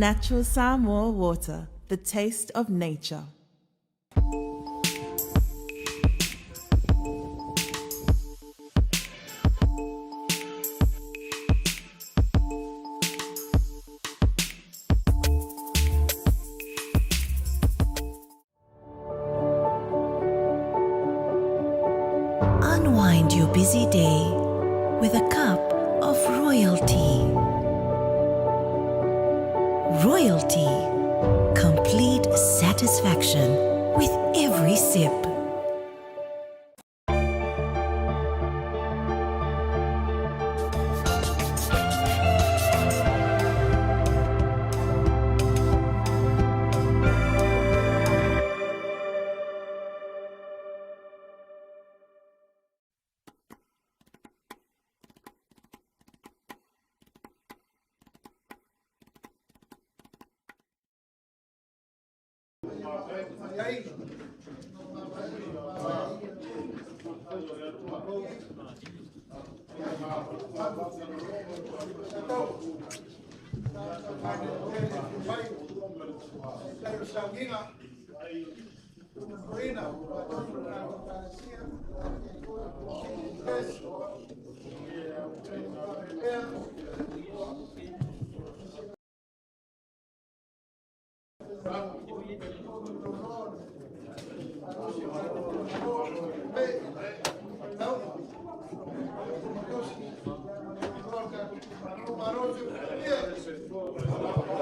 Natural Samoa water, the taste of nature. Unwind your busy day with a cup of royalty. Royalty. Complete satisfaction with every sip.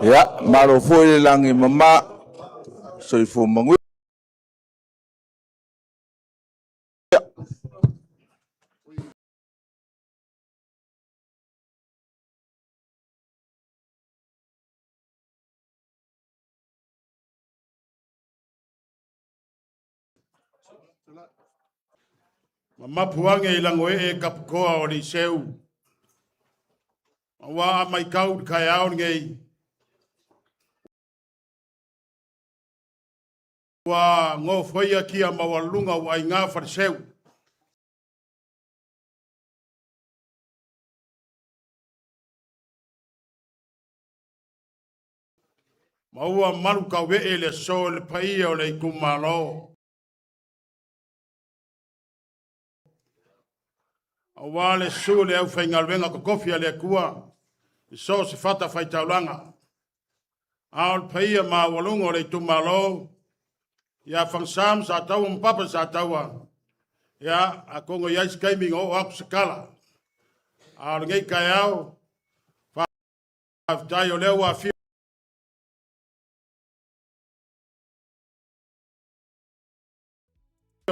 Ia, malo foi le lagi e mama, soifua manuia. Mamapu ange i lango e kapukoa o Liseu. Aua a mai kau i kai ao ngei. Ua ngōwhaia kia maualunga ua ai ngā whariseu. Ma ua malu kaue'e le aso i le paia o le itumalo. Aua le susu o le aufaigaluega totofi a le Atua i so o se fatafaitaulaga. A o le paia maualuga o le itumalo ia Fagasa ma Sataua ma Papa Sataua, ia atonu e i ai se taimi na oo atu se tala. A o lenei taeao, faafetai o lea ua afio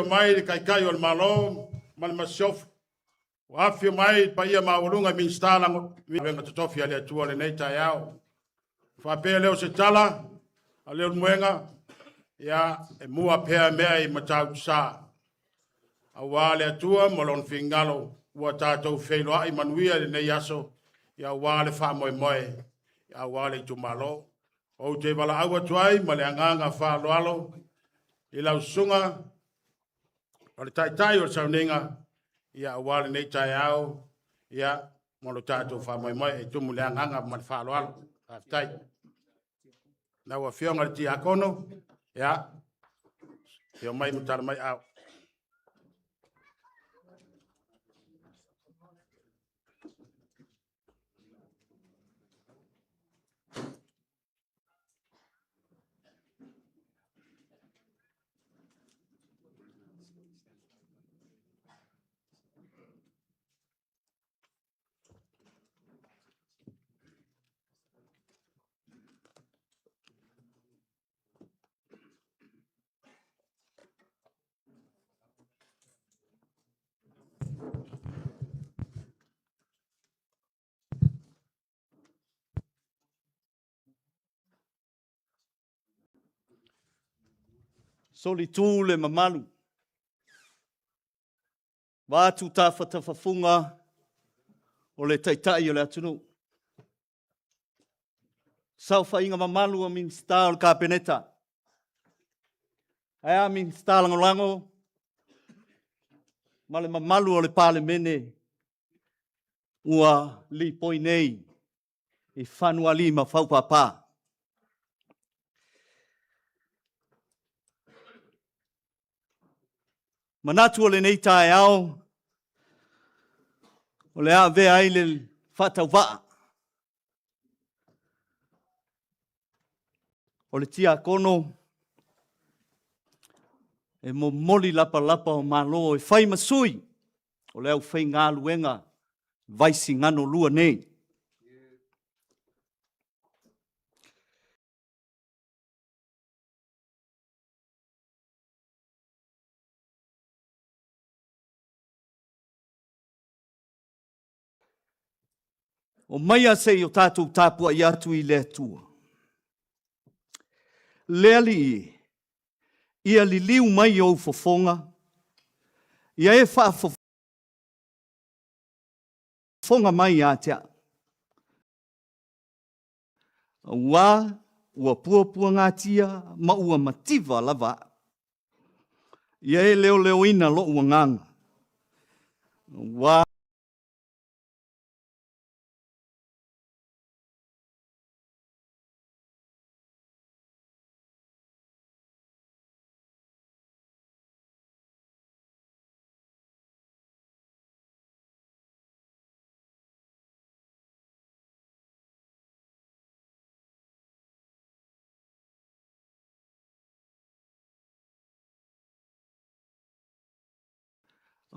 mai le Taitai o le Malo ma le Masiofo. Ua afio mai le paia maualuga i Minisita Lagolago totofi a le Atua lenei taeao. Faapea lea o se tala a Leulumoega, ia e mua pea mea i Matautusa. Aua le Atua ma lona finagalo ua tatou feiloai manuia i lenei aso, ia aua le faamoemoe, ia aua le itumalo. Ou te valaau atu ai ma le agaga faaaloalo i lau susuga o le Taitai o le sauniga, ia aua lenei taeao, ia mo lo tatou faamoemoe e tumu le agaga ma le faaaloalo. Faafetai. Lau Afioga i le Tiakono, ia, afio mai ma tala mai au. Solitu le mamalu. Vaeatu tafatafafuga o le Taitai o le atunuu. Saofaiga mamalu a Minisita o le Kapeneta. Ae a Minisita Lagolago ma le mamalu o le Palemene ua lipoi nei i fanuali ma faupapa. Manatu o lenei taeao, o le a avea ai le faatauvaa o le tiakono e momoli lapalapa o malo e fai ma sui o le aufaigaluega Vaisigano 2 nei. Omaia se i o tatou tapuai atu i le Atua. Le Alii e, ia liliu mai ou fofoga, ia e faafofoga mai ia te au. Auā ua puapuagatia ma ua mativa lava au. Ia e leoleoina loʻu agaga, auā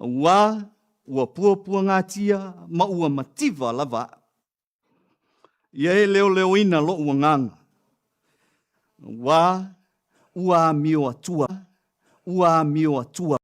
Auā ua puapuagatia ma ua mativa lava au. Ia e leoleoina loʻu agaga, auā ua amio atua, ua amio atua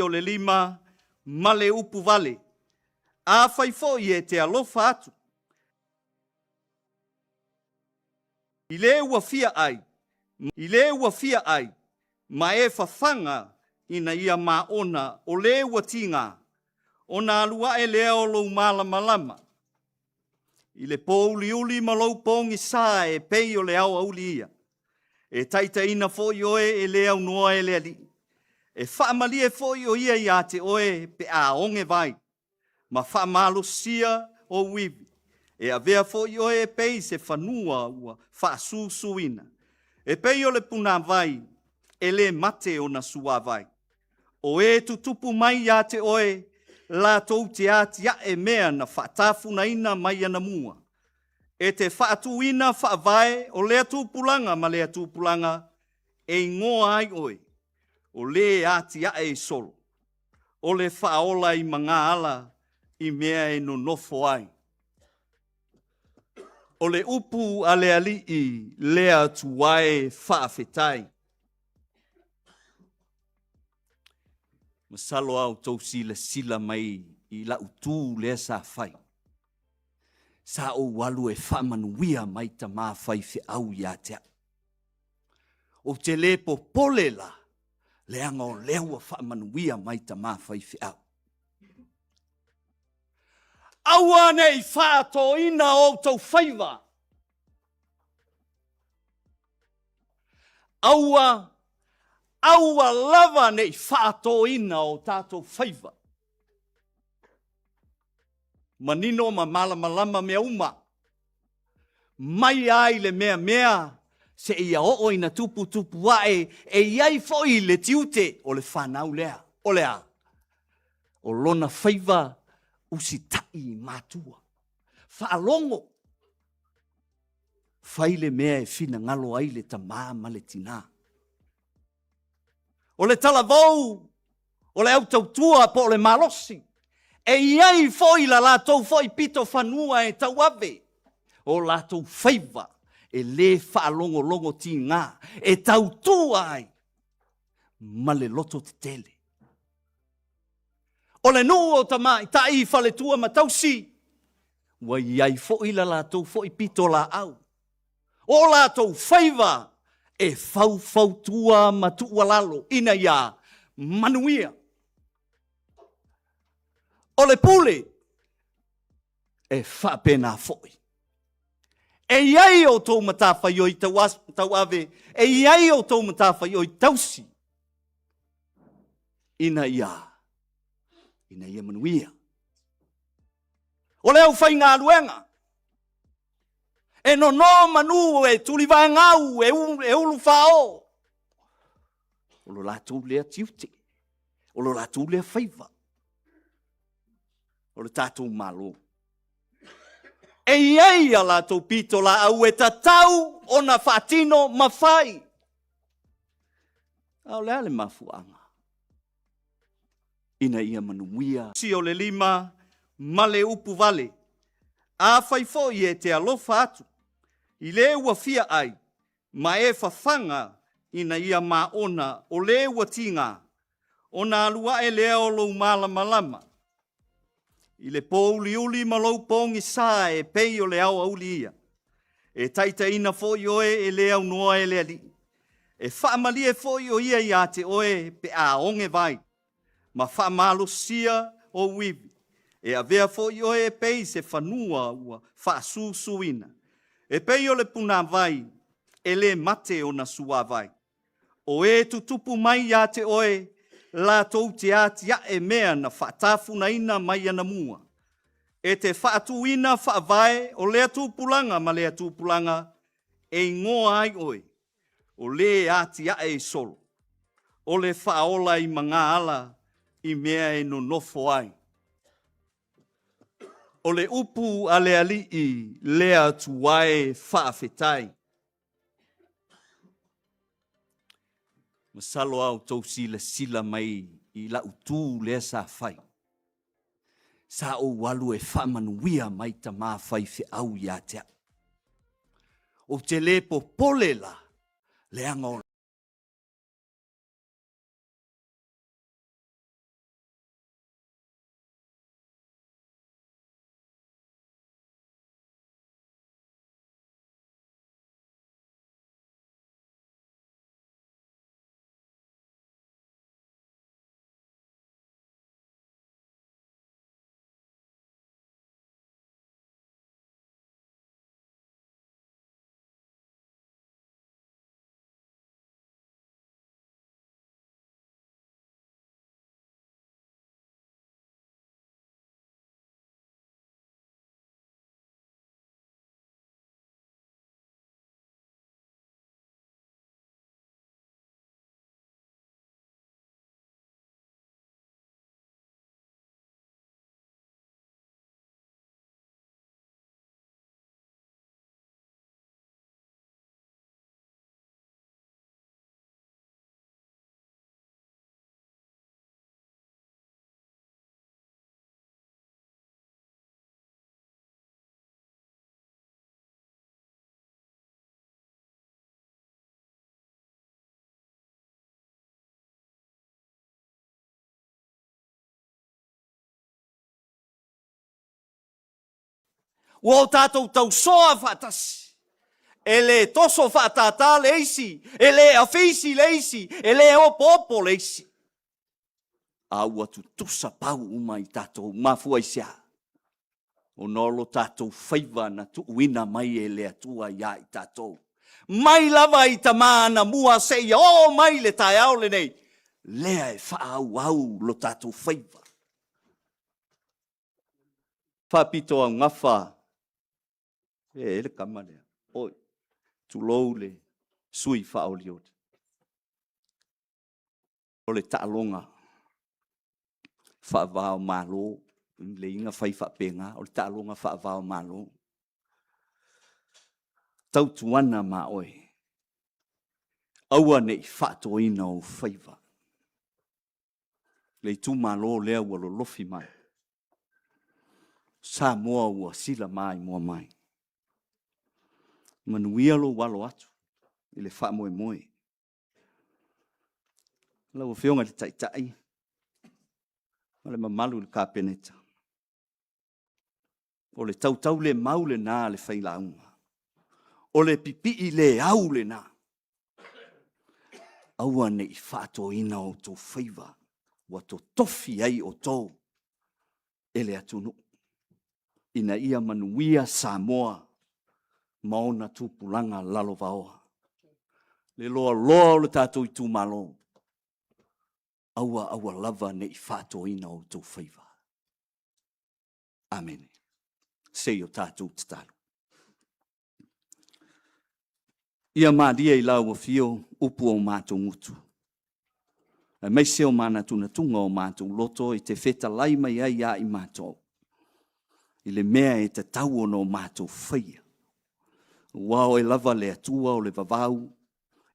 o le lima ma le upu vale. Afai foi e te alofa atu i le ua fia ai, i le ua fia ai, ma e fafaga ina ia maona o le ua tiga, ona alu ae lea o lou malamalama i le pōuliuli ma lou pogisa e pei o le aoauli ia. E taitaiina foi oe e le aunoa e le Alii, e faamalie foi o ia iā te oe pe a oge vai, ma faamalosia ou ivi. E avea foi oe e pei se fanua ua faasusuina, e pei o le punāvai e le mate ona suavai. O e tutupu mai iā te oe, latou te atiae mea na faatafunaina mai anamua, e te faatuina faavae o lea tupulaga ma lea tupulaga e igoa ai oe, o le atiae i solo, o le faaola i magaala i mea e nonofo ai. O le upu a le Alii lea tuae faafetai. Masalo a outou silasila mai i lau tu lea sa fai. Sa ou alu e faamanuia mai tama faifeau ia te au. Ou te le popole la, leaga o lea ua faamanuia mai tama faifeau. Aua ne i faatoina outou faiva. Aua, aua lava ne i faatoina o tatou faiva. Manino ma malamalama mea uma. Mai lava i le meamea seia oo ina tuputupu ae e i ai foi le tiute o le fanau lea. O le a? O lona faiva usitai i matua. Faalogo. Fai le mea e finagalo ai le tama ma le tinā. O le talavou, o le autautua po o le malosi, e i ai foi la latou foi pito fanua e tauave o latou faiva e lē faalogologo tigā, e tautua ai ma le loto tetele. O le nuu o tamaitai faletua ma tausi, ua i ai foi la latou foi pitolaau O latou faiva e faufautua ma tuualalo ina ia manuia. O le pule e faapena foi. E i ai outou matafaioi tauave, e i ai outou matafaioi tausi ina ia manuia. O le aufaigaluega e nono manu, e tulivaegau, e ulufao. O lo latou lea tiute, o lo latou lea faiva, o le tatou Malo. E i ai a latou pitolaau e tatau ona faatino ma fai. A o le a le mafuaaga? Ina ia manuia. Si o le lima ma le upu vale. Afai foi e te alofa atu i le ua fia ai, ma e fafaga ina ia maona o le ua tiga, ona alu ae lea o lou malamalama i le pōuliuli ma lou pogisa e pei o le aoauli ia. E taitaiina foi oe e le aunoa e le Alii. E faamalie foi o ia iā te oe pe a oge vai, ma faamalosia ou ivi. E avea foi oe e pei se fanua ua faasusuina, e pei o le punāvai e le mate ona suavai. O e tutupu mai iā te oe, latou te atiae mea na faatafunaina mai anamua. E te faatuina faavae o lea tupulaga ma lea tupulaga e igoa ai oe, o le atiae i solo, o le faaola i magaala i mea e nonofo ai. O le upu a le Alii lea tuae faafetai. Masalo a outou silasila mai i lau tu lea sa fai. Sa ou alu e faamanuia mai tama faifeau ia te au. Ou te le popole la, leaga o Ua o tatou tausoa faatasi. E le toso faatātā le isi, e le afeisi le isi, e le opoopo le isi. A ua tutusa pau uma i tatou. Mafua i se a? Ona o lo tatou faiva na tuuina mai e le Atua ia i tatou. Mai lava i tama anamua seia oo mai le taeao lenei, lea e faaauau lo tatou faiva. Faapito augafa e le tama lea, oi, tulou le sui faaolioli. O le taaloga faava o Malo, lelei ona fai faapena, o le taaloga faava o Malo. Tautuana ma oe, aua ne i faatoina ou faiva. Le itumalo lea ua lolofi mai, Samoa ua silamaimoa mai. Manuia lou alo atu i le faamoemoe. Lau Afioga i le Taitai ma le mamalu i le Kapeneta, o le tautaulemau lena a le failauga, o le pipii le au lena, aua ne i faatoina outou faiva ua totofi ai outou e le atunuu ina ia manuia Samoa ma ona tupulaga lalovaoa. Le loaloa o le tatou itumalo, aua aua lava ne i faatoina outou faiva. Amene. Se i o tatou tatalo. Ia malie i lau afio upu o matou gutu, aemaise o manatunatuga o matou loto e te fetalai mai ai ia i matou, i le mea e tatau ona o matou faia. Aua o Oe lava le Atua o le vavau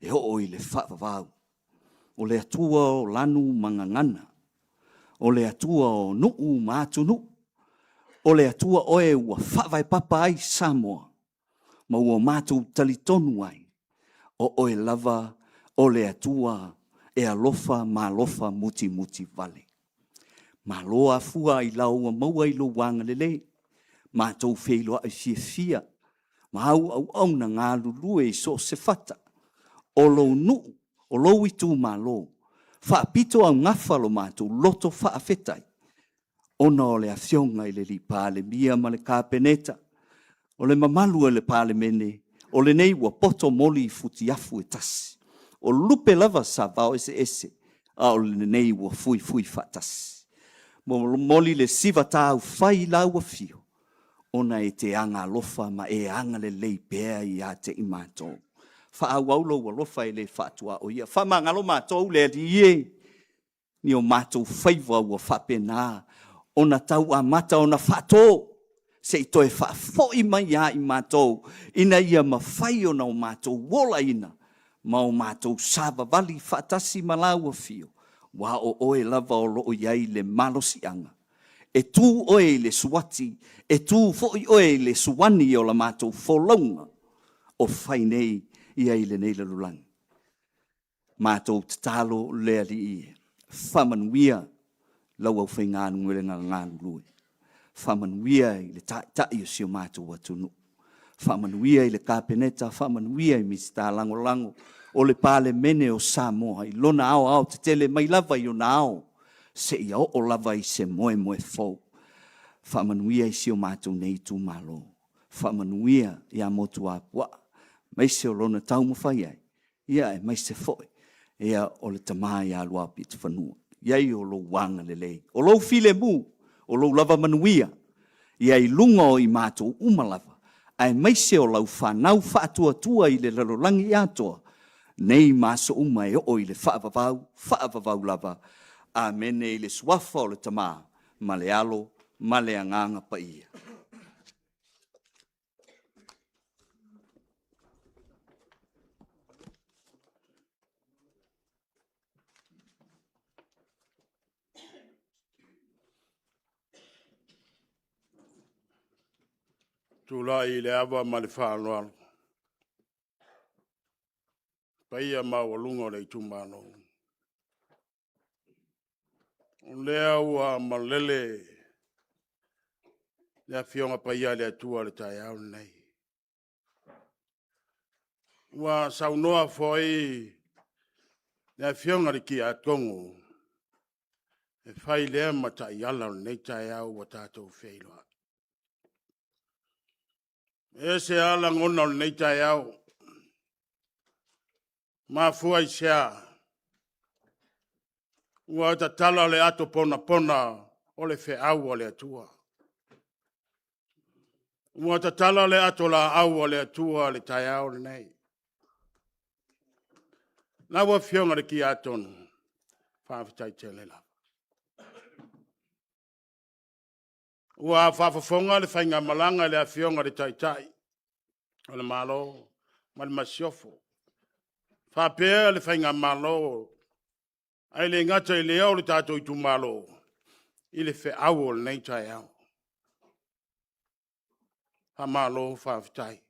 e oo i le faavavau. O le Atua o lanu ma gagana, o le Atua o nuu ma atunuu, o le Atua Oe ua faavaepapa ai Samoa ma ua matou talitonu ai, o Oe lava o le Atua e alofa ma alofa mutimutivale. Malo afua ailao ua maua i lou agalelei, matou feiloai fiafia ma au auauna galulue i so o se fata o lou nuu, o lou itumalo, faapitoaugafa lo matou loto faafetai ona o le Afioga i le Palemia ma le Kapeneta, o le mamalu o le Palemene, o lenei ua poto moli i futiafu e tasi. O lupe lava savao eseese, a o lenei ua fuifui faatasi. Momoli le siva taufai i lau afio ona e te agaalofa ma e agalelei pea ia te i matou. Faaauau lou alofa e le faatuaoia. Faamagalo matou le Alii e, i o matou faiva ua faapena ona tau amata ona faato, se i toe faafoi mai ia i matou ina ia mafai ona o matou olaina ma o matou savavali faatasi ma lau Afio, aua o Oe lava o lo o i ai le malosiaga. E tu Oe i le suati, e tu foi Oe i le suani o la matou folauga o fai nei ia i lenei lalolagi. Matou tatalo le Alii e, faamanuia lau aufaigaluega galulue, faamanuia i le Taitai o si o matou atunuu, faamanuia i le Kapeneta, faamanuia i Minisita Lagolago o le Palemene o Samoa i lona aoaotetele mai lava i ona ao seia oo lava i se moemoe fou. Faamanuia i si o matou nei itumalo, faamanuia ia Motuopuaa, aemaise o lona taumafai ai, ia aemaise foi ia o le tama ia Luapitofanua. I ai o lou agalelei, o lou filemu, o lou lava manuia, ia i luga o i matou uma lava, aemaise o lau fanau faatuatua i le lalolagi atoa, nei ma aso uma e oo i le faavavau, faavavau lava. Amene. I le Suafa o le Tama ma le Alo ma le Agaga Paia. Tulai i le ava ma le faaaloalo paia maualuga o le itumalo. O lea ua malele le Afioga Paia a le Atua i le taeao lenei. Ua saunoa foi le Afioga i le Tiakono e fai lea ma taiala o lenei taeao ua tatou feiloai. E ese lava lagona o lenei taeao. E mafua i se a? Ua tatala le ato ponapona o le feau a le Atua. Ua tatala le atolaau a le Atua i le taeao lenei. Lau Afioga i le Tiakono, faafetai tele lava. Ua faafofoga le faigamalaga a le Afioga i le Taitai o le Malo ma le Masiofo, faapea le Faigamalo, ae le gata i lea o le tatou itumalo, i le feau o lenei taeao. Faamalo faafetai.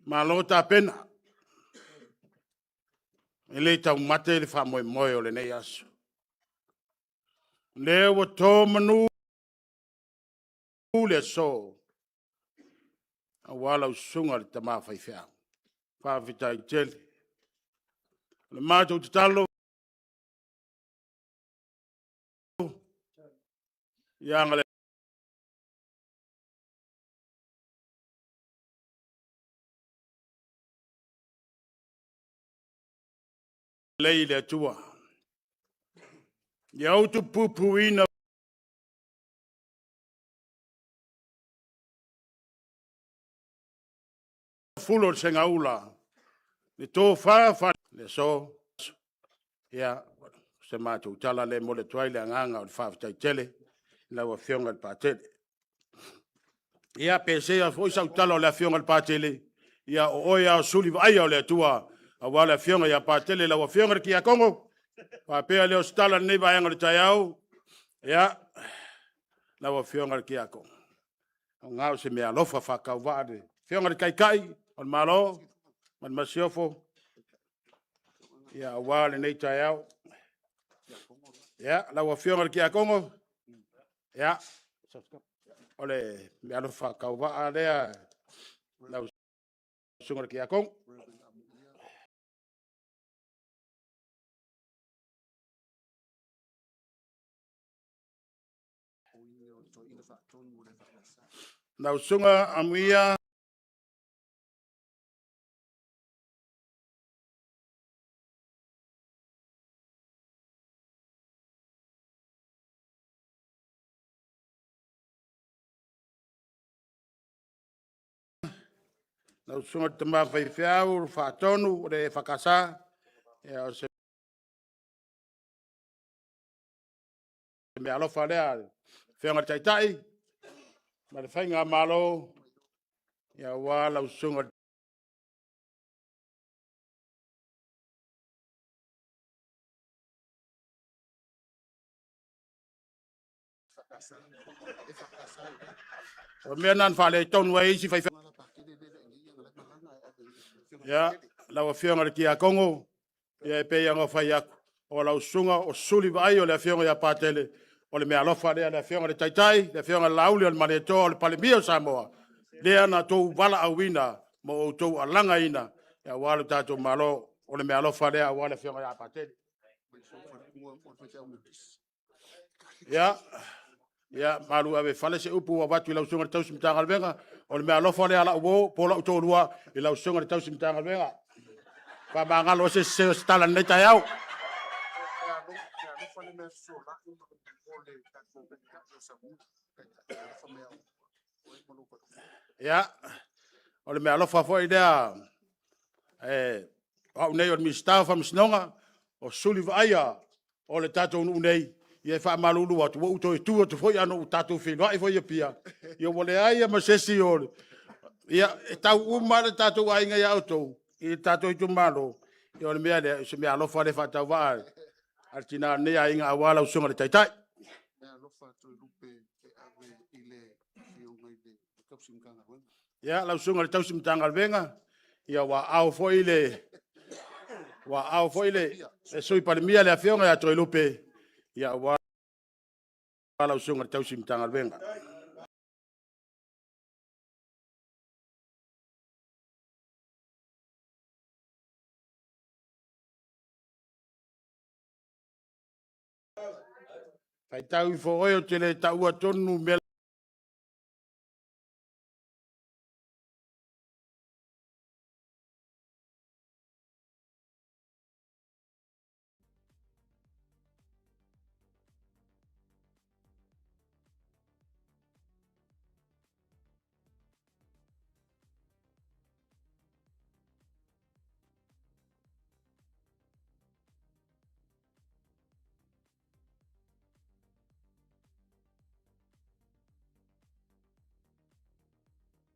Malo tapena. E le taumate le faamoemoe o lenei aso. O lea ua to manu le aso, aua lau susuga i le tama faifeau. Faafetai tele. O le matou tatalo, ia agalelei le Atua ia utupupuina fulu o le segaula, le tofa le aso. Ia, o se matou tala lea e momoli atu ai le agaga o le faafetai tele i lau Afioga i le Patele. Ia, pe sea foi sau tala o le Afioga i le Patele, ia o oe lava o suli vaaia o le Atua aua le Afioga ia Patele, lau Afioga i le Tiakono, faapea lea o se tala i lenei vaega o le taeao. Ia, lau Afioga i le Tiakono, o se meaalofa faatauvaa a le Afioga i le Taitai o le Malo ma le Masiofo, ia aua lenei taeao. Ia, lau Afioga i le Tiakono, ia, o le meaalofa faatauvaa lea lau Susuga i le Tiakono. Lau Susuga Amuia lau Susuga i le Tama Faifeau Faatonu o le EFKS, ia o se meaalofa lea a le Afioga i le Taitai ma le Faigamalo aua lau Susuga i le O le mea lena na faaletonu ai isi faifeau. Ia, lau Afioga i le Tiakono, ia e pei lava ona fai atu, o lau susuga o suli vaaia o le Afioga ia Patele, o le meaalofa lea a le Afioga i le Taitai, le Afioga i le Laauli o le Malietoa, o le Palemia o Samoa, lea na outou valaauina ma outou alagaina aua lo tatou Malo. O le meaalofa lea aua le Afioga ia Patele. Ia, malu ave i fale se upu ua avatu i lau Susuga i le tausi Matagaluega, o le meaalofa lea a lau uo po o lau toalua i lau Susuga i le tausi Matagaluega. Faamagalo ai se sese o se tala i lenei taeao. Ia, o le meaalofa foi lea, o au nei o le Minisita o Faamasinoga, o suli vaaia o le tatou nuu nei, ia e faamalulu atu, ua ou toe tu atu foi ae na ua tatou feiloai foi i Apia, ia ua leai lava ma se isi o... Ia, e tau uma lava le tatou aiga ia outou, i le tatou itumalo, ia o le mea lea, o se meaalofa lea faatauvaa a le tina o lenei aiga aua lau Susuga i le Taitai. Ia, lau Susuga i le tausi Matagaluega, ia ua aao foi le Sui Palemia le Afioga ia Toelupe, aua lau Susuga i le tausi Matagaluega. Faitau ifo oe ou te le taua tonu mea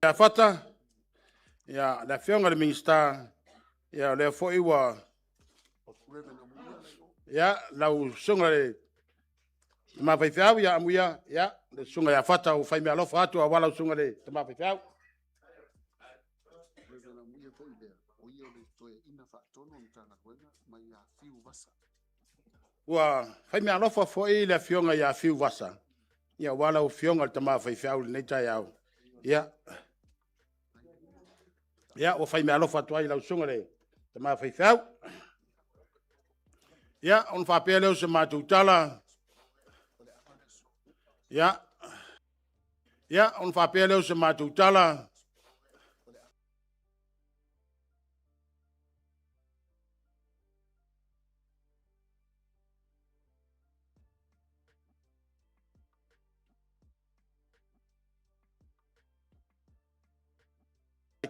ia Fata, ia le Afioga i le Minisita, ia o lea foi ua ia lau Susuga i le Tama Faifeau ia amuia, ia le Susuga ia Fata ua fai meaalofa atu aua lau Susuga i le Tama Faifeau. Ua fai meaalofa foi le Afioga ia Fiu Vasa, ia aua lau Afioga i le Tama Faifeau i lenei taeao. Ia, ia ua fai meaalofa atu ai i lau Susuga i le Tama Faifeau. Ia, ona faapea lea o se matou tala, ia, ia ona faapea lea o se matou tala,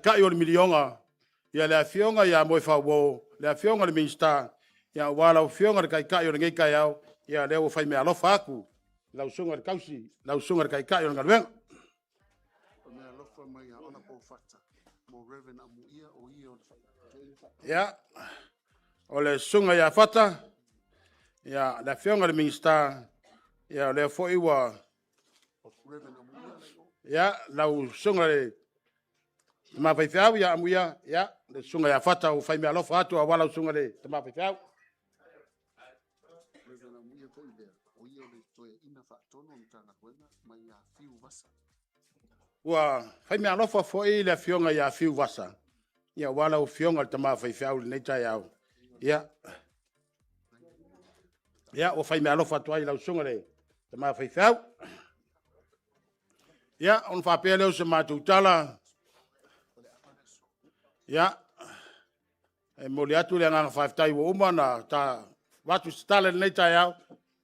Taitai o le miliona, ia le Afioga ia Moefaauo, le Afioga i le Minisita, ia aua lau Afioga i le Taitai o lenei taeao, ia lea ua fai meaalofa atu lau Susuga i le tausi, lau Susuga i le Taitai o le galuega. Ia, o le Susuga ia Fata, ia le Afioga i le Minisita, ia o lea foi ua ia lau Susuga i le Tama Faifeau ia amuia, ia le Susuga ia Fata ua fai meaalofa atu aua lau Susuga i le Tama Faifeau. Ua fai meaalofa foi le Afioga ia Fiu Vasa, ia aua lau Afioga i le Tama Faifeau i lenei taeao. Ia, ia ua fai meaalofa atu ai i lau Susuga i le Tama Faifeau. Ia, ona faapea lea o se matou tala, ia, e momoli atu le agaga faafetai ua uma ona ta avatu se tala i lenei taeao.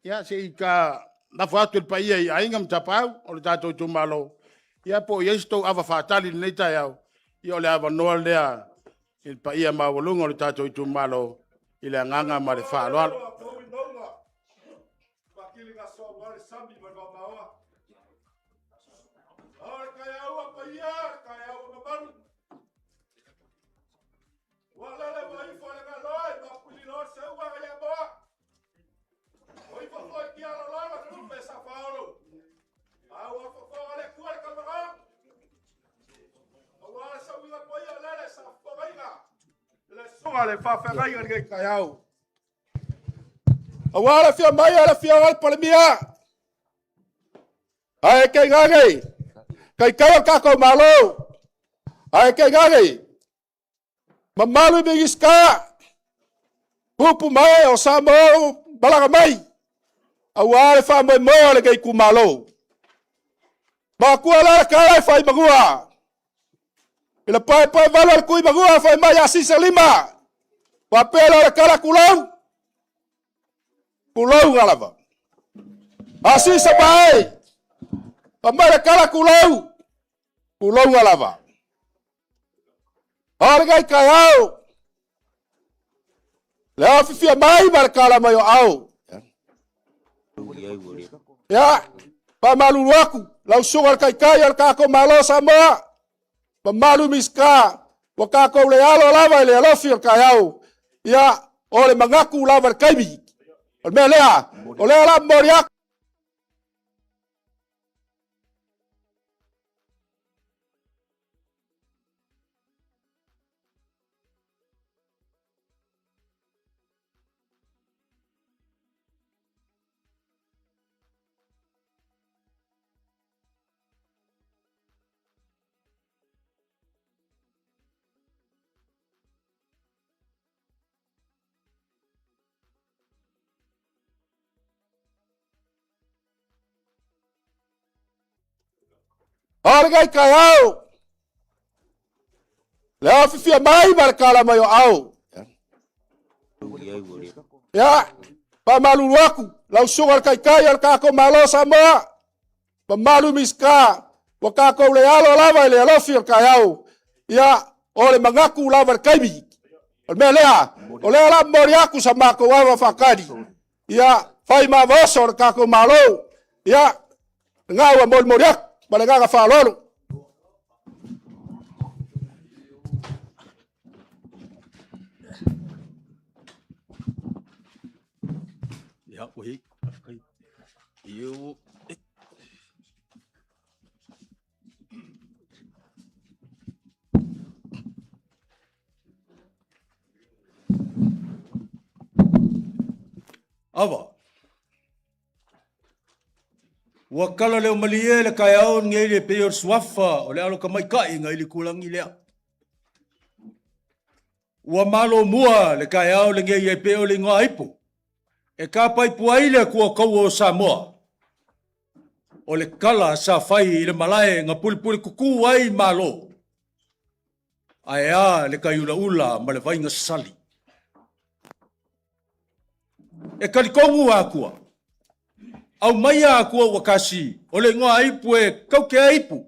Ia, se i ta lafo atu i le paia i Aiga ma Tapaau o le tatou itumalo, ia po o i ai se tou ava faatali i lenei taeao, ia o le avanoa lea i le paia maualuga o le tatou itumalo i le agaga ma le faaaloalo. Le faafeagaiga i lenei taeao. Aua le afio mai o le afioga i le Palemia, ae tainane Taitai o le tatou Malo, ae tainane mamalu i Minisita, tupu ma ee o Samoa ua malaga mai aua le faamoemoe o lenei itumalo. Matua la le tala e fai manua i le paepaevalu o le Tuimanua fai mai Asisa lima, faapea lea o le tala tulou, tulou na lava. Asisa mai, fai mai le tala tulou, tulou na lava. A o lenei taeao, le afifia mai ma le tala mai o ao. Ia, faamalulu atu lau susuga i le Taitai o le tatou Malo o Samoa, mamalu i Minisita, ua tatou le alo lava i le alofi o le taeao. Ia, o le manatu lava i le taimi. O le mea lea, o lea la momoli atu. A o lenei taeao, le afifia mai ma le tala mai o au. Ia, faamalulu atu lau susuga le taitai o le tatou Malo o Samoa, mamalu Minisita, ua tatou le alo lava i le alofi o le taeao. Ia, o le manatu lava i le taimi. O le mea lea, o lea o le a momoli atu sa matou ava faatali. Ia, fai ma ava oso o le tatou Malo. Ia, lena ua molimoli atu ma le agaga faaaloalo. Ia, ui, iu, Ava. Ua kala leo malie le kaeao nei le pei o le suafa o le alo tamaitai nai le itulagi lea. Ua malo mua le taeao lenei e pei o le igoa ipu e tapaipua ai le Atua kaua o Samoa. O le tala sa fai i le malae na pulepule tutu ai Malo. Ae a le taiulaula ma le vaiga sali. E talitonu Atua, aumaia Atua ua tasi o le igoa ipu e kaute ai ipu.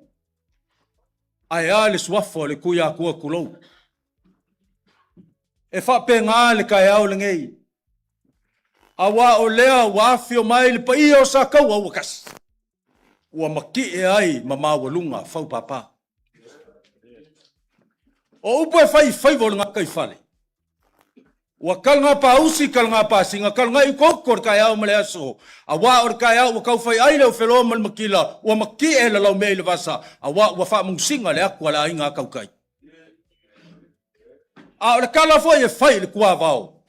Ae a le suafa o le Tuiatua tulou. E faapena le taeao lenei, aua o lea ua afio mai le paia o Sataua ua tasi, ua matie ai ma maualuga faupapa. O upu e fai i faiva o le gataifale, Ua talagapausi, talagapasina, talagaiukouko le taeao ma le aso, aua o le taeao ua taufai ai le aufeloa ma le matila, ua matie le laumea i le vasa, aua ua faamanusiga le atu a le aiga a tautai. A o le tala foi e fai i le tuavao,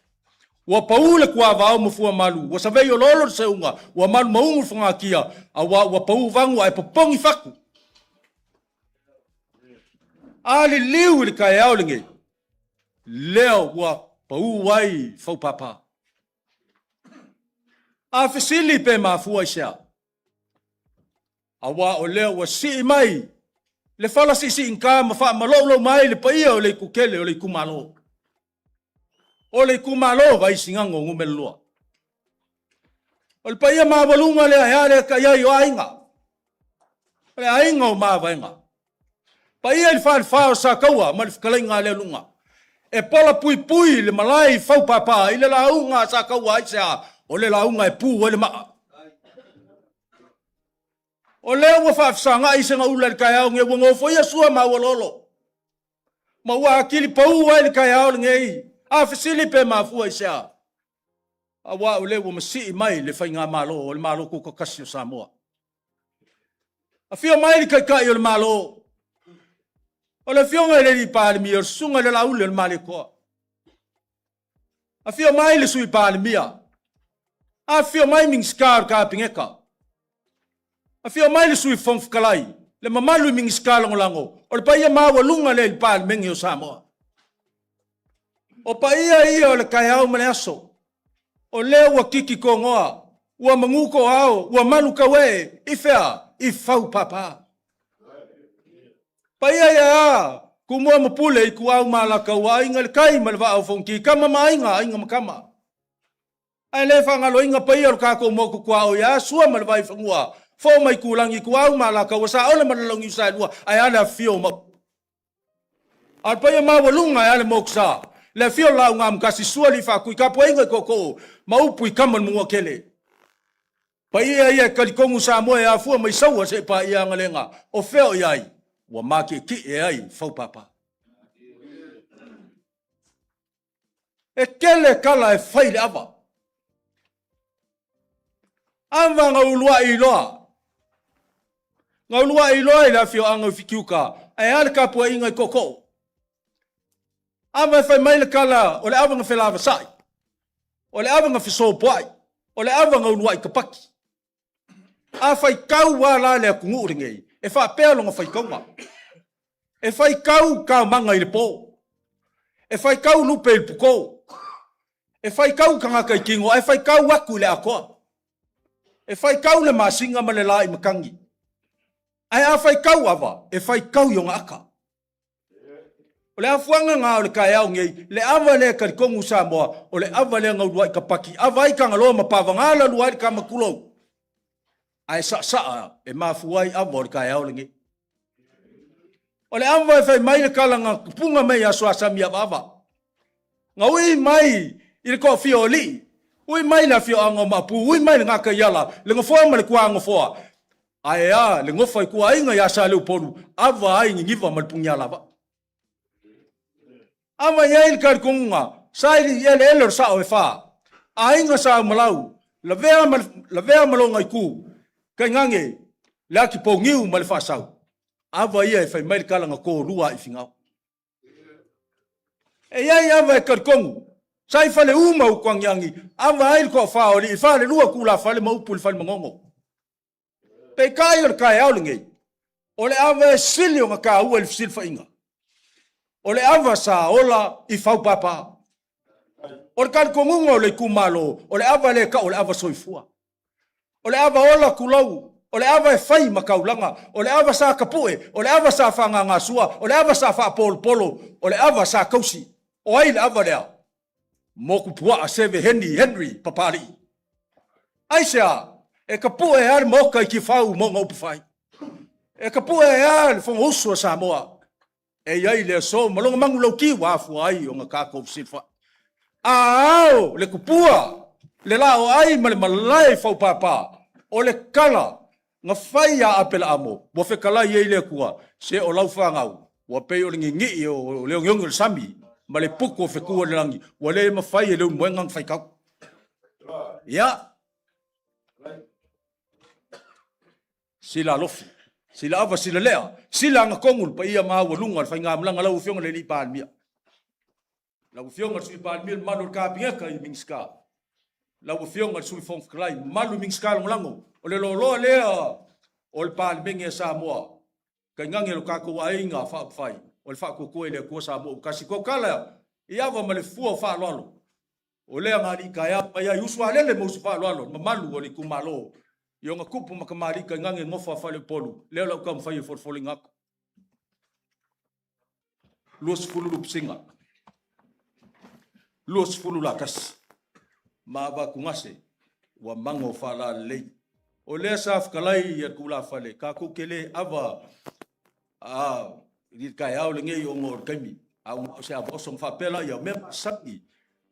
ua pau le tuavao ma fuamalu, ua savei oloolo le seuga, ua malumaugu le fogatia, aua ua pau vanu ae popogi fatu. A liliu i le taeao lenei, lea ua pau ai faupapa. A fesili pe mafua i se a? Aua o lea ua sii mai le fala siisiigata ma faamaloulou mai le paia o le itukele o le itumalo. O le itumalo o Vaisigano Nu.2. O le paia maualuga lea e aleka i ai o aiga. O le aiga o Mavaega. Paia i le falefa o Sataua ma le fetalaiga a Lealuga. E pola puipui le malae i Faupapa i le lauga a Sataua aisea o le lauga e pu ai le maa. O lea ua faafesagai segaula i le taeao nei ua nofoia sua ma aualoolo. Ma ua atili pau ai le taeao lenei. A fesili pe mafua i se a? Aua o lea ua masii mai le Faigamalo o le Malo Tutoatasi o Samoa. Afio mai le Taitai o le Malo, o le Afioga i le Alii Palemia, o le Susuga i le Laauli o le Malietoa. Afio mai le Sui Palemia, afifio mai Minisita o le Kapeneta, afio mai le Sui Fofoga Fetalai, le mamalu i Minisita Lagolago, o le paia maualuga lea i le Palemene o Samoa. O paia ia o le taeao ma le aso, o lea ua titi togoa, ua manu toao, ua malu tauee, i fea? I fau papa. Paia ia a, Tumua ma Pule, Ituau ma Alataua, Aiga i le Tai ma le Vaa o Fonoti, Tama ma Aiga, Aiga ma Tama. Ae le faagaloina paia o le tatou motu tuaoi a Sua ma le Vaifanua, Fo ma Itulagi, Ituau ma Alataua, Saole ma le Launiu Saelua, ae a le afifio o Maopu. A o le paia maualuga e a le motu sa, le afio o le Laaugaamotasi, Sua Alii Faatui, Tapuaiga i Tootoo ma upu i Tama le Manuatele. Paia ia e talitonu Samoa e afua mai Saua seia paia Agalega, o fea o i ai, ua matietie ai Faupapa. E tele tala e fai i le ava. Ava na uluai iloa. Na uluai iloa i le afioaga o Fitiuta, ae a le tapuaiga i Tootoo. Ava e fai mai le tala o le ava na felavasai, o le ava na fesopoai, o le ava na uluai tapaki. A faitau a la le atunuu lenei, e faapea lona faitauga. E faitau taomaga i le po. E faitau lupe i le puto. E faitau tagata i tino ae faitau atu i le atoa. E faitau le masina ma le la i matagi. Ae a faitau ava, e faitau i ona aka. O le afuaga na o le taeao nei, le ava lea e talitonu Samoa, o le ava lea na uluai tapaki ava ai Tagaloa ma Pavaga la lua ai le tama tulou. Ae saasaa e mafua ai ava o le taeao lenei. O le ava e fai mai le tala na tupuga mai ia Suasami Avaava. Na ui mai i le toafia o alii, ui mai le afioaga o Maapu, ui mai le Gataiala, le Nofoa ma le Tuanofoa, ae a le nofa i tuaaiga ia Saleupolu, ava ai Niniva ma le Punialavaa. Ava i ai le talitonuga, saili i eleele o le sao e fa, aiga sa Umalau, lavea ma, lavea ma lona itu, tainane le atipouniu ma le faasau. Ava ia e fai mai le tala na tolua ai i Finao. E i ai ava e talitonu, sa i fale uma utu agiagi, ava ai le toafa o alii, falelua tulafale ma upu i le fale manono. Peitai o le taeao lenei, o le ava e sili ona taua i le fesilafaiga, o le ava sa ola i faupapa. O le talitonuga o le itumalo, o le ava lea e tau o le ava soifua. O le ava ola tulou, o le ava e fai ma taulaga, o le ava sa tapue, o le ava sa fagagasua, o le ava sa faapolopolo, o le ava sa tausi. O ai le ava lea? Motupuaa Seve Heni Henry Papalii. Aisea? E tapue lava le Maota i Tiafau ma ona upufai. E tapue lava le Fonousu a Samoa. E i ai le aso ma lona manulauti ua afua ai ona tatou fesilafai. A ao le tupua, le laoai ma le malae i faupapa, o le tala na fai ia Apelaamo, ua fetalai ai le Atua, se o lau fanau, ua pei o le ninii o le ogeoge o le sami, ma le putu o fetu o le lagi, ua le mafai e le ulumoega ona faitau. Ia, sila alofi, sila ava, sila lea, sila agatonu le paia maualuga o le faigamalaga lau Afioga i le Alii Palemia. Lau Afioga i le Sui Palemia, le mamalu o le Kapeneta i Minisita. Lau Afioga i le Sui Fofoga Fetalai, mamalu i Minisita Lagolago, o le loaloa lea o le Palemene a Samoa, tainane lo tatou aiga faaupufai, o le faatuatua i le Atua Samoa ua tasi. Tautala i ava ma le fua o faaaloalo, o lea na alii taeao mai ai uso alele ma uso faaaloalo, le mamalu o le itumalo i ona tupu ma tamalii tainane nofo a faleupolu, lea o le a ou taumafai e folafolaina atu. 20 lupisiga, 20 latasi, ma avatugase ua mago faalalelei. O lea sa fetalai ia tulafale, tatou te le ava a i le taeao lenei ona o le taimi, a ua na o se ava oso. Ona faapea laia, o mea masani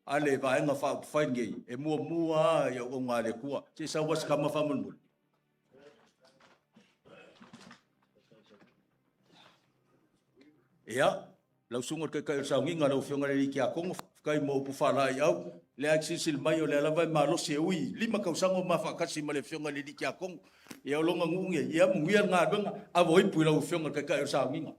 a le Vaega Faaupufai lenei, e muamua lava i auauna a le Atua. Se i sau lava se tama faamolemole. Ia, lau susuga i le Taitai o le Sauniga, lau Afioga i le Alii Tiakono, faafetai mo upu faalaeiau. O lea e te silasila mai o lea lava e malosi e ui i 5 tausaga o ma faatasi ma le Afioga i le Alii Tiakono. Ia, o lona nuu nei, ia manuia le galuega. Ava o ipu i lau Afioga i le Taitai o le Sauniga.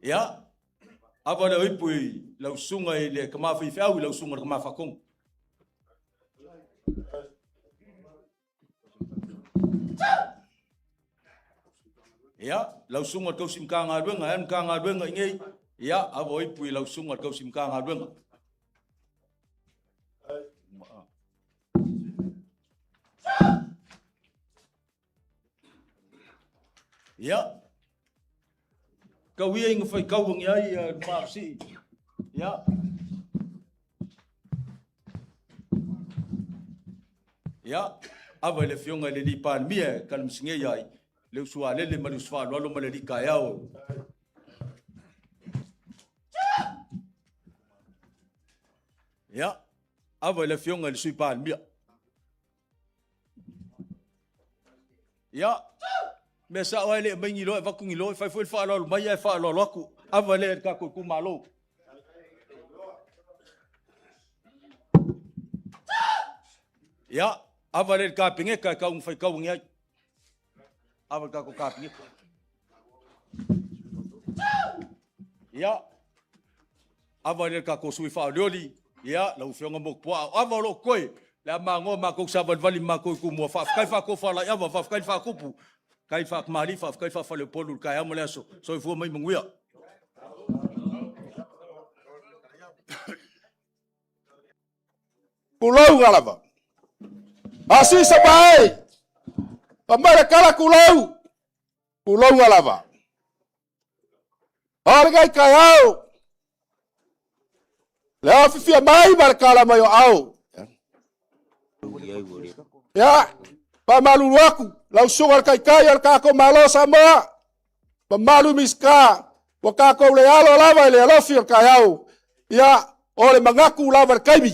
Ia, ava lea o ipu i lau susuga i le tama faifeau i lau susuga i le tama faatonu. Ia, lau susuga i le tausi Matagaluega, e a le Matagaluega i nei? Ia, ava o ipu i lau susuga i le tausi Matagaluega. Ia, kau ia inga whai kau ngi ai ia marsii. Ia. Ia, ava i le afioga i le alii Palemia e kalamasingei ai, le uso a lele ma le uso faaaloalo ma le alii kaeao. Ia, ava i le afioga i le Sui Palemia. Ia, mea sao ai le aumai ni loa e avatu ni loa, e fai foi le faaaloalo mai ae faaaloalo atu. Ava lea i le tatou itumalo. Ia, ava lea i le Kapeneta e tau ina faitau ane ai. Ava i le tatou Kapeneta. Ia, ava lea i le tatou sui faaolioli, ia, lau Afioga Motupuaa, o ava o lo o totoe, le a magoa matou savalivali ma matou i Tumua. Faafetai faatofalaiava, faafetai le faatupu, faafetai faatamalii, faafetai faafaleupolu i le taeao ma le aso. Soifua ma ia manuia. Tulou lava. Asisa mai. Pamara kala kulou. Tulou lava. O le kai au. Le afifia mai ma le kala mai o au. Ia, faamalulu aku, lau susuga le taitai o le tatou Malo o Samoa, mamalu Minisita, ua tatou le alo lava i le alofi o le taeao. Ia, o le manatu lava i le taimi.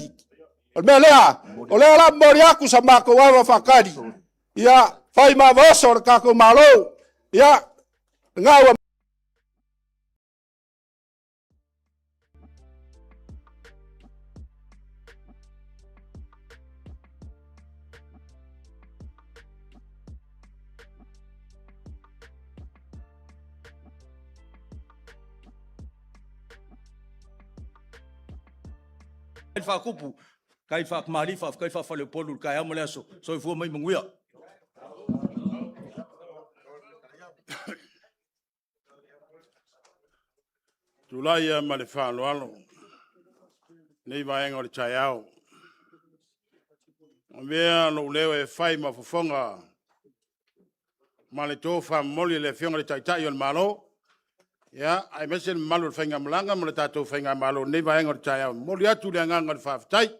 O le mea lea, o lea la momoli atu sa matou ava faatali. Ia, fai ma vaoso o le tatou Malo. Ia, lena ua le faakupu kai faakamali faafetai faafaleupolu i le taeao ma le aso. Soifua mai manuia. Tulai ia ma le faaaloalo nei vaega o le taeao. Avea lou leo e fai ma fofoga ma le tofa momoli e le Afioga i le Taitai o le Malo, ia, aemaise le mamalu o le faigamalaga ma le tatou faigamalo i lenei vaega o le taeao. E momoli atu le agaga o le faafetai,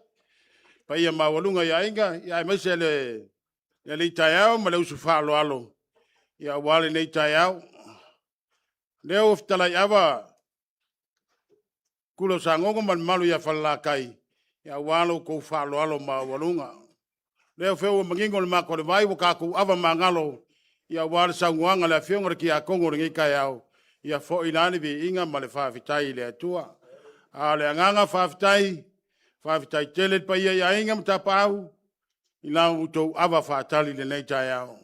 paia maualuga i aiga, aemaise le alii taeao ma le uso faaaloalo, ia aua lenei taeao. O lea ua fetalai ava Tula o Sagogo ma le mamalu ia Falelatai, ia aua lo outou faaaloalo maualuga. O lea foi ua manino le mata o le vai ua tatou avamagalo, ia aua le saunoaga a le Afioga i le Tiakono i lenei taeao, ia foi la le viiga ma le faafetai i le Atua. A o le agaga faafetai, faafetai tele le paia i aiga ma tapaau i la outou ava faatali i lenei taeao.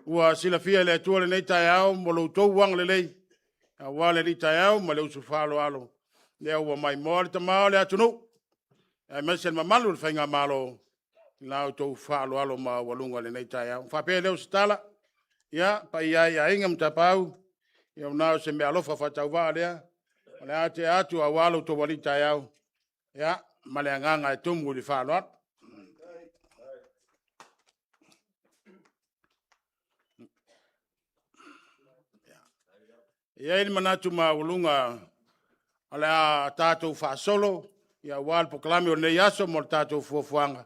Ua silafia e le Atua lenei taeao ma lo outou agalelei, aua le alii taeao ma le uso faaaloalo, lea ua maimoa le tama o le atunuu, aemaise le mamalu o le faigamalo i la outou faaaloalo maualuga i lenei taeao. Faapea lea o se tala, ia, paia e i aiga ma tapaau, ia ona o se meaalofa faatauvaa lea, o le a tea atu aua lo outou alii taeao, ia, ma le agaga e tumu i le faaaloalo. E i ai le manatu maualuga o le a tatou faasolo ia aua le polokalame o lenei aso mo le tatou fuafuaga.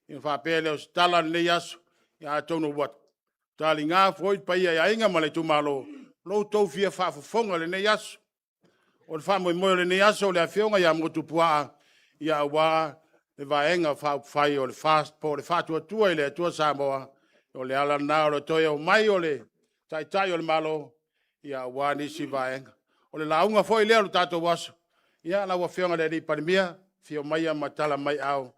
Ia faapea lea o se tala o lenei aso, ia atonu ua taliga foi le paia i aiga ma le itumalo, lo outou fia faafofoga i lenei aso. O le faamoemoe o lenei aso, o le afioga ia Motuopuaa, ia aua le Vaega Faaupufai o le FAST po o le Faatuatua i le Atua Samoa. O le ala lena o le toe omai o le Taitai o le Malo, ia aua nisi vaega. O le lauga foi lea o le tatou aso, ia lau Afioga i le Palemia, afio maia ma tala mai aao,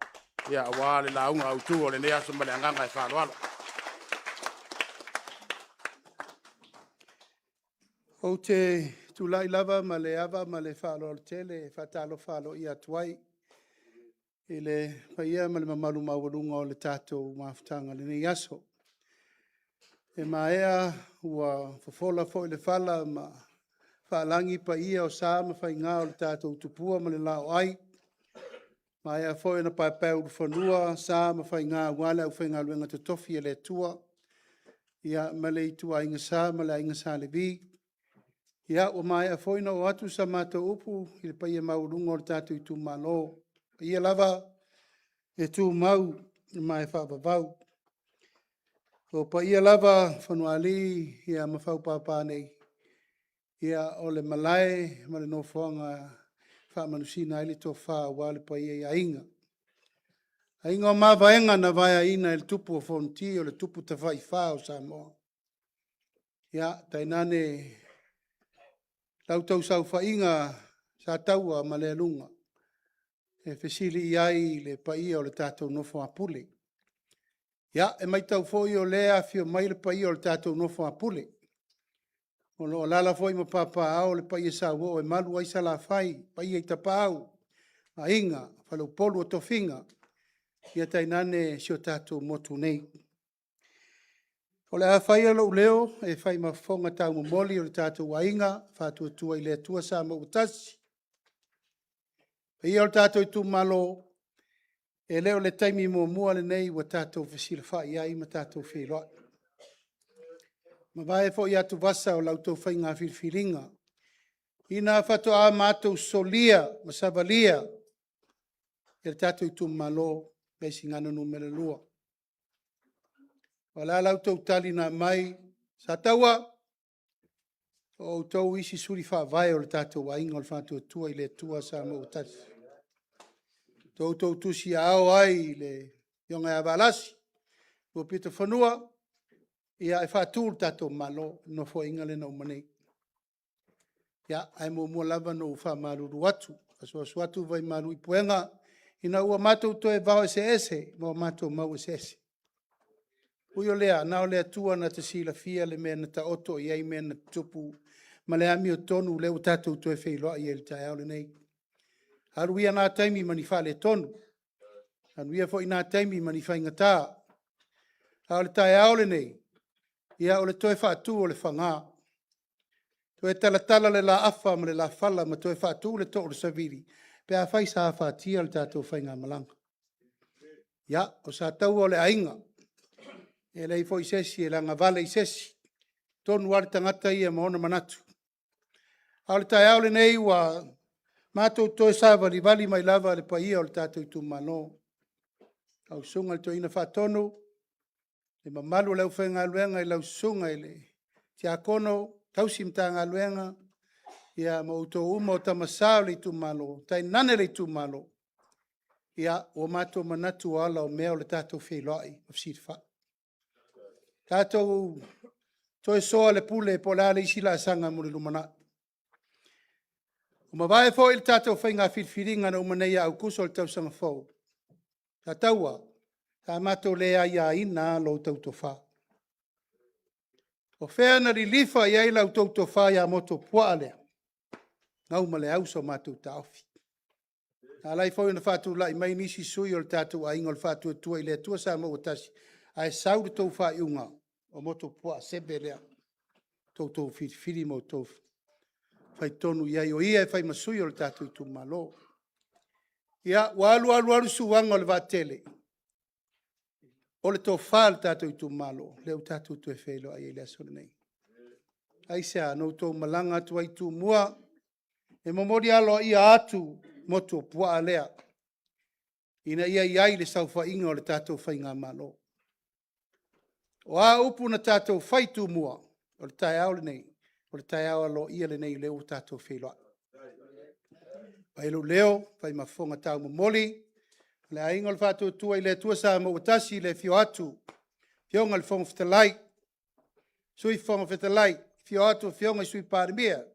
ia aua le lauga autu o lenei aso ma le agaga faaaloalo. Ou te tulai lava ma le ava ma le faaaloalo tele e faatalofa aloaia atu ai i le paia ma le mamalu maualuga o le tatou mafutaga i lenei aso. E maea ua fofola foi le fala ma faalagi paia o sa ma faiga o le tatou tupua ma le laoai, maea foi ona paepaeulufanua sa ma faiga aua le aufaigaluega totofi a le Atua, ia ma le ituaiga Sa ma le Aiga Sa Levi. Ia, ua maea foi ona oo atu sa matou upu i le paia maualuga o le tatou itumalo, o paia lava e tumau ma e faavavau. O paia lava o Lefagaoalii ma Faupapa nei, ia o le malae ma le nofoaga e faamanusina ai le tofa aua le paia i aiga. Aiga o Mavaega na vaeaina e le tupu o Fonoti o le tupu tafaifa o Samoa. Ia, tainane la outou saofaiga Sataua ma Lealuga, e fesili i ai le paia o le tatou nofo a Pule. Ia, e matau foi o lea e afifio mai le paia o le tatou nofo a Pule, o lo o alaala foi ma papaaao le paia sauoo e malu ai Salafai, paia i Tapaau, Aiga, Faleupolu o Tofiga, ia tainane si o tatou motu nei. O le a faia lou leo e fai ma fofoga taumomoli o le tatou aiga Faatuatua i le Atua Samoa ua tasi. Le paia o le tatou itumalo, E le o le taimi muamua lenei ua tatou fesilafai ai ma tatou feiloai. Mavae foi atuvasa o la outou faiga filifiliga, ina faatoa matou solia ma savalia e le tatou itumalo Vaisigano Nu.2. O le a la outou tali na aumai? Sataua, o outou isi suli faavae o le tatou Aiga o le Faatuatua i le Atua Samoa ua Tasi. Na outou tusiaao ai le Afioga ia Valasi Luapitofanua e faatu le tatou Malo i le Nofoaiga lea na uma nei. Ia, ae muamua lava ona ou faamalulu atu, asuasu atu vai malu i puega ina ua matou toe vao eseese ma o matou mau eseese. Ui o lea, na o le Atua na te silafia le mea na taoto i ai mea na tutupu ma le amiotonu lea ua tatou toe feiloai ai i le taeao lenei. Alu ia na taimi ma ni faaletonu, alu ia foi na taimi ma ni faigata, a o le taeao lenei, ia o le toe faatu o le faga, toe talatala le laafa ma le lafala ma toe faatu le too o le savili pe afai sa afatia le tatou faigamalaga. Ia, o Sataua o le aiga, e leai foi se isi e lagavale i se isi, e tonu lava le tagata ia ma ona manatu. A o le taeao lenei ua matou toe savalivali mai lava le paia o le tatou itumalo, lau Susuga i le Toeaina Faatonu, le mamalu o le aufaigaluega i lau Susuga i le Tiakono tausi Matagaluega, ma outou uma o Tama Sa o le itumalo, tainane le itumalo, ia, ua matou manatu o ala o mea o le tatou feiloai ma fesilafai. Tatou toe soalepule po o le a le isi laasaga mo le lumanai. Ua mavae foi le tatou faiga filifiliga na uma nei ia Aokuso o le tausaga fou, Sataua, sa matou le aiaina lava la outou tofa. O fea na lilifa i ai la outou tofa ia Motuopuaa lea? E gau ma le au so matou taofi. Na ala ai foi ona faatulai mai nisi sui usufono o le tatou Aiga o le Faatuatua i le Atua Samoa ua Tasi, ae sau le tou faaiuga, o Motuopuaa Seve lea na outou filifili ma outou faitonu i ai o ia e fai ma sui o le tatou itumalo. Ia, ua alu alu alu suaga o le vaatele, o le tofa a le tatou itumalo, lea ua tatou toe feiloai ai i le aso lenei. Aisea? Na outou malaga atu ai i Tumua e momoli aloaia atu Motuopuaa lea, ina ia i ai le saofaiga o le tatou Faigamalo. O a upu na tatou fai i Tumua, o le taeao lenei, o le taeao aloaia lenei o lea ua tatou feiloai. Fai lou leo, fai ma fofoga taumomoli o le Aiga o le Faatuatua i le Atua Samoa ua Tasi i le afio atu o le Afioga i le Fofoga Fetalai, Sui Fofoga Fetalai, afio atu Afioga i Sui Palemia,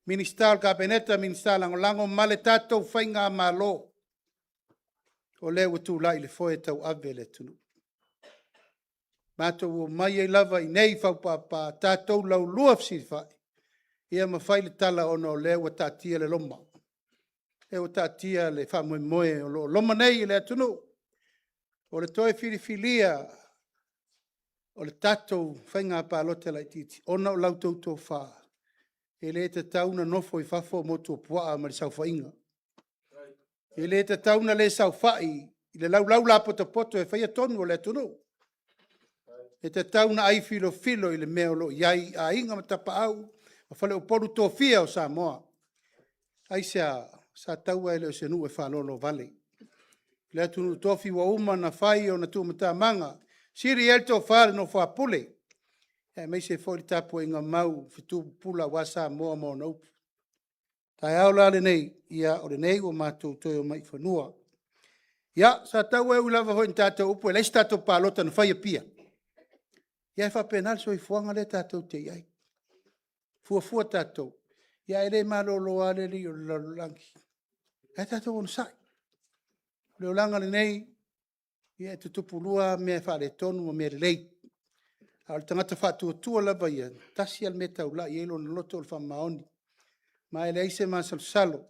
Minisita o le Kapeneta, Minisita Lagolago ma le tatou Faigamalo o lea ua tulai i le foe e tauave le atunuu. Matou omai ai lava i inei i Faupapa tatou laulua fesilafai, ia ma fai le tala ona o lea ua taatia le loma, lea ua taatia le faamoemoe o lo o loma nei i le atunuu, o le toe filifilia o le tatou Faiga Palota Laitiiti ona o la outou tofa, e le tatau ona nofo i fafo Motuopuaa ma le saofaiga. E le tatau ona le saofai i le laulau lapotopoto e faia tonu a le atunuu. E tatau ona ai filofilo i le mea o lo o i ai aiga ma tapaau ma faleupolu tofia o Samoa. Aisea? Sataua e le o se nuu e faloaloavale. O le atunuu tofi ua uma ona fai ona tuumatamaga, sili i ai le tofa a le nofo a Pule, aemaise foi le tapuaiga mau fetu pupula aua Samoa ma ona upu. O le taeao la lenei, ia o lenei ua matou toe omai i fanua. Ia, Sataua, e ui lava foi ina tatou upu e leai se tatou palota na fai i Apia, ia ae faapena le soifuaga lea tatou te i ai. E fuafua tatou, ae le malolo lava le alii o le lalolagi. Ae tatou onosai, o le olaga lenei, e tutupu lua lava mea faaletonu ma mea lelei. A o le tagata faatuatua lava ia, e tasi lava le mea e taulai i ai lona loto o le faamaoni. Ma e leai se masalosalo,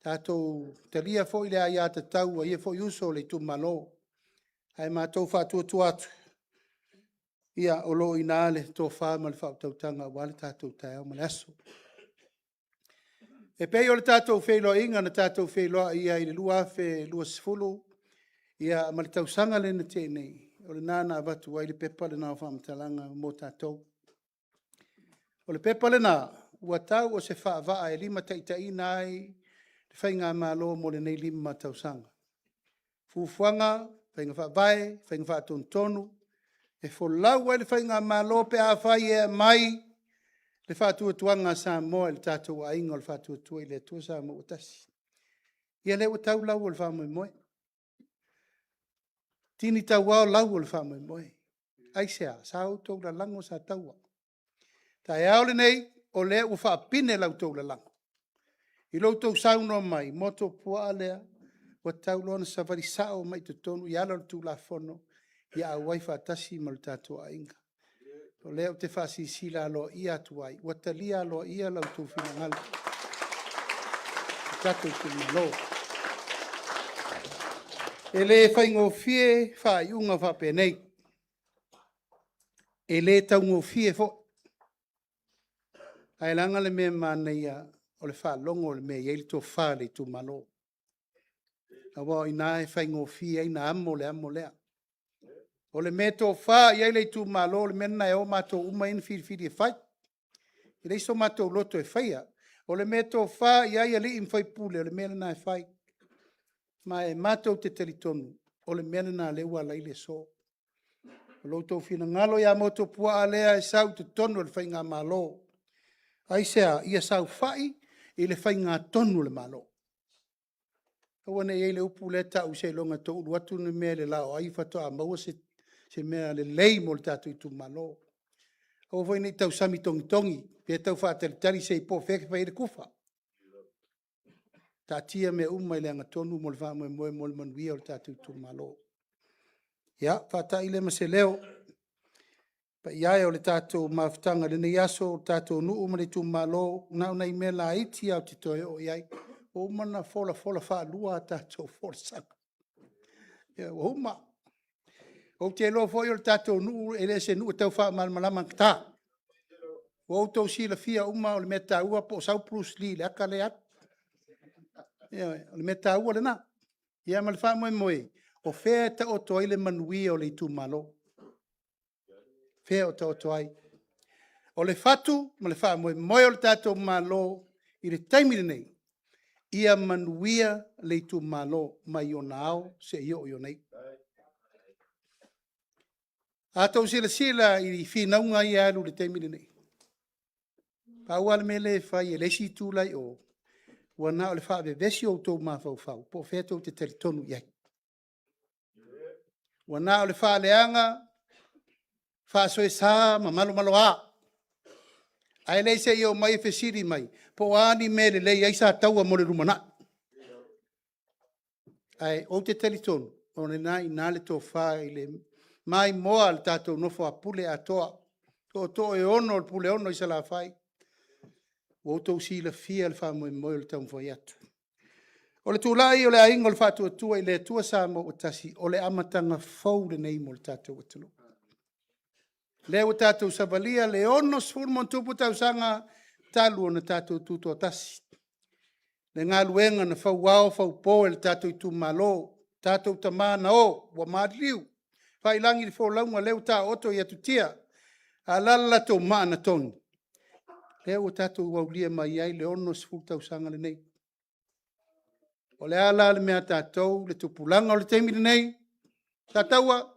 tatou talia foi le aiatatau a ia foi uso o le itumalo, ae matou faatuatua atu, ia o lo o i ina le tofa ma le faautautaga aua le tatou taeao ma le aso. E pei o le tatou feiloaiga na tatou feiloai ai i le 2020. Ia, ma le tausaga lea na tea nei, o lena na avatu ai le pepa lena o faamatalaga mo tatou. O le pepa lena, ua tau o se faavaa e limataitaiina ai le Faigamalo mo lenei 5 tausaga. Fuafuaga, faiga faavae, faiga faatonutonu e folau ai le Faigamalo pe afai e aumai le faatuatuaga a Samoa i le tatou aiga o le Faatuatua i le Atua Samoa ua Tasi. Ia lea ua tau lau o le faamoemoe, tini tauao lau o le faamoemoe. Aisea? Sa outou lalago Sataua. O le taeao lenei, o lea ua faapine la outou lalago, i lo outou saunoa mai, motu o puaa lea ua tatau loa ona savali sao mai i totonu i ala o le Tulafono, ia auai faatasi ma lo tatou aiga. O lea ou te faasilasila aloaia atu ai, ua talia aloaia lo outou finagalo e le tatou itumalo. E le faigofie faaiuga faapenei, e le taugofie foi, ae leaga le mea e manaia o le faalogo i le mea e i ai le tofa a le itumalo. Aua o i ina e faigofie ai ona amo le amo lea. O le mea e tofa i ai le itumalo, o le mea lena e o matou uma ia na filifili e fai. E leai so matou loto e faia, o le mea e tofa i ai alii ma faipule, o le mea lena e fai. Ma e matou te talitonu, o le mea lena o lea ua ala ai le aso. O lo outou finagalo ia Motuopuaa lea e sau i totonu o le Faigamalo. Aisea? Ia saofai i le faigatonu o le Malo. Aua ne i i ai le upu lea e tau seiloga e toulu atu le mea i le laoai faatoa maua se mea lelei mo le tatou itumalo. Aua foi ne i tausami togitogi pe tau faatalitali se i po o fea e fai ai le tufa. Taatia mea uma i le agatonu mo le faamoemoe mo le manuia o le tatou itumalo. Ia, faatai lea ma se leo, le paia e o le tatou mafutaga i lenei aso, le tatou nuu ma le itumalo, na o nai mea laiti lava ou te toe oo i ai. Ua uma ona folafola faalua a tatou folasaga, ia ua uma. Ou te iloa foi o le tatou nuu e le o se nuu e tau faamalamalama. Ua outou silafia uma o le mea taua po o sau Bruce Lee i le ata lea e alu. Ioe, o le mea taua lena. Ia ma le faamoemoe, o fea e taoto ai le manuia o le itumalo? O fea o taoto ai? O le fatu ma le faamoemoe o le tatou Malo i le taimi lenei, ia manuia le itumalo mai ona ao seia oo i ona iu. A outou silasila i finauga ia e alu i le taimi lenei, pau lava le mea lea e fai e le isi itu la e i o, ua na o le faavevesi o outou mafaufau po o fea tou te talitonu i ai. Ua na o le faaleaga, faasoesa ma malomaloa, ae le i omai fesili mai, po o a ni mea e lelei ai Sataua mo le lumanai. Ae ou te talitonu, o lena e i ina le tofa i le maimoa a le tatou nofo a pule atoa, tootoo e ono o le Puleono i Salafai, ua outou silafia le faamoemoe o le taumafai atu. O le tulai o le Aiga o le Faatuatua i le Atua Samoa ua Tasi, o le amataga fou lenei mo le tatou atunuu. O lea ua tatou savalia le 60+ tausaga talu ona tatou tutoatasi, le galuega na fauao faupo e le tatou itumalo, tatou tama na o ua maliliu faiilagi le folauga, lea ua taooto i atutia, ae o le a le latou maa na togi? Lea ua tatou aulia mai ai le 60 tausaga lenei. O le a la le mea a tatou le tupulaga o le taimi lenei? Sataua,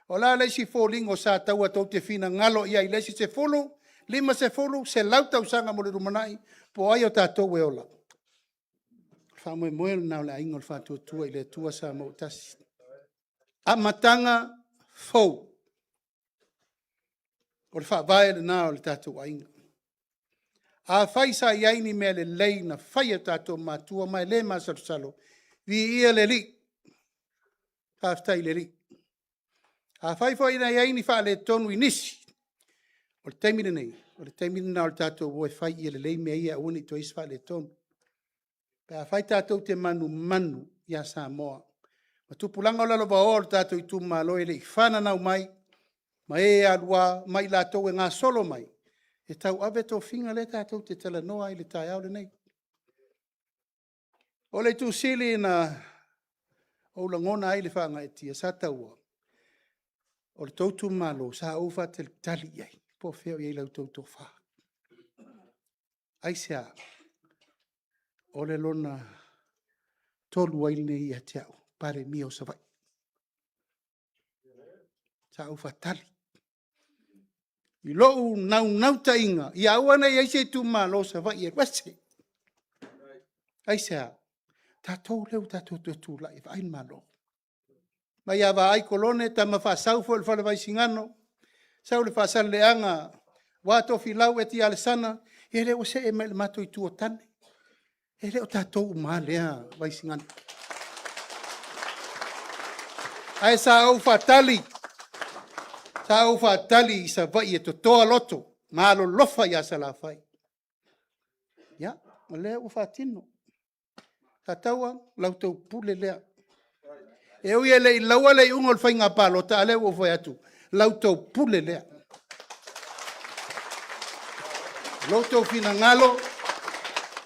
o le a le isi foliga o Sataua tou te finagalo i ai i le isi 10, 50, 100 tausaga mo le lumanai, po o ai o tatou e ola? O le faamoemoe lena o le Aiga o le Faatuatua i le Atua Samoa ua Tasi. Amataga fou. O le faavae lena o le tatou aiga. Afai sa i ai ni mea lelei na fai e o tatou matua ma e le masalosalo, viia le Alii, faafetai i le Alii. Afai foi na i ai ni faaletonu i nisi, o le taimi lenei, o le taimi lena o le tatou o e fai ia lelei mea ia e aua ne i toe i ai se faaletonu. Pe afai tatou te manumanu ia Samoa, ma tupulaga lalovaoa o le tatou itumalo e le i fananau mai, ma e aluga ma i latou e gasolo mai, e tauave tofiga lea tatou te talanoa ai i le taeao lenei. O le itu sili na Ou lagona ai le faagaeetia, Sataua, o le tou itumalo sa ou faatalitali i ai, po o fea o i ai la outou tofa. Aisea? O le lona 3 ai lenei ia te au, Palemia o Savaii. Sa ou faatali. I lou naunautaiga, ia aua ne i i ai se itumalo o Savaii e alu ese. Aisea? Tatou lea ua tatou toe tulai e vaai le Malo. Mai ia Vaai Kolone tama faasau foi o le Fale Vaisigano, sau le Faasaleleaga aua Tofilau Eti Alesana, ia lea ua see mai i le matou itu o tane. E le o tatou uma lava lea Vaisigano. Ae sa ou faatali, sa ou faatali i Savaii e totoa loto ma alolofa ia Salafai. Ia, o lea ua faatino. Sataua, o la outou pule lea. E ui e le i laua le iuga o le faiga palota, a o lea ua ou fai atu, o la outou pule lea. O lo outou finagalo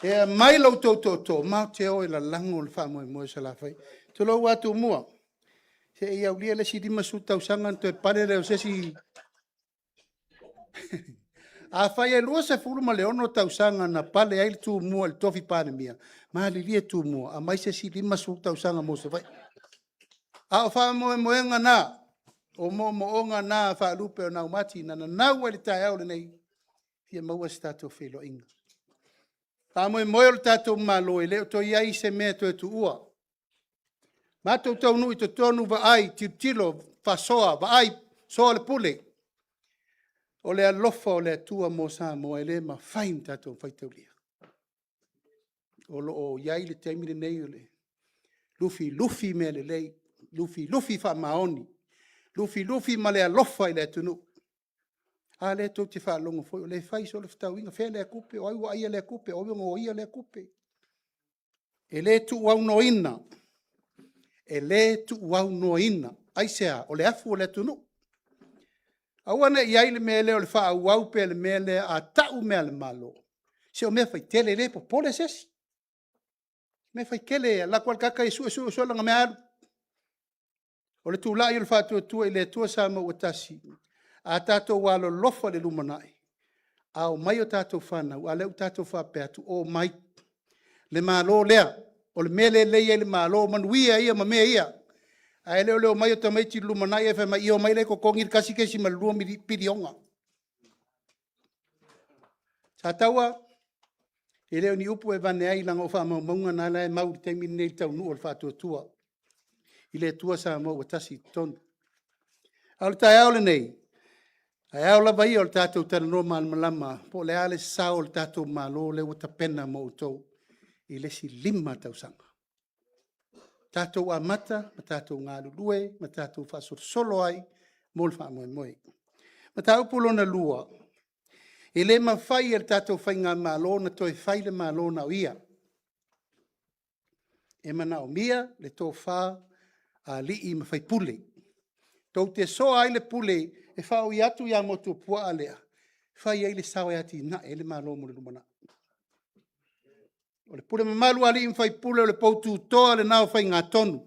e aumai lo outou tootoo, matou te o e lalago le faamoemoe o Salafai. Tulou lava Tumua, se i aulia le isi 50 tausaga ona toe pale lea o se isi... Afai e 26 tausaga na pale ai le Tumua i le tofi Palemia, malilie Tumua, aumai se isi 50 tausaga mo Savaii. A o faamoemoega na, o moomooga na faalupe o naumati na nanau ai i le taeao lenei, e fia maua se tatou feiloaiga. Faamoemoe o le tatou Malo, e le o toe i ai se mea e toe tuua. Matou taunuu i totonu, vaai, tilotilo, faasoa, vaai, soa le pule. O le alofa o le Atua mo Samoa, e le mafai ona tatou faitaulia. O lo o i ai le taimi lenei o le lufilufi mea lelei, lufilufi faamaoni, lufilufi ma le alofa i le atunuu. A lea tou te faalogo foi o lea e fai solo fetauiga, fea lea tupe, o ai ua aia lea tupe, o ai ua noaia lea tupe. E le tuuaunoaina, e le tuuaunoaina. Aisea? O le afu o le atunuu. Aua ne i i ai le mea lea o le faaauau pea o le mea lea a tau mea a le Malo, se o mea faitele e le popole se isi. O mea faitele e alu atu lava le tagata ia sue sue lana mea alu. O le tulai o le Faatuatua i le Atua Samoa ua Tasi, a tatou alolofa i le lumanai, a omai a tatou fanau, a lea ua tatou faapea atu, omai, le Malo lea, o le mea lea e lelei ai le Malo, manuia ia ma mea ia. Ae le o le omai o tamaiti i le lumanai ae fai mai, ia omai la e totogi le $1.2 piliona. Sataua, e le o ni upu e avane ai leaga o faamaumauga na la e mau i le taimi lenei i le taunuu o le Faatuatua i le Atua Samoa ua tasi i totonu. A o le taeao lenei, ae ao lava ia o le tatou talanoa malamalama po o le a le sao o le tatou Malo lea ua tapena mo outou i le isi 5 tausaga. Tatou amata ma tatou galulue ma tatou faasolosolo ai mo le faamoemoe. Mataupu lona lua, e le mafai e le tatou Faigamalo ona toe fai le Malo na o ia. E manaomia le tofa a alii ma faipule, tou te soa ai le pule e faaui atu ia Motuopuaa lea, e fai ai le sao e atinae ai le Malo mo le lumanai. O le pule mamalu a alii ma faipule o le poututoa lena o faigatonu,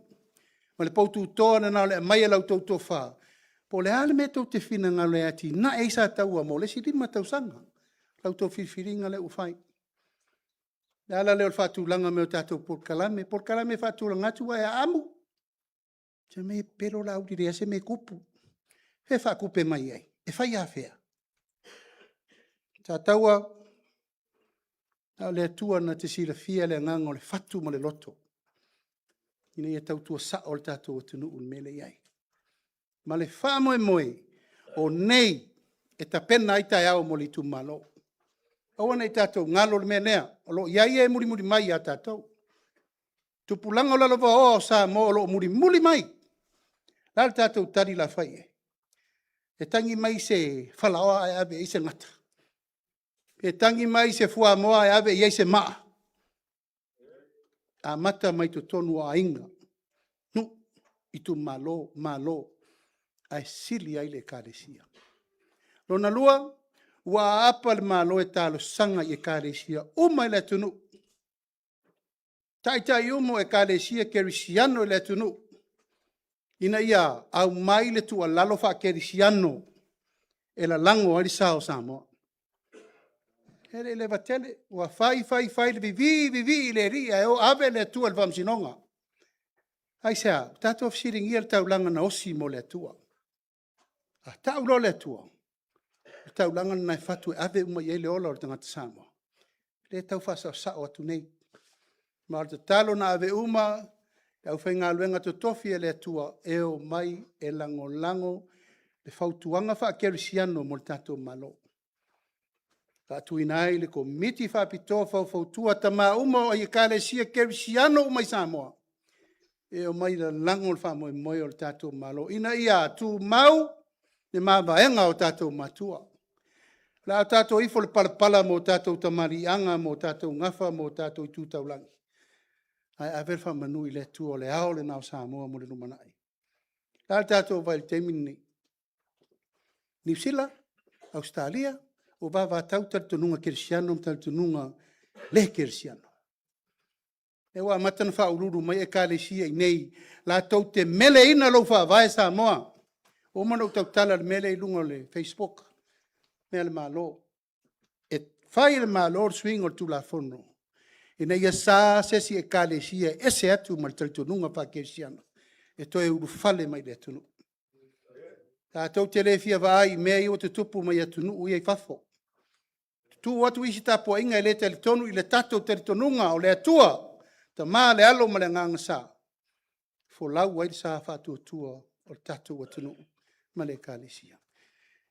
ma le poututoa lena o le aumai o la outou tofa, po o le a le mea tou te finagalo e atinae ai Sataua mo le isi 5 tausaga. O la outou filifiliga lea ua fai. O le ala lea o le faatulaga mai o tatou polokalame, o polokalame e faatulaga atu ua e amu, fai mai e pepelo Laauli e leai lava se mea e tupu. O fea e faatupe mai ai? E fai afea? Sataua, na o le Atua na te silafia le agaga o le fatu ma le loto, ina ia tautua sao le tatou atunuu i le mea lea e i ai. Ma le faamoemoe, o nei e tapena ai taeao mo le itumalo. Aua ne i tatou galo le mea lea, o lo o i ai e mulimuli mai ia tatou. Tupulaga lalovaoa o Samoa o lo o mulimuli mai. O le a le tatou tali o le a fai i ai? E tagi mai se falaoa ae ave i ai se gata? Pe tagi mai se fuamoa ae ave i ai se maa? Amata mai totonu o aiga, nuu, itumalo, Malo, ae sili ai le Ekalesia. Lona lua, ua aapa le Malo e talosaga i Ekalesia uma i le atunuu, taitai uma o Ekalesia Kerisiano i le atunuu. Ina ia aumai le tuualalo faakerisiano e lalago ai le sa o Samoa. E le i leva tele, ua fai fai fai le vivī vivī i le Alii ae ave le Atua i le faamasinoga. Aisea? Ua tatou fesiligia le taulaga na osi mo le Atua. A tau loa le Atua, o le taulaga lena e fatu e ave uma i ai le ola o le tagata Samoa. O lea e tau faasaosao atu nei. Ma o le tatalo na ave uma e le aufaigaluega totofi a le Atua, e omai e lagolago le fautuaga faakerisiano mo le tatou Malo. Faatuina ai le Komiti Faapitoa Faufautua a tama uma o Ekalesia Kerisiano uma i Samoa, e omai e lalago le faamoemoe o le tatou Malo, ina ia tumau le mavaega a o tatou matua. O le a tatou ifo i le palapala ma o tatou tamaliiaga ma o tatou gafa ma o tatou tu taulagi, ae ave le faamanu i le Atua, o le ao lena o Samoa mo le lumanai. O le a le tatou vaai i le taimi lenei? Niu Sila, Ausetalia, ua vavatau talitonuga kerisiano ma talitonuga le kerisiano. O lea ua amata ona faauluulu mai Ekalesia i inei latou te meleina lou faavae Samoa. Ua uma ona ou tautala i le mea lea i luga o le facebook, mea a le Malo. E fai e le Malo le suiga o le Tulafono ina ia sa se isi Ekalesia e ese atu ma le talitonuga faakerisiano e toe ulufale mai i le atunuu. Tatou te le fia vaai i mea ia ua tutupu mai atunuu ia i fafo. Tutu atu isi tapuaiga e le talitonu i le tatou talitonuga o le Atua, Tama le Alo ma le Agaga Sa, folau ai le sa faatuatua o le tatou atunuu ma le Ekalesia.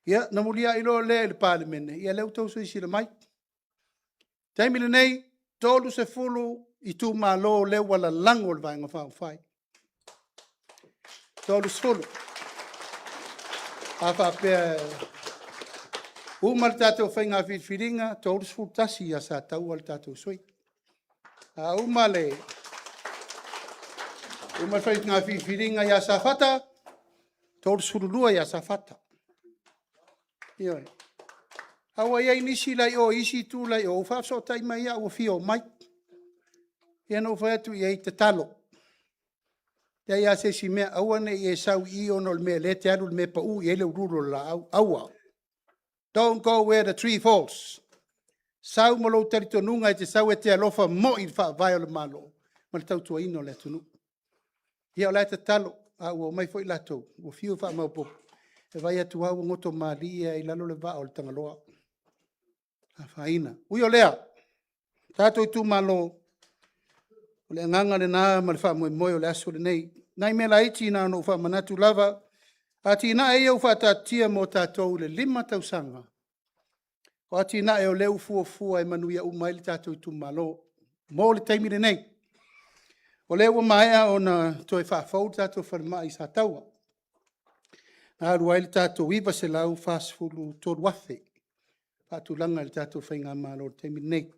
Ia, ona muliai loa lea i le Palemene, ia lea ua outou silasila mai. O le taimi lenei, e 30 itumalo lea ua lalago e le Vaega Faaupufai. E 30. A faapea e uma le tatou faiga filifiliga, 31 i Sataua le tatou sui. A uma le faiga filifiliga ia Safata, 32 ia Safata. Ioe. A ua i ai nisi la i o i isi itu la i o ua faafesootai mai au ua fia omai. Ia na ou fai atu i ai, tatalo, leai lava se isi mea, aua ne i e sau i i ona o le mea o lea e te alu i le mea e pau i ai le ululu o le laau, aua. Don't go where the tree falls. Sau ma lou talitonuga e te sau e te alofa moi i le Faavae o le Malo ma le tautuaina o le atunuu. Ia o la e tatalo, a ua omai foi latou, ua fiu e faamaopoopo, e vaai atu lava ua goto malie lava i lalo le vaa o le Tagaloa. Afaina. Ui o lea, tatou itumalo, o le agaga lena ma le faamoemoe o le aso lenei. O nai mea laiti na ona ou faamanatu lava, atinae ia ua faataatitia mo tatou i le 5 tausaga, o atinae o lea ua fuafua e manuia uma ai le tatou itumalo mo le taimi lenei. O lea ua maea ona toe faafou le tatou falemai i Sataua, na alu ai le tatou $943,000 faatulaga e le tatou Faigamalo i le taimi lenei.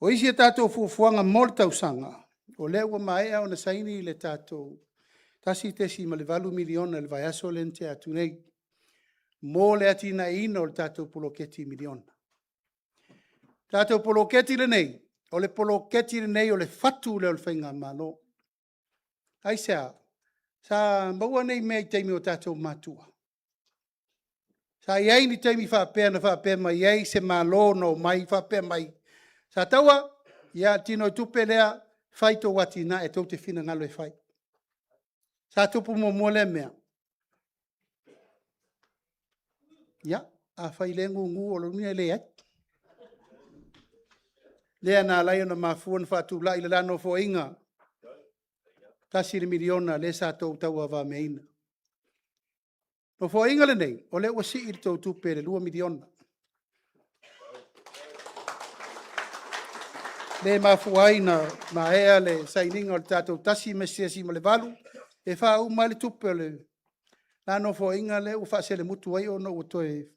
O isi a tatou fuafuaga mo le tausaga, o lea ua maea ona saini le tatou $1.8 miliona i le vaiaso lea na tea atu nei, mo le atinaeina o le tatou poloketi miliona. O le tatou poloketi lenei, o le poloketi lenei o le fatu lea o le Faigamalo. Aisea? Sa maua nei mea i taimi o tatou matua? Sa i ai ni taimi faapea na faapea mai ai se Malo na omai faapea mai, Sataua, ia o le tinoitupe lea, fai a outou atinae tou te finagalo e fai. Sa tupu muamua lea mea? Ia, afai o lea e gugu, o lona uiga e leai. Lea na ala ai ona mafua ona faatulai le la Nofoaiga, $1 miliona lea sa outou tauavameaina. O le Nofoaiga lenei, o lea ua sii le tou tupe i le $2 miliona. Lea e mafua ai ona maea le sainiga o le tatou 1.8, e faauma ai le tupe o le la Nofoaiga lea ua faaselemutu ai ona ua toe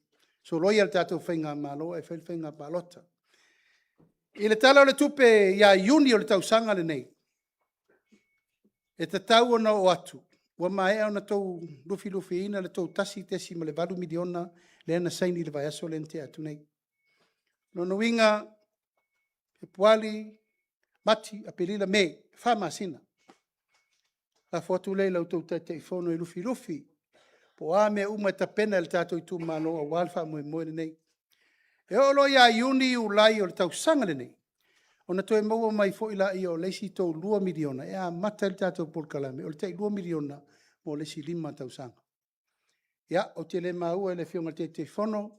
soloia le tatou Faigamalo ae fai le faiga palota. I le Tala o le Tupe ia Iuni o le tausaga lenei, e tatau ona oo atu ua maea ona outou lufilufiina le tou $1.8 miliona lea na saini i le vaiaso lea na tea atu nei. O lona uiga, Fepuari, Mati, Aperila, Me, fa masina. Lafo atu lea i la outou Taitaifono e lufilufi po o a mea uma e tapena e le tatou itumalo aua le faamoemoe lenei. E oo loa ia Iuni, Iulai o le tausaga lenei, ona toe maua mai foi lea o le isi tou $2 miliona e amata ai le tatou polokalame o le tai $2 miliona mo le isi 5 tausaga. Ia, ou te le maua i le Afioga i le Taitaifono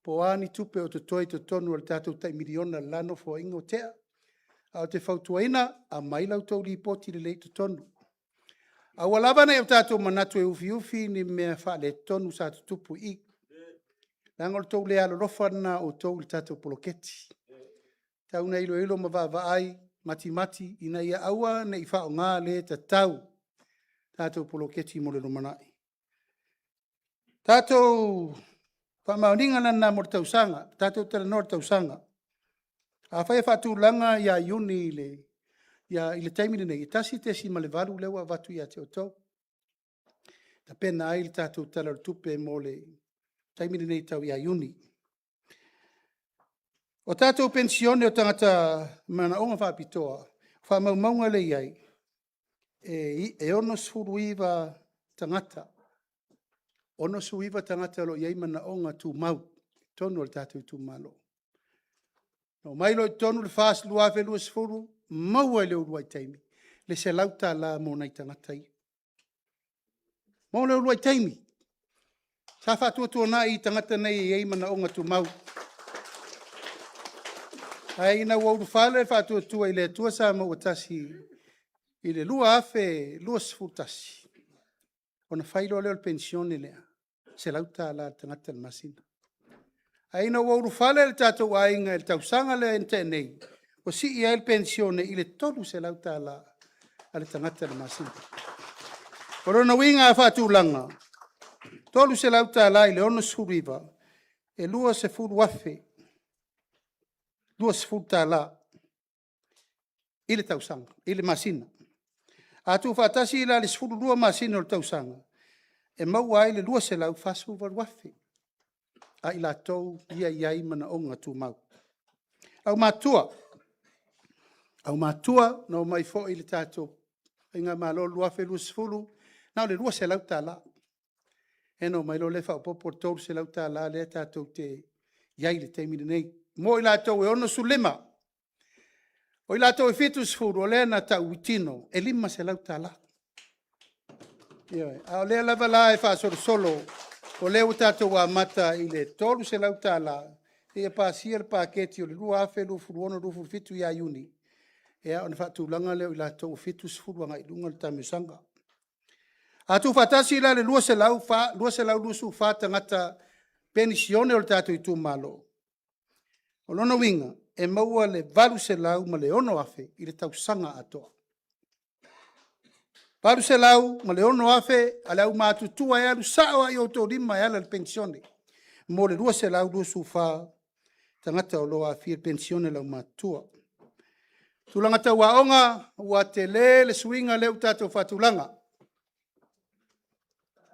po o a ni tupe o totoe i totonu o le tatou tai $1 miliona i le la Nofoaiga ua tea, ae ou te fautuaina, aumai la outou Lipoti lelei i totonu. Aua lava ne i o tatou manatu e ufiufi ni mea faaletonu sa tutupu i i, leaga o le tou le alolofa lena o outou i le tatou poloketi. E tatau ona iloilo ma vaavaai matimati ina ia aua ne i faaaoga le tatau tatou poloketi mo le lumanai. Tatou faamaoniga lena mo le tausaga, tatou talanoa i le tausaga. Afai e faatulaga ia Iuni i le taimi lenei, e 1.8 lea ua avatu ia te outou, e tapena ai le tatou Tala o le Tupe mo le taimi lenei tau ia Iuni. O tatou penisione o tagata manaoga faapitoa, o faamaumauga lea e i ai, e 69 tagata, 69 tagata o lo o i ai manaoga tumau i totonu o le tatou itumalo. Na omai loa i totonu le FAST i le 2020, maua i le uluai taimi le $100 mo nai tagata ia. Mo le uluai taimi. Sa faatuatuanai tagata nei e i ai manaoga tumau. Ae ina ua ulufale le Faatuatua i le Atua Samoa ua Tasi i le 2021, ona fai loa lea o le penisione lea, $100 a le tagata i le masina. Ae ina ua ulufale le tatou aiga i le tausaga lea na tea nei, ua sii ai le penisione i le $300 a le tagata i le masina. O lona uiga a faatulaga, $300 i le 69, e $20,020 i le tausaga, i le masina. A tuufaatasi la le 12 masina o le tausaga, e maua ai le $248,000 a i latou ia e i ai manaoga tumau. Aumatuia, aumatuia na omai foi i le tatou Faigamalo i le 2020, na o le $200, lea na omai loa faaopoopo le $300 lea tatou te i ai i le taimi lenei, mo i latou e 65. O i latou e 70, o lea na tautino e $500. Ioe, a o lea lava la e faasolosolo, o lea ua tatou amata i le $300 seia pasia le paketi o le 2026/2027 ia Iuni, ona faatulaga lea o i latou e 70 agai i luga le taamilosaga. A tuufaatasi la le 224 tagata penisione a le tatou itumalo, o lona uiga e maua le $806,000 i le tausaga atoa. E $806,000 a le aumatutua e alu sao lava i outou lima e ala i le penisione mo le 224 tagata o lo o aafia i le penisione a le aumatutua. Tulaga tau aoga, ua tele le suiga lea ua tatou faatulaga.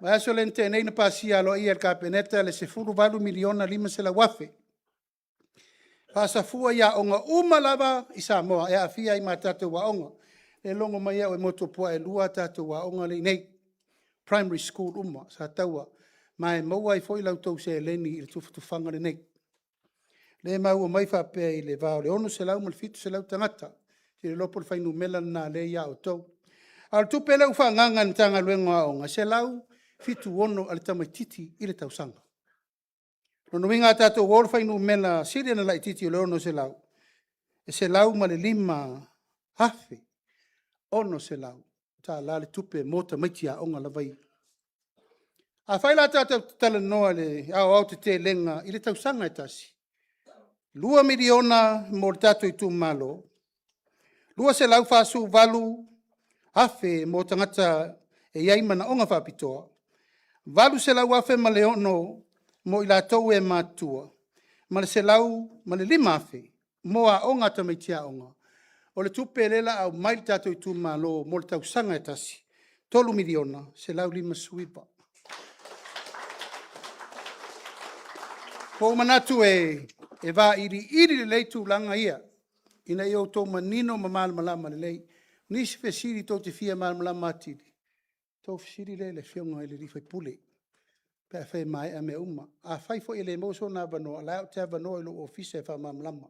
O le vaiaso lea na tea nei na pasia aloaia e le Kapeneta le $18,500,000 faasafua i aoga uma lava i Samoa e aafia ai ma tatou aoga. E logo mai au e Motuopuaa e 2 a tatou aoga lea e i inei, primary school uma o Sataua, ma e maua ai foi la outou seleni i le tufatufaga lenei. O lea e maua mai faapea i le va o le 600 ma le 700 tagata, ou te le iloa po o le fuainumera lena o lea e ia outou. A o le tupe lea ua faaagaaga e le Matagaluega o Aoga, e $176 a le tamaitiiti i le tausaga. O lona uiga a tatou o le fuainumera sili ona laitiiti i le 600, e $105,600 le tupe mo tamaiti aoga lava ia. Afai la tatou te talanoa i le aoaotetelega i le tausaga e tasi, e $2 miliona mo le tatou itumalo, $248,000 mo tagata e i ai manaoga faapitoa, $800,006 mo i latou e matutua, ma le $105,000 mo aoga a tamaiti aoga. O le tupe lea o le a aumai i le tatou itumalo mo le tausaga e tasi, e $3,159,000. Ua ou manatu e vailiili lelei tulaga ia, ina ia outou manino ma malamalama lelei. O nisi fesili tou te fia malamalama atili, Tou fesili lea i le Afioga i le sui usufono pe afai e maea mea uma. Afai foi e le maua sona avanoa, o la ou te avanoa i lou ofisa e faamalamalama.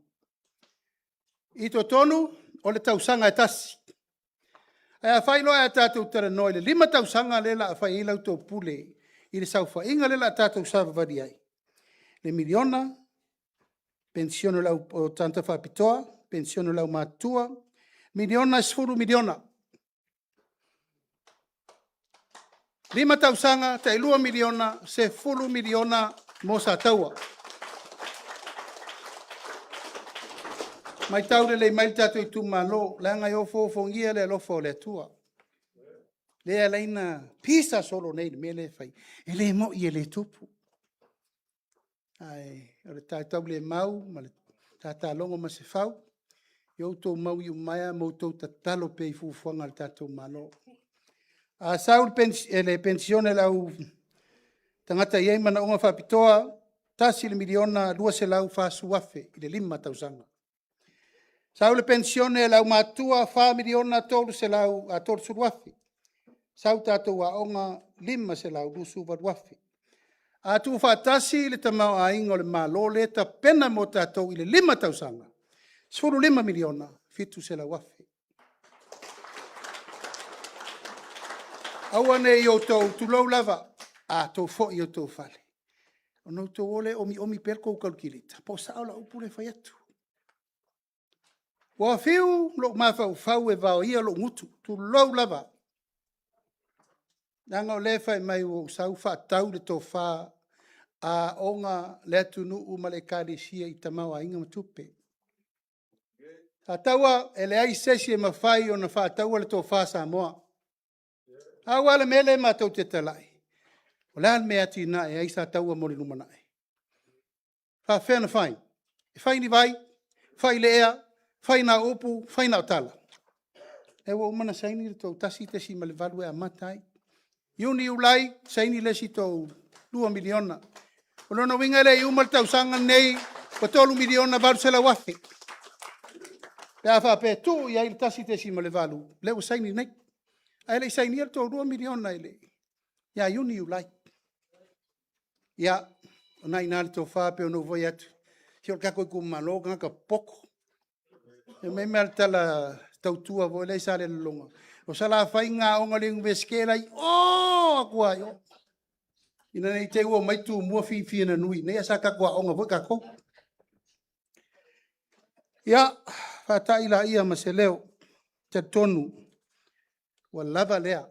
I totonu o le tausaga e tasi. Ae afai loa ae tatou talanoa i le 5 tausaga lea o le a fai ai la outou pule i le saofaiga lea o le a tatou savavali ai, le miliona, penisione a tagata faapitoa, penisione a le aumatutua, miliona e $10 miliona. 5 tausaga tai $2 miliona, $10 miliona mo Sataua. Matau lelei mai le tatou itumalo, leaga e ofoofogia le alofa o le Atua, lea e ala ai ona pisa solo nei i le mea lea e fai. E le moni e le tupu, ae o le ta taulemau ma le ta logo Masefau, ia outou mau iumaea ma outou tatalo pea i fuafuaga a le tatou Malo. A sau le penisione a le au tagata e i ai manaoga faapitoa, $1,240,000 i le 5 tausaga. Sau le penisione a le aumatutua, $4,330,000. Sau tatou aoga, $528,000. A tuufaatasi le tamaoaiga o le Malo lea e tapena mo tatou i le 5 tausaga, $15,700,000. Aua ne i outou, tulou lava, a outou foi i o outou fale, ona outou o lea e omiomi pea la outou calculator po o sao lau upu lea e fai atu. Ua fiu lou mafaufau e vaoia lou gutu, tulou lava, leaga o lea e fai mai ua ou sau faatau le tofa a aoga le atunuu ma le ekalesia i tamaoaiga ma tupe. Sataua, e leai se isi e mafai ona faataua le tofa a Samoa. Pau lava le mea lea matou te talai, o le a le mea e atinae ai Sataua mo le lumanai? E faapefea ona fai? E fai i ni vai? Fai i le ea? Fai na o upu, fai na o tala? O lea ua uma ona saini le tou 1.8 e amata ai. Iuni, Iulai saini le isi tou $2 miliona. O lona uiga e le i uma le tausaga lenei ua $3,800,000 pe a faapea e tuu i ai le 1.8 lea ua saini nei. Ae le i sainia le tou $2 miliona ia Iuni, Iulai. Ia, o lena e i ina le tofa e pei ona ou fai atu, se o le tatou itumalo o tagata popoto. Fai mai le tala tautua foi lea i Salelologa, o Salafai na aoga i le Iunivesite la e i o atu lava i o, ina ne i te i ua omai Tumua fiafia ina nui i inei ae sa tatou aoga foi tatou. Ia, faatai laia ma se leo, e talitonu ua lava lea,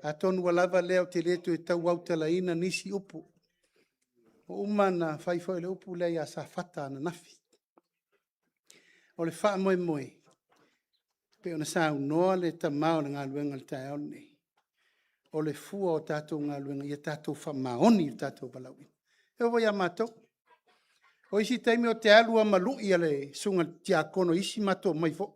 atonu ua lava lea ou te le toe tau autalaina nisi upu. Ua uma ona fai foi le upu lea ia Safata ananafi. O le faamoemoe, e pei ona saunoa le tama o le galuega i le taeao lenei, o le fua o tatou galuega, ia tatou faamaoni i lo tatou valaauina. E oo foi ia matou. O isi taimi ou te alu lava ma lui a le susuga i le tiakono i isi matou omai foi. E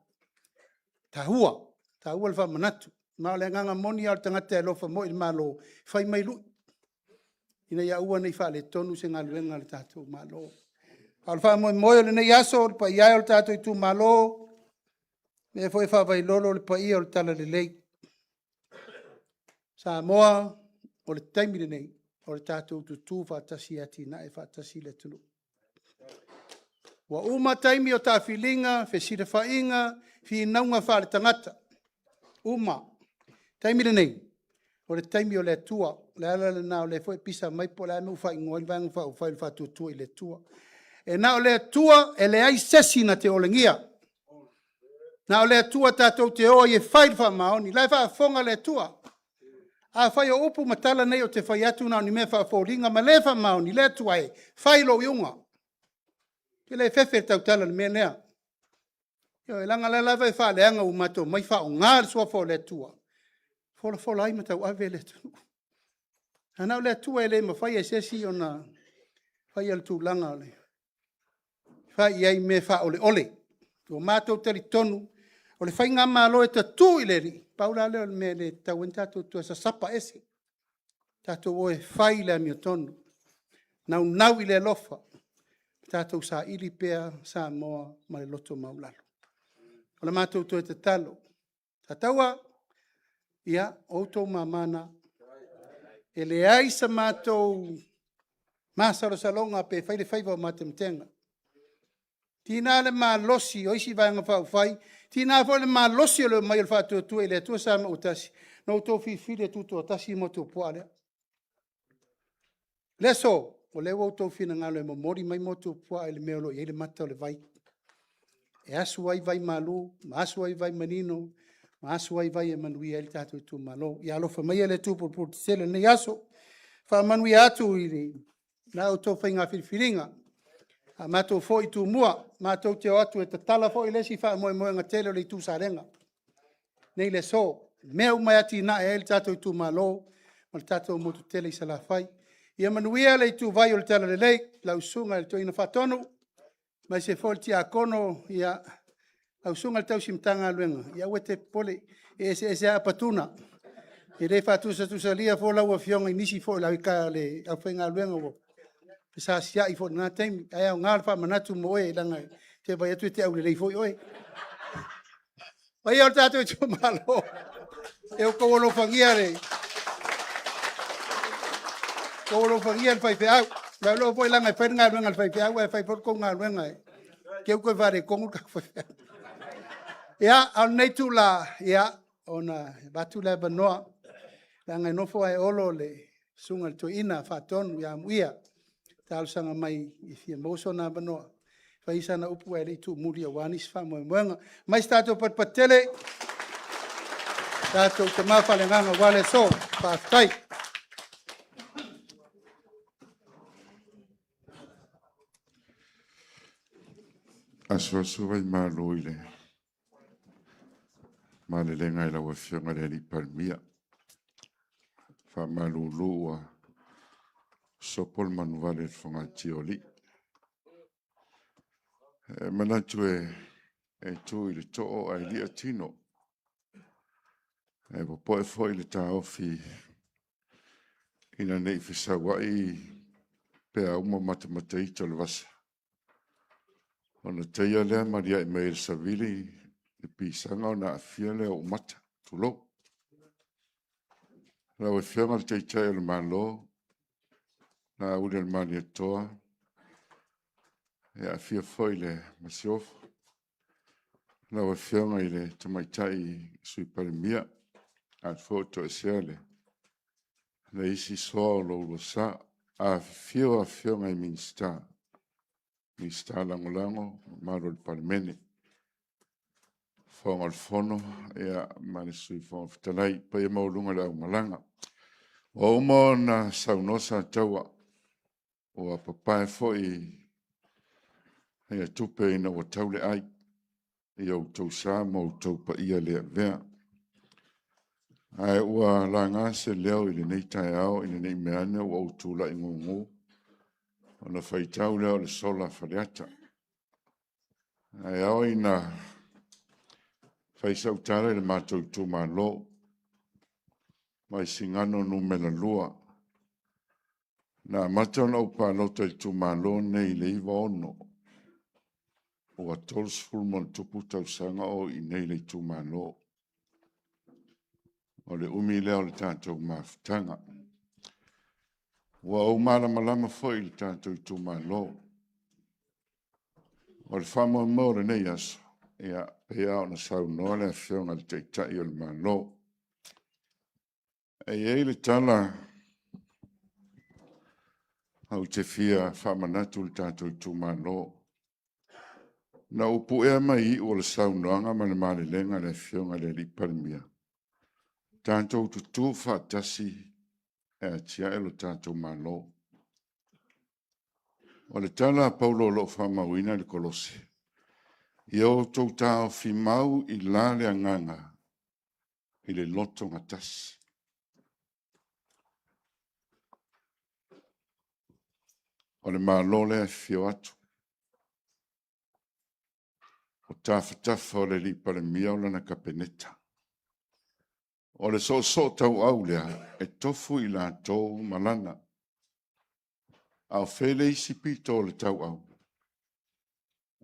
taua, e taua le faamanatu. Ma o le agaga moni lava o le tagata e alofa moi i le Malo, fai mai lui, ina ia aua ne i faaletonu se galuega a le tatou Malo. A o le faamoemoe o lenei aso le paia e o le tatou itumalo, o lea foi e faavailolo le paia o le Talalelei. Samoa, o le taimi lenei, o le tatou tutu faatasi e atinae faatasi le atunuu. Ua uma taimi o taafiliga, fesilafaiga, finauga faaletagata, uma. O le taimi lenei, o le taimi o le Atua. O le ala lena o lea foi e pisa mai po o le a le mea ua faaigoa ai le Vaega Faaupufai o le Faatuatua i le Atua. E na o le Atua e leai se isi na te olegia. Na o le Atua tatou te o ai e fai le faamaoni, o la e faafofoga le Atua. Afai o upu ma tala nei ou te fai atu na o ni mea faafoliga ma le faamaoni, le Atua e, fai lou iuga. Ou te le fefe i le tautala i le mea lea. Ioe, leaga o la e lava e faaleaga ua matou omai faaaoga le Suafa o le Atua e folafola ai ma tauave le atunuu. Ae na o le Atua e le mafaia e se isi ona faia le tulaga e fai i ai mea faaoleole. Ua matou talitonu, o le Faigamalo e tatu i le Alii, pau la lea o le mea e le tatau ai ona tatou toe sasapa ese, tatou o e fai le amiotonu, naunau i le alofa, tatou saili pea Samoa ma le loto maualalo. O le matou toe tatalo, Sataua, Ia, o outou mama na. E leai sa matou masalosaloga pe fai le faiva o matematega. Tiga le malosi o isi Vaega Faaupufai, tiga foi le malosi o le omai o le Faatuatua i le Atua Samoa ua Tasi, na outou filifili e tutoatasi motu o puaa lea. O le aso, o lea ua outou finagalo e momoli mai motu o puaa i le mea o lo o i ai le mata o le vai, e asu ai vai malu, ma asu ai vai manino, ma asu ai vai e manuia ai le tatou itumalo. Ia alofa maia le Atua pulepuletetele i lenei aso, faamanuia atu i la outou faiga filifiliga. A matou foi i Tumua, matou te o atu e tatala foi le isi faamoemoega tele o le Itu Salega nei i le aso, i mea uma e atinae ai le tatou itumalo ma le tatou motu tele i Salafai. Ia manuia le ituvai o le Talalelei, lau Susuga i le Toeaina Faatonu, aemaise foi le Tiakono, lau Susuga i le tausi Matagaluega, ia aua e te popole, e eseese lava apatuna. E le faatusatusalia foi lau Afioga i nisi foi o le aufaigaluega ua fesasiai foi i lena taimi, ae aoga le faamanatu mo oe leaga ou te vaai atu e te aulelei foi oe. Le paia o le tatou itumalo, ia outou alofagia le faifeau. Ua ou iloa foi leaga e fai le galuega a le faifeau ae fai foi le tou galuega i te'i ua toe faaletonu le tatou faifeau. Ia, a o lenei itula, ona e avatu le avanoa, leaga e nofo lava e Olo le Susuga i le Toeaina Faatonu ia Amuia na talosaga mai e fia maua sona avanoa e fai ai sana upu ae le i tuumuli aua nisi faamoemoega. Aumai se tatou patupatu tele, tatou tama faaleagaga aua le aso. Faafetai. Asuasu vai malu i le malelega i lau Afioga i le Palemia. Faamalulu ua sopo le manuvale i le fogatia o alii. E manatu e tu i le too ae lia tino. E popoe foi le taofi ina ne i fesauai peau ma matamata ita o le vasa, ona taia lea ma liai mai e le savili le pisaga ona aafia lea o ou mata, tulou. Lau Afioga i le Taitai o le Malo, Laauli Malietoa, afio foi le Masiofo, lau Afioga i le Tamaitai Sui Palemia, a o lea foi ua toesea le isi soa o lo oulua sa. Afifio Afioga i Minisita, Minisita Lagolago ma le mamalu o le Palemene, Fofoga o le Fono ma le Sui Fofoga Fetalai, le paia maualuga i le aumalaga. Ua uma ona saunoa Sataua, ua papae foi tupe ina ua tau le ai i outou sa ma outou paia le avea. Ae ua laga se leo i lenei taeao ina ne i meaane ua ou tulai gugu ona faitau lea o le sola a Faleata. Ae ao ina fai sau tala i le matou itumalo, Vaisigano Nu.2. Na amata ona ou palota i le itumalo lenei i le 96, ua 30+ tausaga o ou i inei i le itumalo. O le umi lea o le tatou mafutaga. Ua ou malamalama foi i le tatou itumalo. O le faamoemoe o lenei aso, e pei lava ona saunoa le Afioga i le Taitai o le Malo. E i ai le tala ou te fia faamanatu i le tatou itumalo. Na ou puea mai iu o le saunoaga ma le malelega a le Afioga i le Palemia, tatou tutu faatasi e atiae lo tatou Malo. O le tala a Paulo o lo o faamauina i le Kolose, ia outou taofi mau i la le agaga i le loto gatasi. O le Malo lea e afifio atu, o tafatafa o le Palemia o lana Kapeneta. O le soosoo tauau lea e tofu i latou ma lana. A o fea le isi pito o le tauau?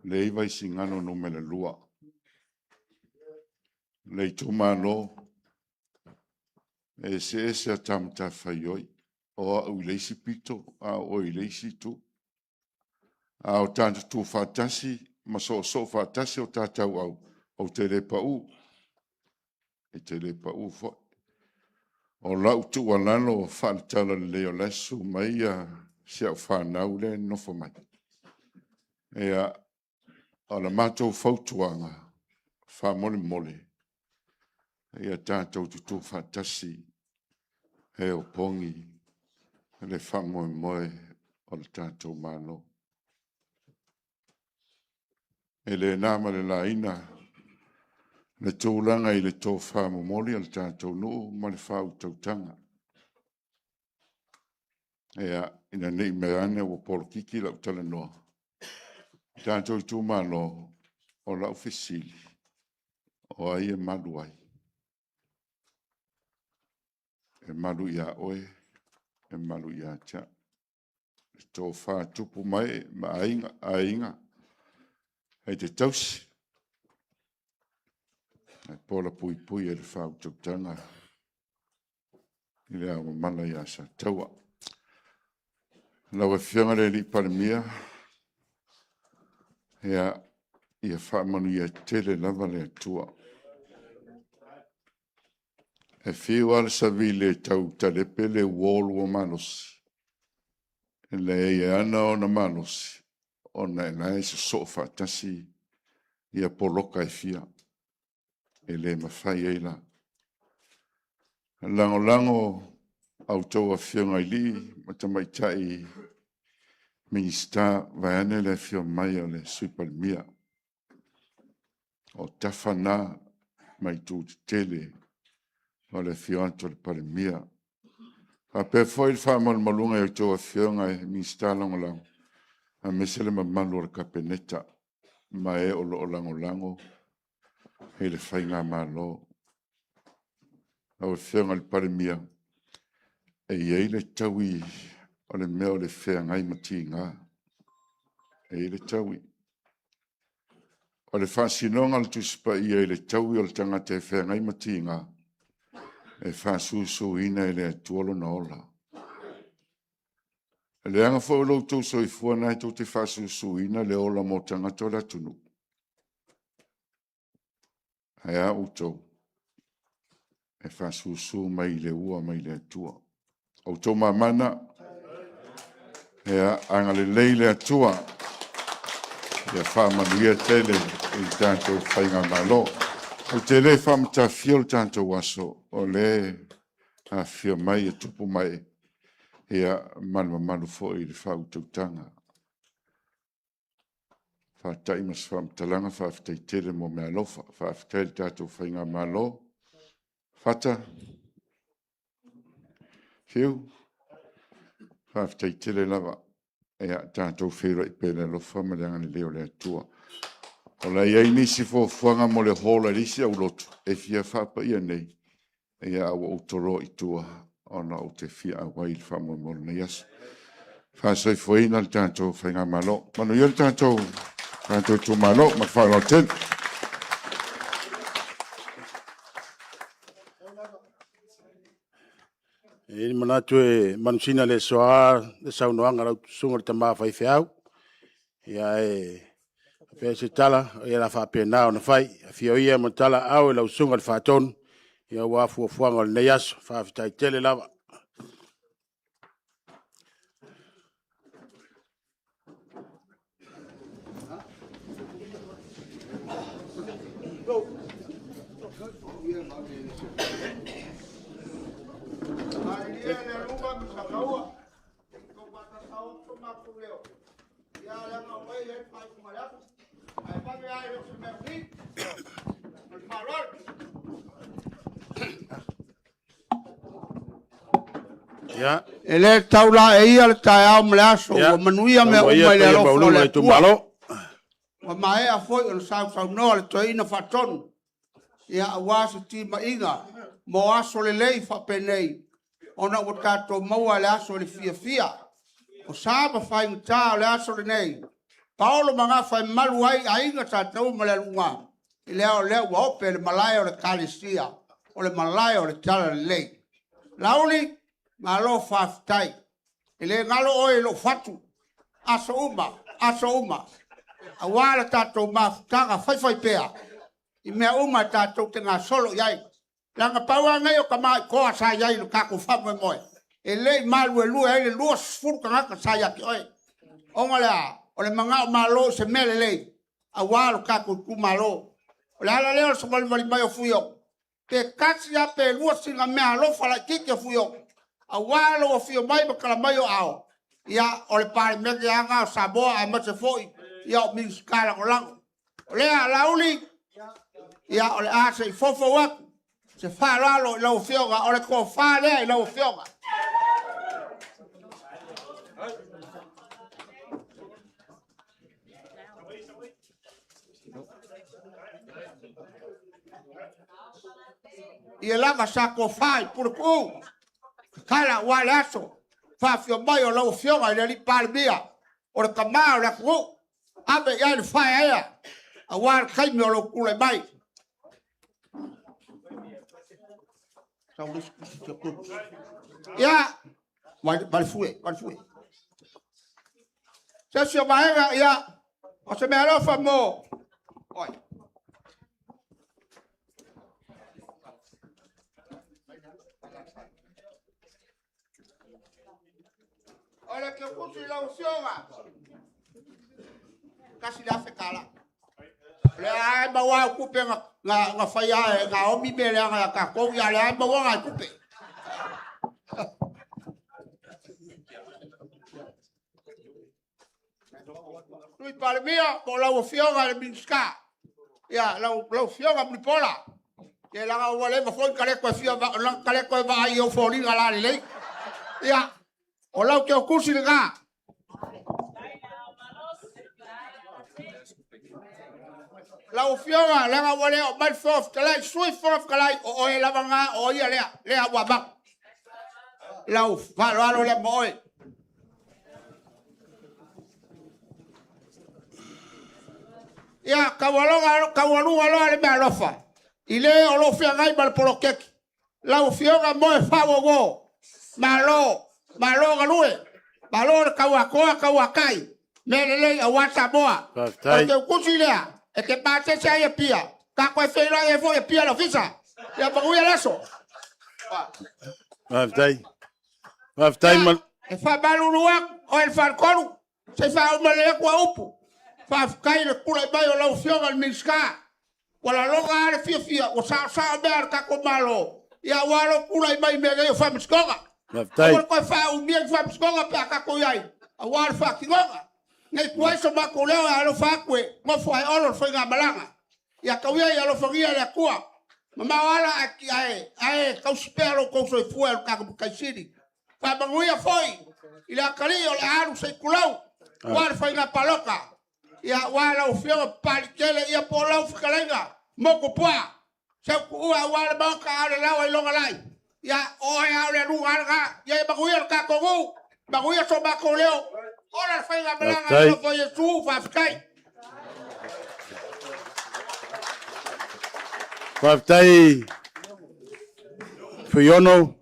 Le i Vaisigano Nu.2. Le itumalo. E eseese a ta matafaioi, o au i le isi pito, a o oe i le isi itu. A o tatou tuufaatasi ma soosoo faatasi o ta tauau, ou te le pau. E te le pau foi. O lau tuualalo faaletala lelei o le aso mai ia si au fanau lea e nofo mai. Ia, o la matou fautuaga, faamolemole, ia tatou tutu faatasi e opogi le faamoemoe o le tatou Malo. E le na ma le laina le tulaga i le tofa momoli o le tatou nuu ma le faautautaga. Ia, ina ne i mea ane ua polokiki lau talanoa, tatou itumalo, o lau fesili, o ai e malu ai? E malu ia oe, e malu ia te au. Le tofa tupu mai ma aiga, aiga, e te tausi. E pola puipui e le faautautaga i le ao mamala ia Sataua. Lau Afioga i le Palemia, ia, ia faamanuia tele lava le Atua. E fiu lava le savili e tau talepe le uo lua malosi, e leai e ana ona malosi, ona e la e sosoo faatasi ia poloka e fia. E le mafai ai la. Lagolago a outou afioga i alii ma tamaitai Minisita, vaeane le afio mai o le Sui Palemia. O tafa na ma itu tetele o le afio atu o le Palemia. Faapea foi le faamalumaluga i a outou afioga i Minisita Lagolago, aemaise le mamalu o le Kapeneta ma e o lo o lagolago i le faigamalo. Lau Afioga i le Palemia, e i ai le taui o le mea o le feagai ma tiga. E i ai le taui. O le faasinoga o le Tusi Paia i le taui o le tagata e feagai ma tiga, e faasusuina e le Atua lona ola. E leaga foi o lo outou soifua na e tou te faasusuina le ola mo tagata o le atunuu. Ae a outou, e faasusu mai le ua mai le Atua. Outou mamana, ia agalelei le Atua, ia faamanuia tele i le tatou faigamalo. Ou te le faamatafia le tatou aso, o lea e afifio mai e tupu mai, ia ma le mamalu foi i le faautautaga. Faata'i ma se faamatalaga, faafetai tele mo meaalofa. Faafetai i le tatou faigamalo. Fata, Fiu, faafetai tele lava. Ia, tatou feiloai pea i le alofa ma le agalelei o le Atua. O la e i ai nisi fuafuaga mo le hall a le isi aulotu e fia faapaia nei, ia a ua ou toloa i tua ona ou te fia auai i le faamoemoe o lenei aso. Faasoifuaina le tatou faigamalo. Manuia le tatou itumalo ma le faaaloalo tele. E i ai le manatu e manusina le asoa le saunoaga a lau susuga i le tama faifeau. Ia ae faapea se tala, ia o le a faapena ona fai. Afio ia ma talaaao i lau susuga i le Faatonu aua fuafuaga o lenei aso. Faafetai tele lava. Ia. E le tau laeia le taeao ma le aso, ua manuia mea uma i le alofa o le Atua. Ua maea foi ona sausaunoa le toeaina faatonu, ia aua se timaiga mo aso lelei faapenei, ona ua tatou maua le aso i le fiafia. O sa ma faigata o le aso lenei, paolo ma gafaimalu ai aiga sa Taua ma le Aluga, i le ao lea ua ope i le malae o le Ekalesia, o le malae o le Talalelei. Laauli, malo faafetai. E le galo oe i lou fatu, aso uma, aso uma, aua le tatou mafutaga faifaipea i mea uma e tatou te gasolo i ai. Leaga pau lava nei o tama itoa sa i ai i lo tatou faamoemoe, e le i maluelue ai le 20 tagata sa ia te oe. Ona o le a? O le manao malo i se mea lelei aua lo tatou itumalo. O le ala lea o le savalivali mai o Fuiono, pe tasi lava pe lua sina meaalofa laitiiti a Fuiono aua lou afio mai ma tala mai o aao, ia o le Palemene lava lena o Samoa aemaise foi o Minisita Lagolago. O lea Laauli, ia o le a se i foufou atu se faaaloalo i lau Afioga, o le tofa lea i lau Afioga. Ia lava sa tofa i Puletuu, tatala aua le aso faafio mai o lau Afioga i le Palemia, o le tama o le atunuu, ave i ai le faaeaea aua le taimi o lou tulai mai. Ia, Valefue, Valefue. Se isi o vaega, ia, o se meaalofa mo... Oi. O le keukusi i lau Afioga, $1,000. O lea e maua au tupe na faia e Naomi mea leaga ia tatou, a o lea e maua nai tupe. Sui Palemia po o lau Afioga i le Minisita, ia, lau Afioga Mulipola, ia leaga ua leva foi ona ta le toe vaai i ou foliga lalelei. Ia, o lau teutusi lena. Lau Afioga, leaga ua le oo mai le Fofoga Fetalai, Sui Fofoga Fetalai, o oe lava lena, o ia lea, lea ua avatu. Lau faaaloalo lea ma oe. Ia, taualuga loa le meaalofa i le o lo o feagai ma le poloketi. Lau Afioga Moefaauouo, malo, malo galue, malo le tauatoa tauatai, mea lelei aua Samoa. O le teutusi lea, e te pasese ai i Apia, ta toe feiloai ai foi i Apia i le ofisa. Ia manuia le aso. Faafetai. Faafetai ma... E faamalulu atu, oe le Faletolu, se i faauma lelei atu au upu. Faafetai i le tulai mai o lau Afioga i le Minisita, ua lagona lava le fiafia ua saosao mea a le tatou Malo, aua lou tulai mai i mea nei o faamasinoga. Aua le toe faaumia ni faamasinoga pe a tatou i ai, aua le faatinoga. Ne i tuai so matou leo e alofa atu e nofo ae olo le faigamalaga. Ia tau ia ia alofagia e le Atua, mamao ala ae tausi pea lo outou soifua e lo tatou Matai Sili. Faamanuia foi i le atalii o le a alu se i tulou, aua le faiga palota, aua lau Afioga Papaliitele, ia po o lau fetalaiga Motuopuaa, Seutuua aua le Maota a o le laoa i lona lai. Ia, o oe lava o le aluga lava lena. Ia manuia lo tatou nuu, manuia so matou leo. Ola le faigamalaga i le alofa o Iesu, faafetai. Faafetai Fuiono.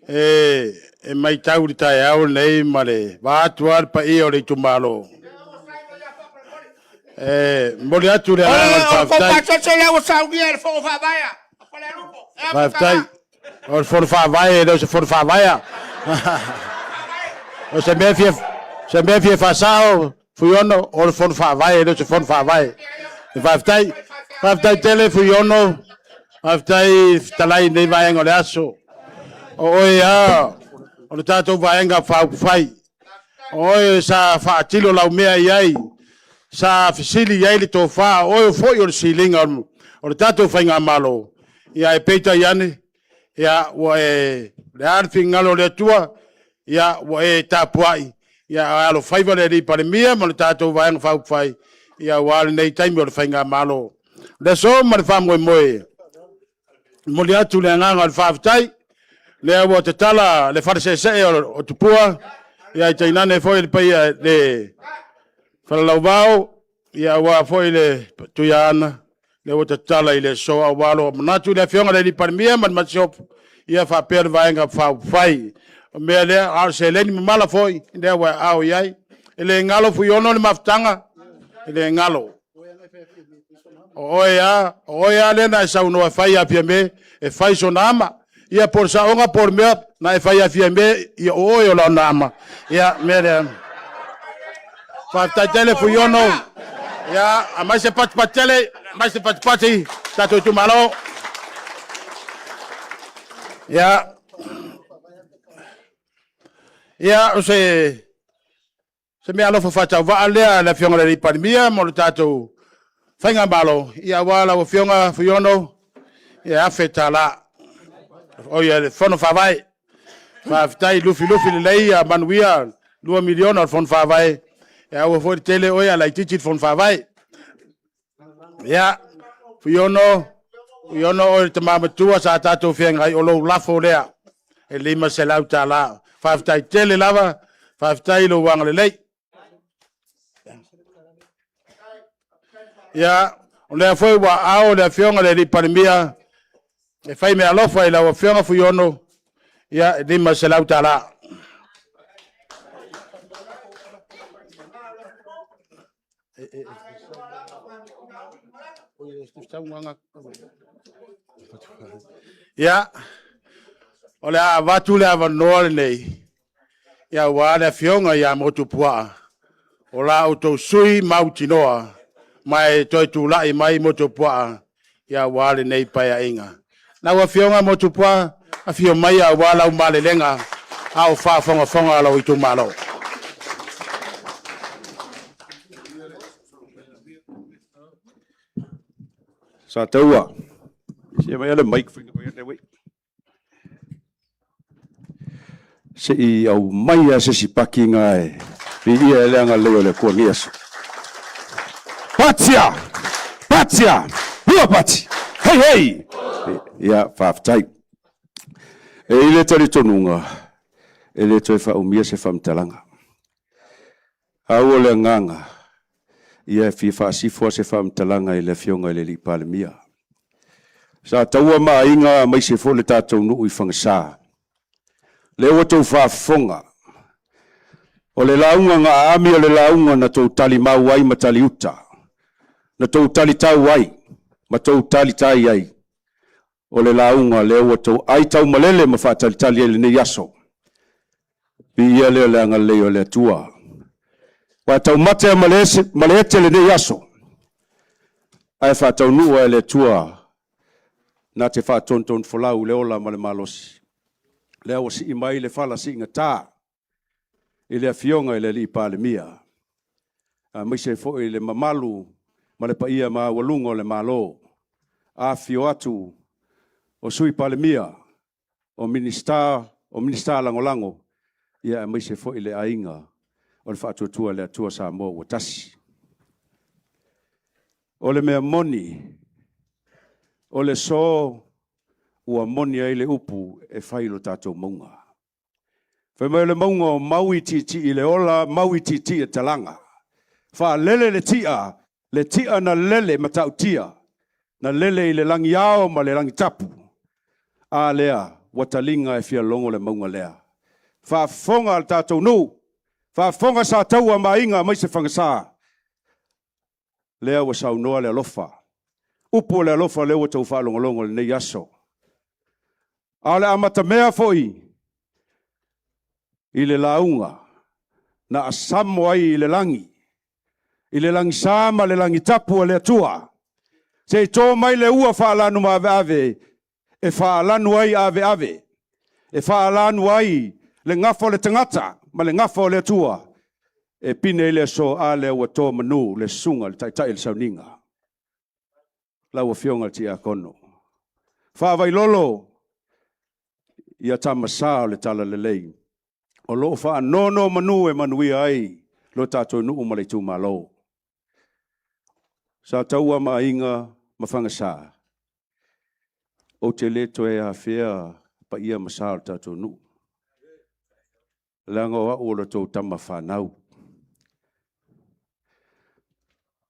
E matau i le taeao lenei ma le vaeatu lava le paia o le itumalo. E momoli atu le agaga o le faafetai. O le pasese lea ua saunia e le Fono Faavae a Falealupo. Faafetai. O le Fono Faavae e le o se Fono Faavaea. O se mea fia, se mea fia faasao, Fuiono, o le Fono Faavae e le o se Fono Faavae. Faafetai. Faafetai tele Fuiono. Faafetai fetalai i lenei vaega o le aso. O oe lava o le tatou vaega faaupufai. O oe sa faatilo lau mea i ai, sa fesili i ai le tofa, o oe foi o le siliga o le tatou Faigamalo, ia ae peitai ane, ia ua e, o le a le finagalo o le Atua, ia ua e tapuai, ia ae alofaiva le Alii Palemia ma le tatou Vaega Faaupufai, ia aua lenei taimi o le Faigamalo. O le aso ma le faamoemoe, momoli atu le agaga o le faafetai, lea ua tatala le fale seesee o Tupua, ia ae tainane foi le paia le Falelauvao, ia aua foi le Tuiaana. Lea ua tatala i le aso aua lou manatu i le Afioga i le Palemia ma le Masiofo, ia faapea le Vaega Faaupufai. O mea lea, a o le seleni mamala foi, lea ua aao i ai. E le galo Fuiono le mafutaga, e le galo. O oe lava, o oe lava lea na e saunoa e fai ia Fiame, e fai sona ama. Ia po o le saoga po o le mea na e fai ia Fiame, ia o oe o lana ama. Ia, mea lea. Faafetai tele Fuiono. Ia, aumai se patipati tele, aumai se patipati, tatou itumalo. Ia, ia o se Se meaalofa faatauvaa lea a le Afioga i le Palemia mo le tatou Faigamalo, ia aua lau Afioga Fuiono, ia $1,000. O ia le Fono Faavae. Faafetai lufilufi lelei ia manuia 2 miliona o le Fono Faavae. Ia aua foi le tele oe ae laitiiti le Fono Faavae. Ia, Fuiono, Fuiono o oe le tama matua sa tatou feagai, o lou lafo lea e $500. Faafetai tele lava, faafetai i lou agalelei. Ia, o lea foi ua ao le Afioga i le Palemia e fai meaalofa i lau Afioga Fuiono, ia, e $500. Ia, o le a avatu le avanoa lenei aua le Afioga ia Motuopuaa, o la outou sui mautinoa ma e toe tulai mai Motuopuaa aua lenei Paeaiga. Lau Afioga Motuopuaa, afio mai aua lau malelega a o faafogafoga lou itumalo. Sataua, se aumai le mic. Se i aumai lava se isi paki na e viia ai le agalelei o le Atua i lenei aso. Patia! Patia! Hua pati! Hei hei! Ia, faafetai. E i le talitonuga, e le toe faaumia se faamatalaga. Au o le agaga, ia e fia faasifo lava se faamatalaga i le Afioga i le Palemia. Sa taua ma aiga aemaise foi le tatou nuu i Fagasa. Lea ua outou faafofoga, o le lauga na aami o le lauga na tou talimau ai ma taliuta, na tou talitau ai ma tou talitai ai. O le lauga lea ua tou ai taumalele ma faatalitali ai i lenei aso. Viia lea o le agalelei o le Atua. Ua taumate ma le ete lenei aso, ae faataunuu e le Atua na te faatonutonufolau i le ola ma le malosi. Lea ua sii mai le fala siigata i le Afioga i le Alii Palemia, aemaise foi le mamalu ma le paia maualuga o le Malo, afifio atu o Sui Palemia, o Minisita, o Minisita Lagolago, ia aemaise foi le aiga o le Faatuatua i le Atua Samoa ua tasi. O le mea moni, o le aso ua moni ai le upu e fai i lo tatou mauga. Fai mai o le mauga o mau i tietie i le ola, mau i tietie i talaga. Faalele le tia, le tia na lele matautia, na lele i le lagi ao ma le lagi tapu. A lea, ua taliga e fia logo le mauga lea. Faafofoga le tatou nuu, faafofoga Sataua ma Aiga aemaise Fagasa. Lea ua saunoa le alofa. Upu o le alofa lea ua outou faalogologo i lenei aso. A o le amatamea foi i le lauga na asamo ai i le lagi, i le lagisa ma le lagitapu a le Atua, se i to mai le ua faalanu maaveave e faalanu ai aveave, e faalanu ai le gafa o le tagata ma le gafa o le Atua, e pine ai le aso a lea ua to manu le susuga i le Taitai o le Sauniga, lau Afioga i le Tiakono. Faavailolo ia Tamasa o le Talalelei, o lo o faanonomanu e manuia ai lo tatou nuu ma le itumalo. Sa taua ma aiga ma Fagasa, ou te le toe afea paia ma sa o le tatou nuu, leaga o au o le tou tama fanau.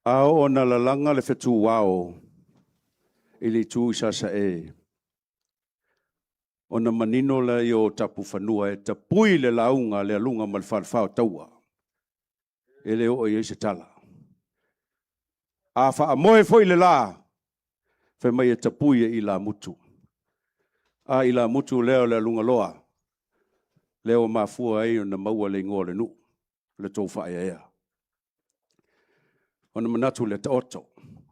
A oo ina lalaga le fetu ao, i le itu i Sasae, ona manino lea o tapufanua e tapui le lauga a le aluga ma le falefa o taua. E le oo i ai se tala. A faamoe foi le la, fai mai e tapui e ilamutu. A ilamutu lea o le alugaloa, lea ua mafua ai ona maua le igoa o le nuu, le tou faaeaea. Ona manatu lea, taoto.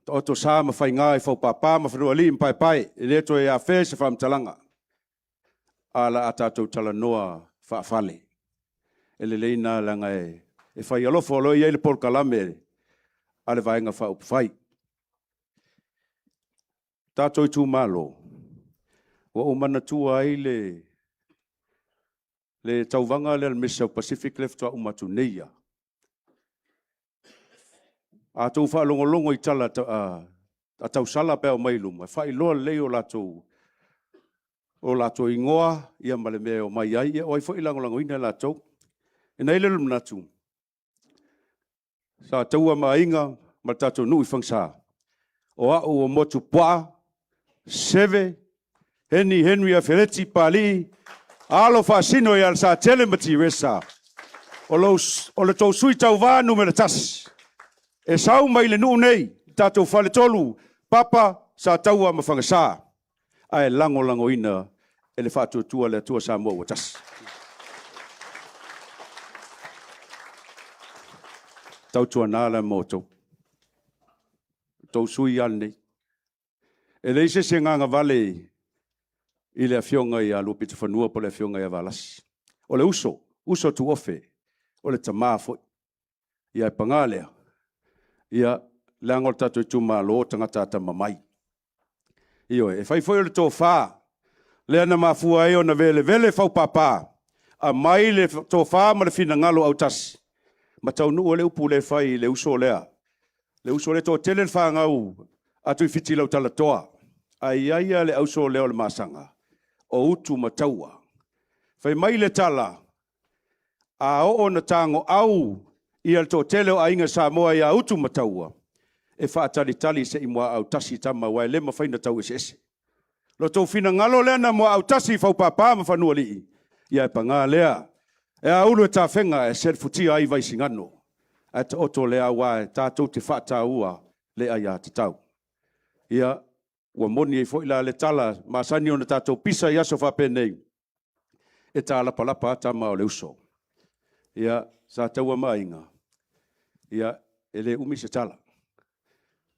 Taoto sa ma faiga i faupapa ma fanuaalii ma paepae, e le toe afea se faamatalaga. A la a tatou talanoa faafale. E lelei na leaga e fai alofa o lo o i ai le polokalame a le Vaega Faaupufai. Tatou itumalo, ua ou manatua ai le le tauvaga lea a le Miss South Pacific lea faatoa uma atu nei lava. A outou faalogologo i tala a tausala pe a omai i luma, e faailoa lelei o latou o latou igoa ia ma le mea e omai ai, ia o ai foi e lagolagoina i latou. Ona i ai lea o le manatu, sa taua ma aiga ma le tatou nuu i Fagasa, o au o Motupuaa, Seve, Heni Henry Afeleti Papalii, alo faasino ia Lesatele ma Tiresa, o, lou, o le tou sui tauva numera 1, e sau mai le nuu nei, le tatou faletolu, Papa, Sataua ma Fagasa, ae lagolagoina e le Faatuatua le Atua Samoa ua Tasi. Tautuana la ma outou. Tou sui lava lenei. E leai se isi agaga vale i le afioga ia Luapitofanua po o le afioga ia Valasi. O le uso, uso tuofe, o le tama foi. Ia ae paga lea, ia, leaga o le tatou itumalo o tagata atamamai. Ioe, e fai foi o le tofa lea na mafua ai ona velevele faupapa, aumai le tofa ma le finagalo autasi, ma taunuu ai le upu lea e fai i le uso lea. Le uso lea e toatele le fanau a Tuifiti Lautalatoa, ae i ai lava le auso lea o le masaga, o Utu ma Taua. Fai mai le tala, a oo ina tagoau ia le toatele o aiga Samoa ia Utu ma Taua, e faatalitali se i muaau tasi tama aua e le mafai ona taueseese. Lo outou finagalo lea na muaau tasi i Faupapa ma Fanualii, ia ae paga lea, e aulu e tafega ae selefutia ai Vaisigano, ae taoto lea aua e tatou te faataua le aiatatau. Ia, ua moni ai foi la le tala masani ona tatou pisa i aso faapenei, e talapalapa lava tama o le uso. Ia, sa taua ma aiga, ia, e le umi se tala.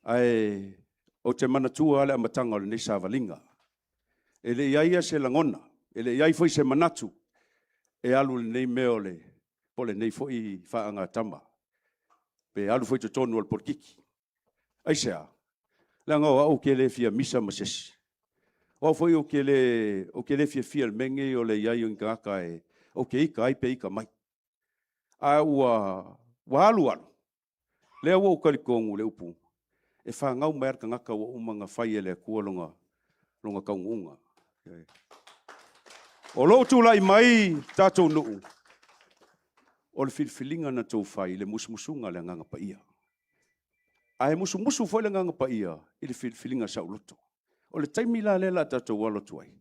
Ae ou te manatua lava le amataga o lenei savaliga. E le i ai se lagona, e le i ai foi se manatu e alu i lenei mea o le, po o lenei foi faagatama, pe alu foi i totonu o le polokiki. Aisea? Leaga o au ou te le fia misa ma se isi. O au foi ou te le, ou te le fiafia i le mea lenei o le i ai o ni tagata e, ou te ita ai pe ita mai. Ae ua, ua alu alu, lea ua ou talitonu le upu, e fanau mai lava le tagata ua uma ona fai e le Atua lona, lona taunuuga. O lou tulai mai tatou nuu, o le filifiliga na tou fai i le musumusuga a le Agaga Paia. Ae musumusu foi le Agaga Paia i le filifiliga saoloto. O le taimi la lea o le a tatou alo atu ai,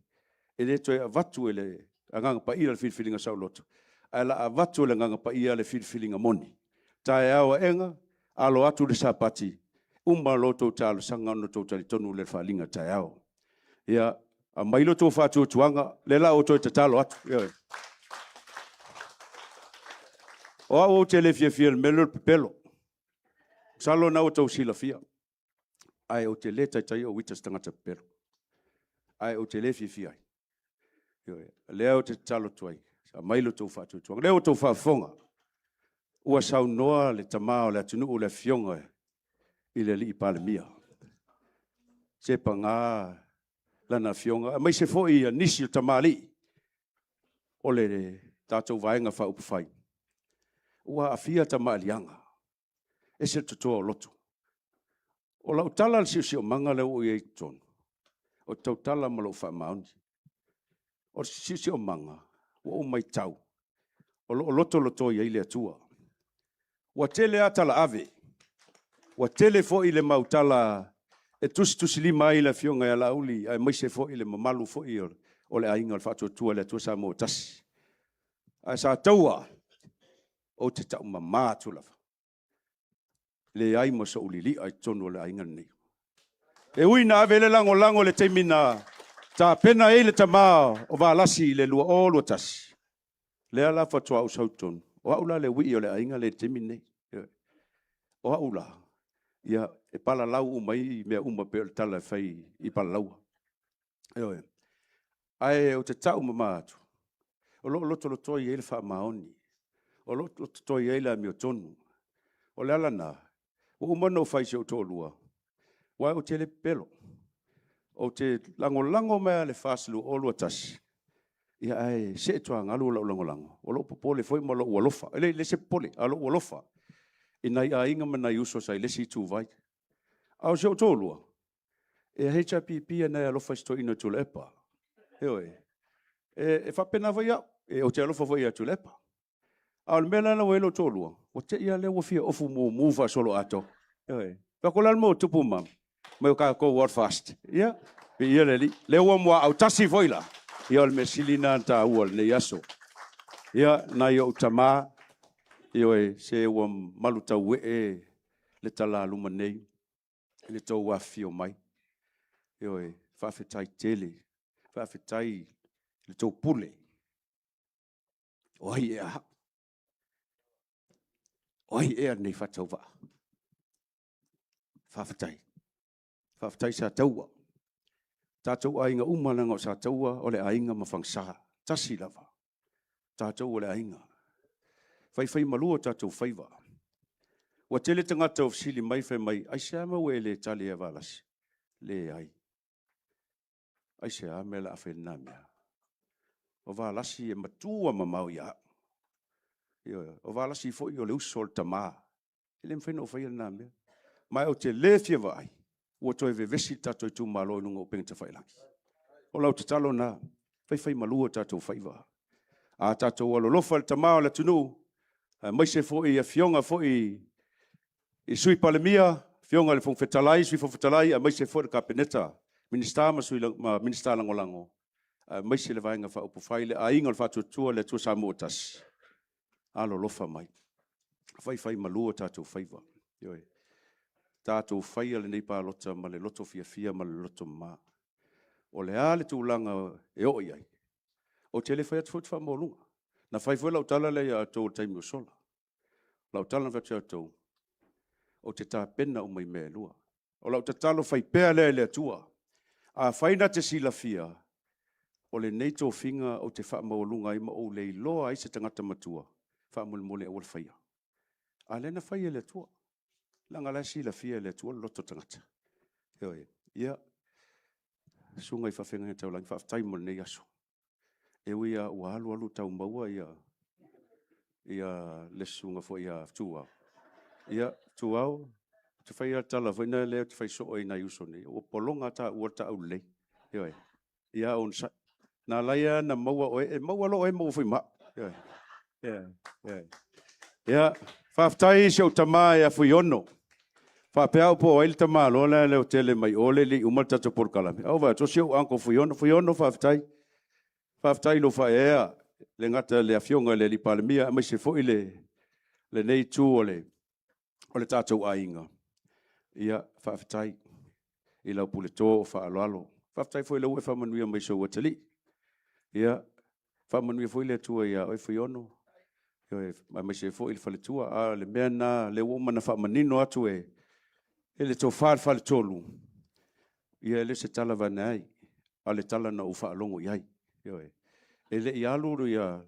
e le toe avatu e le Agaga Paia le filifiliga saoloto, ae o le a avatu e le Agaga Paia le filifiliga moni. Taeao aena, alo atu le Sapati, uma lo outou talosaga ona outou talitonu lea i le faaaliga taeao. Ia, aumai lo outou faatuatuaga, lea o le a ou toe tatalo atu. Ioe. O au ou te le fiafia i le mea lea o le pepelo. Masalo o lena ua outou silafia. Ae ou te le taitai ou ita i se tagata pepelo. Ae ou te le fiafia ai. Ioe. O lea ou te tatalo atu ai, aumai lo outou faatuatuaga. O lea ua outou faafofoga, ua saunoa le tama o le atunuu, le afioga i le alii Palemia. Se paga lana afioga, aemaise foi nisi o tamalii o le tatou Vaega Faaupufai, ua aafia tamaaliaga, ese le toto o loto. O lau tala i le siosiomaga lea ua ou i ai i totonu, ou te tautala ma lou faamaoni. O le siosiomaga, ua ou matau, o lo o lotolotoi ai le Atua. Ua tele lava talaave, ua tele foi le mau tala E tusitusilima ai le Afioga ia Laauli aemaise foi le mamalu foi o le Aiga o le Faatuatua i le Atua Samoa ua Tasi. Ae sa taua, ou te taumama atu lava, leai ma sou lili'a i totonu o le aiga lenei. E ui ina ave i ai le lagolago i le taimi na tapena ai le tama o Valasi i le 2021, lea la faatoa ou sau i totonu, o au la le uii o le aiga lea i le taimi lenei. O au la, ia, e palalau uma ai mea uma pei o le tala e fai i Palalaua. Ioe. Ae ou te taumama atu, o lo o lotolotoi ai le faamaoni, o lo o lotolotoi ai le amiotonu. O le ala lena, ua uma ona ou fai i si ou toalua, aua ou te le pepelo. Ou te lagolago mai lava i le FAST 2021, ia ae see tuagalu lou lagolago, o lou popole foi ma lou alofa. E le o se popole, a o lou alofa i nai aiga ma nai uso sa i le isi ituvai. A o si ou toalua, e HRPP ana e alofa i si toeaina o Tuilaepa. Ioe. E faapena foi au, ou te alofa foi ia Tuilaepa. A o le mea la ua i ai lou toalua, ua te i lava lea ua fia ofu mumu faasoloatoa. Ioe. Fai atu, o le a le mea ua tupu Mama? Mai o tatou lava o le FAST. Ia, viia le Alii. Lea ua muaau tasi foi la, ia o le mea sili lena ona taua o lenei aso. Ia, nai ou tama, ioe, se ua malutauee le talaluma nei i le tou afifio mai. Ioe, faafetai tele, faafetai i le tou pule. O ai ea au? O ai ea lenei faatauvaa? Faafetai. Faafetai Sataua. Tatou aiga uma leaga o Sataua o le aiga ma Fagasa, tasi lava. Tatou o le aiga. Faifaimalua o tatou faiva. Ua tele tagata ua fesili mai fai mai, aisea mea ua e le tali ai ia Valasi? Leai. Aisea mea o le a fai ai lena mea? O Valasi e matua mamao ia au. Ioe, o Valasi foi o le uso a le tama. E le mafai ona ou faia lena mea. Ma ou te le fia vaai ua toe vevesi le tatou itumalo i luga o upega tafailagi. O lau tatalo lena, faifaimalu o tatou faiva. A tatou alolofa i le tama o le atunuu, aemaise foi afioga foi i Sui Palemia, afioga i le Fofoga Fetalai, Sui Fofoga Fetalai, aemaise foi le Kapeneta, Minisita ma, Sui, ma Minisita Lagolago, aemaise le Vaega Faaupufai, le Aiga o le Faatuatua le Atua Samoa Tasi, alolofa mai, faifaimalu o tatou faiva. Ioe. Tatou faia lenei palota ma le loto fiafia ma le loto mama. O le a le tulaga e oo i ai, ou te le fai atu foi ou te faamaualuga. Na fai foi lau tala lea ia outou i le taimi ua sola. Lau tala na fai atu ia outou, ou te tapena uma i mea e lua. O lau tatalo fai pea lea i le Atua, afai na te silafia, o lenei tofiga ou te faamaualuga ai ma ou le iloa ai se tagata matua, faamolemole aua le faia. A o lea na fai e le Atua, leaga o la e silafia e le Atua le loto o le tagata. Ioe. Ia, susuga i faafeagaiga taulagi, faafetai mo lenei aso. E ui lava ua alu alu tau maua ia le susuga foi ia Tuau. Ia, Tuau, ou te fai lava le tala foi lea ou te fai soo i nai uso nei, ua pologa taua le taulelei. Ioe. Ia onosai. Na ala ai ona maua oe, e maua loa oe, maua foi ma au. Ioe. Ioe. Ia, faafetai i si ou tama ia Fuiono. Faapea au po o ai le tamaloa lea leo tele mai o le le i uma le tatou polokalame. Ae ou vaai atu, o si ou uncle Fuiono. Fuiono, faafetai. Faafetai i lou faaeaea, le gata i le Afioga i le Alii Palemia, aemaise foi le lenei itu o le o le tatou aiga. Ia, faafetai i lau puleto o faaaloalo. Faafetai foi o lea ua e faamanuia mai i si ou atalii. Ia, faamanuia foi le Atua ia oe Fuiono, aemaise foi le faletua. A o le mea lena, lea ua uma ona faamanino atu e le tofa i le faletolu, ia e le o se tala avane ai, a o le tala na ou faalogo i ai. Ioe. E le i alu ia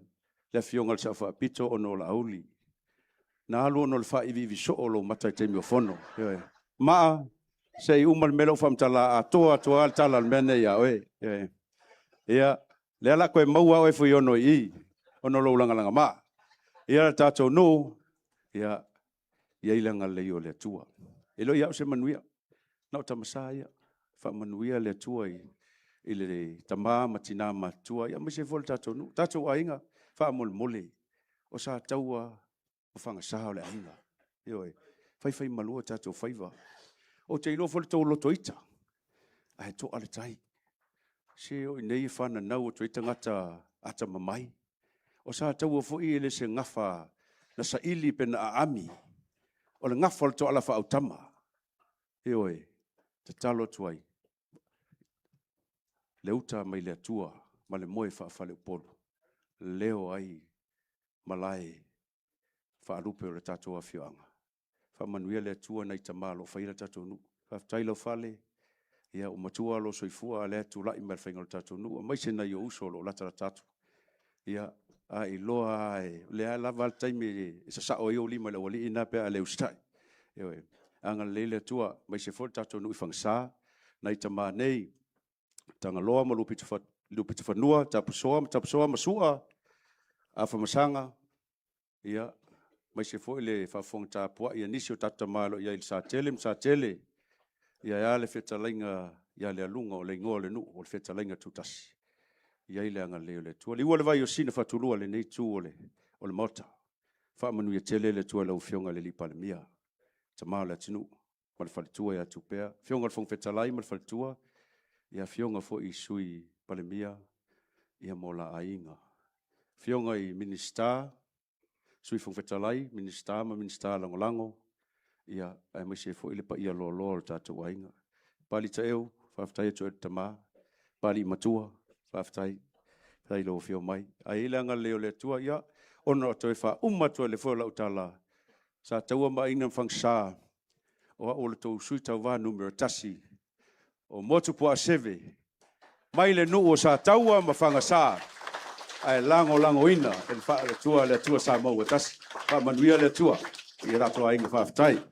le Afioga i le Sao Faapito ona o Laauli, na alu ona o le faaiviivi soo o lou mata i taimi o fono. Ioe. Maa, se i uma le mea lea ua faamatala atoa atu lava le tala o le mea nei ia oe. Ioe. Ia, lea o le a toe maua oe Fuiono i i, ona o lou lagalagamaa. Ia, le tatou nuu, ia, i ai le agalelei o le Atua. E le o ia au se manuia, na o Tamasa ia. Faamanuia le Atua i le tama ma tina matutua, ia aemaise foi le tatou nuu. Tatou aiga, faamolemole, o Sataua ma Fagasa o le aiga. Ioe, faifaimalu o tatou faiva. Ou te iloa foi le tou loto ita. Ae to'a le tai. Se o i inei e fananau atu ai tagata atamamai. O Sataua foi e le se gafa na saili pe na aami. O le gafa o le toala faaautama. Ioe, tatalo atu ai, le uta mai le Atua ma le moe faafaleupolu, leo ai malae faalupe o le tatou afioaga. Faamanuia le Atua i nai tama o lo o faia le tatou nuu. Faafetai Laufale, ia ua matua lou soifua a o lea e tulai mai i le faiga o le tatou nuu, aemaise nai ou uso o lo o latalata atu. Ia, a e iloa lava, o le a lava le taimi e sasao ai ou lima i le aualii lena pe a le usitai. Ioe. Agalelei le Atua, aemaise foi le tatou nuu i Fagasa, nai tama nei, Tagaloa ma Luapitofanua, Tapusoa ma Tapusoa ma Sua, Afamasaga, ia, aemaise foi le faafofoga tapuai a nisi o tatou tama o lo o i ai i Lesatele ma Satele, ia ae a le fetalaiga ia Lealuga o le igoa o le nuu, o le fetalaiga tutasi. I ai le agalelei o le Atua. Liua le vai o Sina Fatulua i lenei itu o le Maota. Faamanuia tele le Atua i lau Afioga i le Palemia, tama o le atunuu ma le faletua ia Tupea, Afioga i le Fofoga Fetalai ma le faletua, ia afioga foi i Sui Palemia ia ma o la aiga. Afioga i Minisita, Sui Fofoga Fetalai, Minisita ma Minisita Lagolago, ia aemaise ai foi le paia loaloa o le tatou aiga. Papalii Taeu, faafetai atu i oe le tama, Papalii Matua, faafetai, faafetai i lou afio mai. Ae i ai le agalelei o le Atua, ia, ona toe faauma atu ai foi lea o lau tala, Sataua ma Aiga ma Fagasa, o au o le tou sui tauva numera 1, o Motuopuaa Seve, mai le nuu o Sataua ma Fagasa, ae lagolagoina e le Faatuatua le Atua Samoa ua tasi. Faamanuia le Atua i o tatou aiga. Faafetai.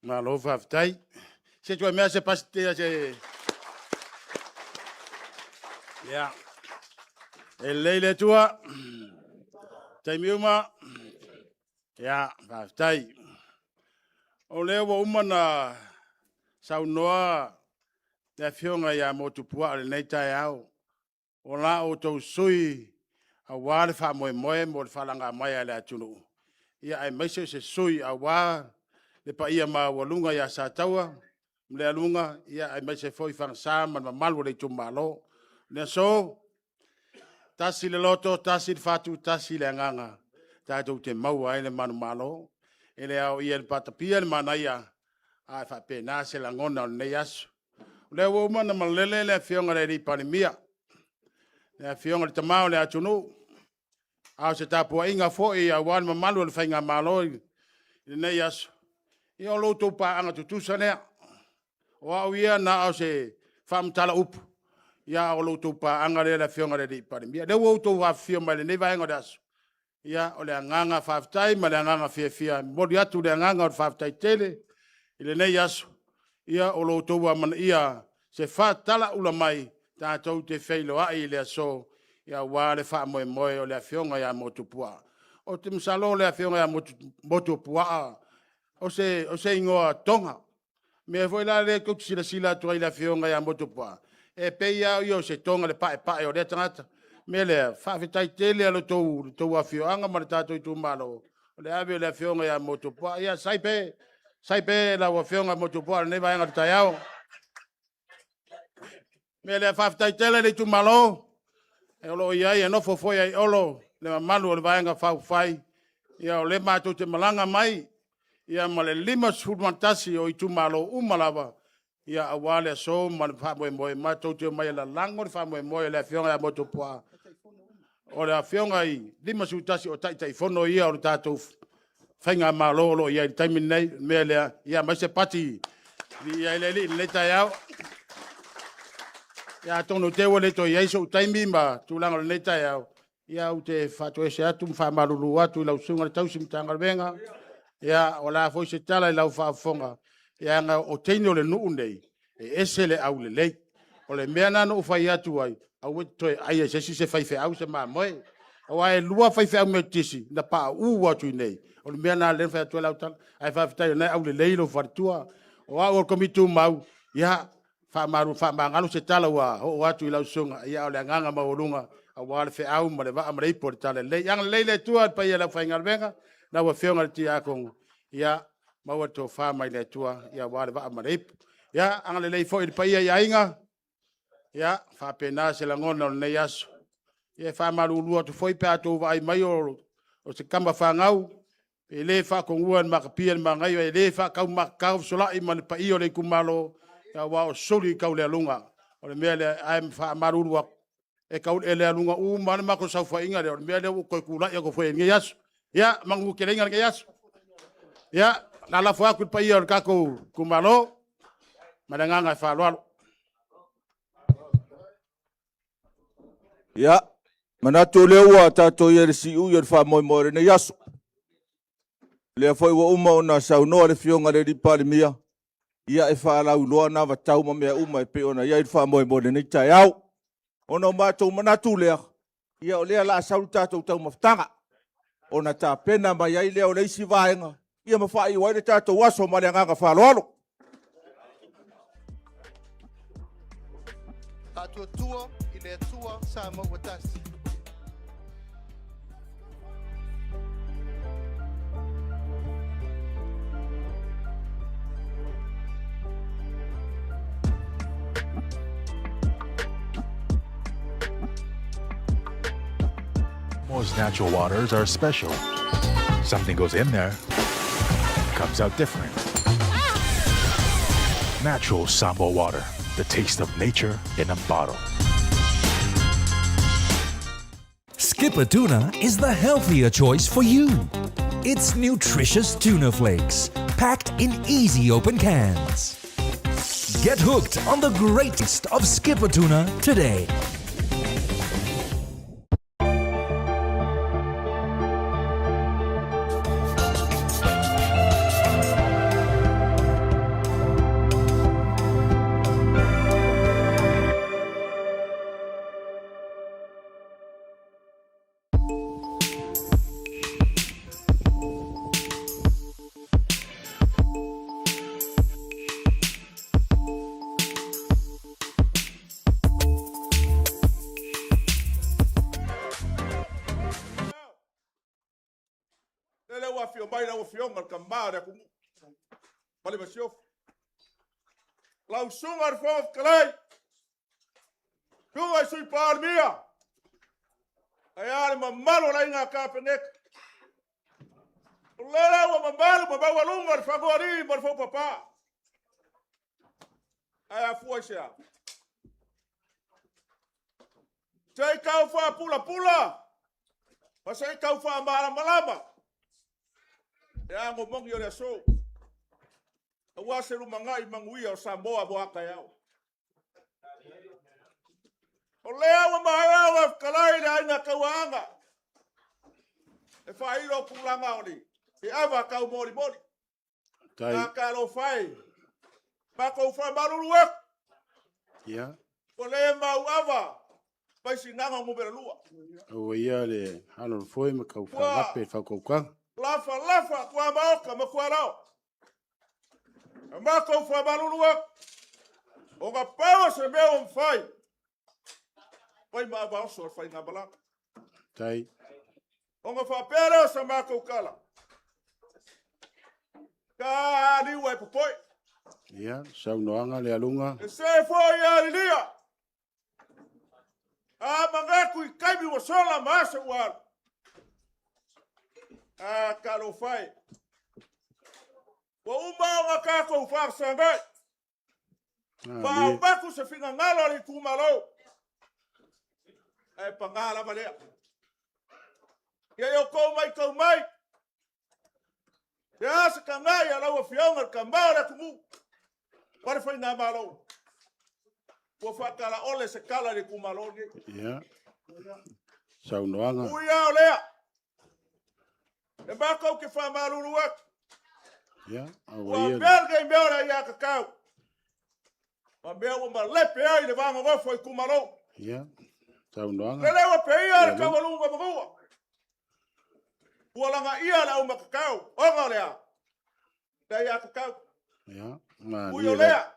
Malo faafetai. Se toe mea se pasi se. Ia. E lelei le Atua. Taimi uma. Ia, faafetai. O lea ua uma ona saunoa le Afioga ia Motuopuaa i lenei taeao, o la outou sui usufono aua le faamoemoe mo le faalagamaea mai a le atunuu, aemaise o se sui usufono aua le paia maualuga ia Sataua ma Lealuga, aemaise foi Fagasa ma le mamalu o le itumalo. O le aso, tasi le loto, tasi le fatu, tasi le agaga, tatou te maua ai le manumalo. E le aoaia e le patapia le manaia, ae faapena se lagona o lenei aso. O lea ua uma ona malele le Afioga i le Palemia, le Afioga i le Tama o le atunuu, a o se tapuaiga foi aua le mamalu o le Faigamalo i lenei aso, ia o lo outou paaga tutusa lea. O au ia na o se faamatala upu, a o la outou paaga lea le Afioga i le Palemia. O lea ua outou afifio mai i lenei vaega o le aso, ia o le agaga faafetai ma le agaga fiafia e momoli atu le agaga o le faafetai tele i lenei aso, o lo outou amanaia se faatalaula mai tatou te feiloai i le aso aua le faamoemoe o le Afioga ia Motuopuaa. Ou te masalo o le Afioga ia Motuopuaa o se igoa Toga. O le mea foi la lea tou te silasila atu ai i le Afioga ia Motuopuaa, e pei lava o ia o se Toga le paepae o lea tagata. O le mea lea, faafetai tele lava i lo outou afioaga ma le tatou itumalo, o le ave o le Afioga ia Motuopuaa. Ia sai pea lau Afioga Motuopuaa i lenei vaega o le taeao. O le mea lea, faafetai tele le itumalo, o lo o i ai, e nofo foi ia Olo le mamalu o le Vaega Faaupufai. Ia o lea matou te malaga mai ma le 51 o itumalo uma lava aua le aso ma le faamoemoe, matou te omai e lalago le faamoemoe o le Afioga ia Motuopuaa, o le Afioga i le 51 o Taitaifono ia o le tatou Faigamalo o lo o i ai i le taimi lenei. O le mea lea, ia aumai se pati, viia ai le Alii i lenei taeao. Ia atonu te i ua le toe i ai sou taimi ma tulaga o lenei taeao, ia ou te faatoese atu ma faamalulu atu i lau Susuga i le Tausi Matagaluega, ia o le a foi se tala i lau faafofoga, leaga o teine o le nuu lenei, e ese le aulelei. O le mea lena na ou fai atu ai, aua e te toe aia e se isi se faifeau se mamoe. Aua e lua faifeau Metotisi na pauu atu i inei. O le mea lena lea na fai atu ai lau tala. Ae faafetai o lena e aulelei lou faletua. O au o le Komiti Tumau, ia, faamalu faamagalo se tala ua oo atu i lau susuga, ia, a o le agaga maualuga aua le feau ma le vaa ma le ipu o le Talalelei. Ia agalelei le Atua i le paia o le aufaigaluega, lau Afioga i le Tiakono, ia maua le tofa mai le Atua aua le vaa ma le ipu. Ia agalelei foi i le paia i aiga, ia faapena se lagona o lenei aso. Ia e faamalulu atu foi pe a outou vaai mai o se tama fanau e le faatonua e le matapia le manaia, e le faataumatatao fesolai ma le paia o le itumalo, aua o suli taulealuga. O le mea lea, ae faamalulu atu, e lealuga uma lava le matou saofaiga lea, o le mea lea ua ou toe tulai atu foi i lenei aso. Ia manuteleina lenei aso. Ia, o le a lafo atu i le paia o le tatou itumalo ma le agaga faaaloalo. Ia, manatu o lea ua tatou i ai i le siui o le faamoemoe o lenei aso. O lea foi ua uma ona saunoa le Afioga i le Palemia, ia e faalauiloa anavatau ma mea uma e pei ona i ai le faamoemoe i lenei taeao. Ona o matou manatu lea, ia o lea o le a sau le tatou taumafataga, ona tapena mai ai lea o le isi vaega, ia ma faaiu ai le tatou aso ma le agaga faaaloalo. Faatuatua i le Atua Samoa ua tasi. Most natural waters are special. Something goes in there, comes out different. Natural Sambo water, the taste of nature in a bottle. Skipper Tuna is the healthier choice for you. It's nutritious tuna flakes, packed in easy open cans. Get hooked on the great taste of Skipper Tuna today. Lele ua afio mai lau Afioga le Tama o le atunuu ma le Masiofo. Lau Susuga i le Fofoga Fetalai, Susuga i Sui Palemia, ae a le mamalu o le Aiga Kapeneta. O lele ua mamalu ma maualuga le Fanoalii ma le Foupapa. Ae afua i se a? Se i tau faapulapula ma se i tau faamalamalama le ano moni o le aso, aua se lumanai manuia o Samoa mo a taeao. O lea ua maea ona fetalai le Aiga Tauaana e faailo tulaga o le ava taumolimoli. Talofa e, matou faamalulu atu. Ia. Ua le mauava Vaisigano Nu.2. Aua ia le alo o le foe ma tau faalape le faautautaga. Lafalafa tuamaota ma tualao. E matou faamalulu atu. Ona pau o se mea ua mafai, fai ma avaoso o le faigamalaga. Tai. Ona faapea lea o sa matou tala. Ka liu e popoi. Ia, saunoaga le aluga. E se foi a lilia. A manatu i taimi ua sola ma aso ua alu. A talofa e. Ua uma ona tatou faafesagai. Faaavatu se finagalo a le itumalo. Ae paga lava lea. Ia i outou matau mai. Se a se tagai a lau Afioga i le Tama o le atunuu ma le faigamalo. Ua faatalaole se tala i le itumalo lenei. Ia. Saunoaga. Ui lava o lea, e matou te faamalulu atu. Ia, Ua avea lenei mea o le aiatatau ma mea ua malepe ai le va nonofo o itumalo. Ia. Saunoaga. Lele ua peia le taualuga manua. Ua lagaia le aumakakau, ona o le a? Le aiatatau. Ia, Ui o malie lea, lava.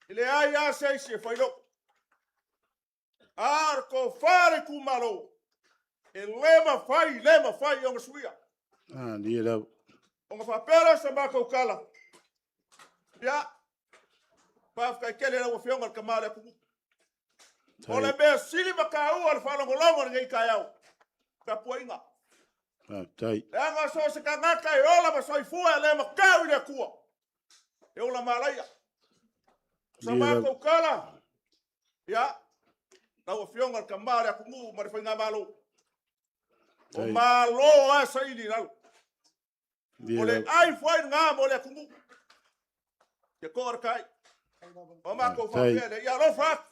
e leai lava se isi e fai loto. A o le tofa a le itumalo, e le mafai, le mafai ona suia. Malie lava. Ona faapea lea o se matou tala, ia, faafetai tele i lau Afioga i le Tama o le atunuu. O le mea sili ma taua o le faalogologo i lenei taeao, tapuaiga. Faafetai. Leaga so o se tagata e ola ma soifua e le matau i le Atua, e ola malaia. O sa matou tala, ia, lau Afioga i le Tama o le atunuu ma le Faigamalo, o Malo lava e saili i lalo. O le ai foi lena mo le atunuu. Ke toa le tai. O matou faapea lea, ia alofa atu.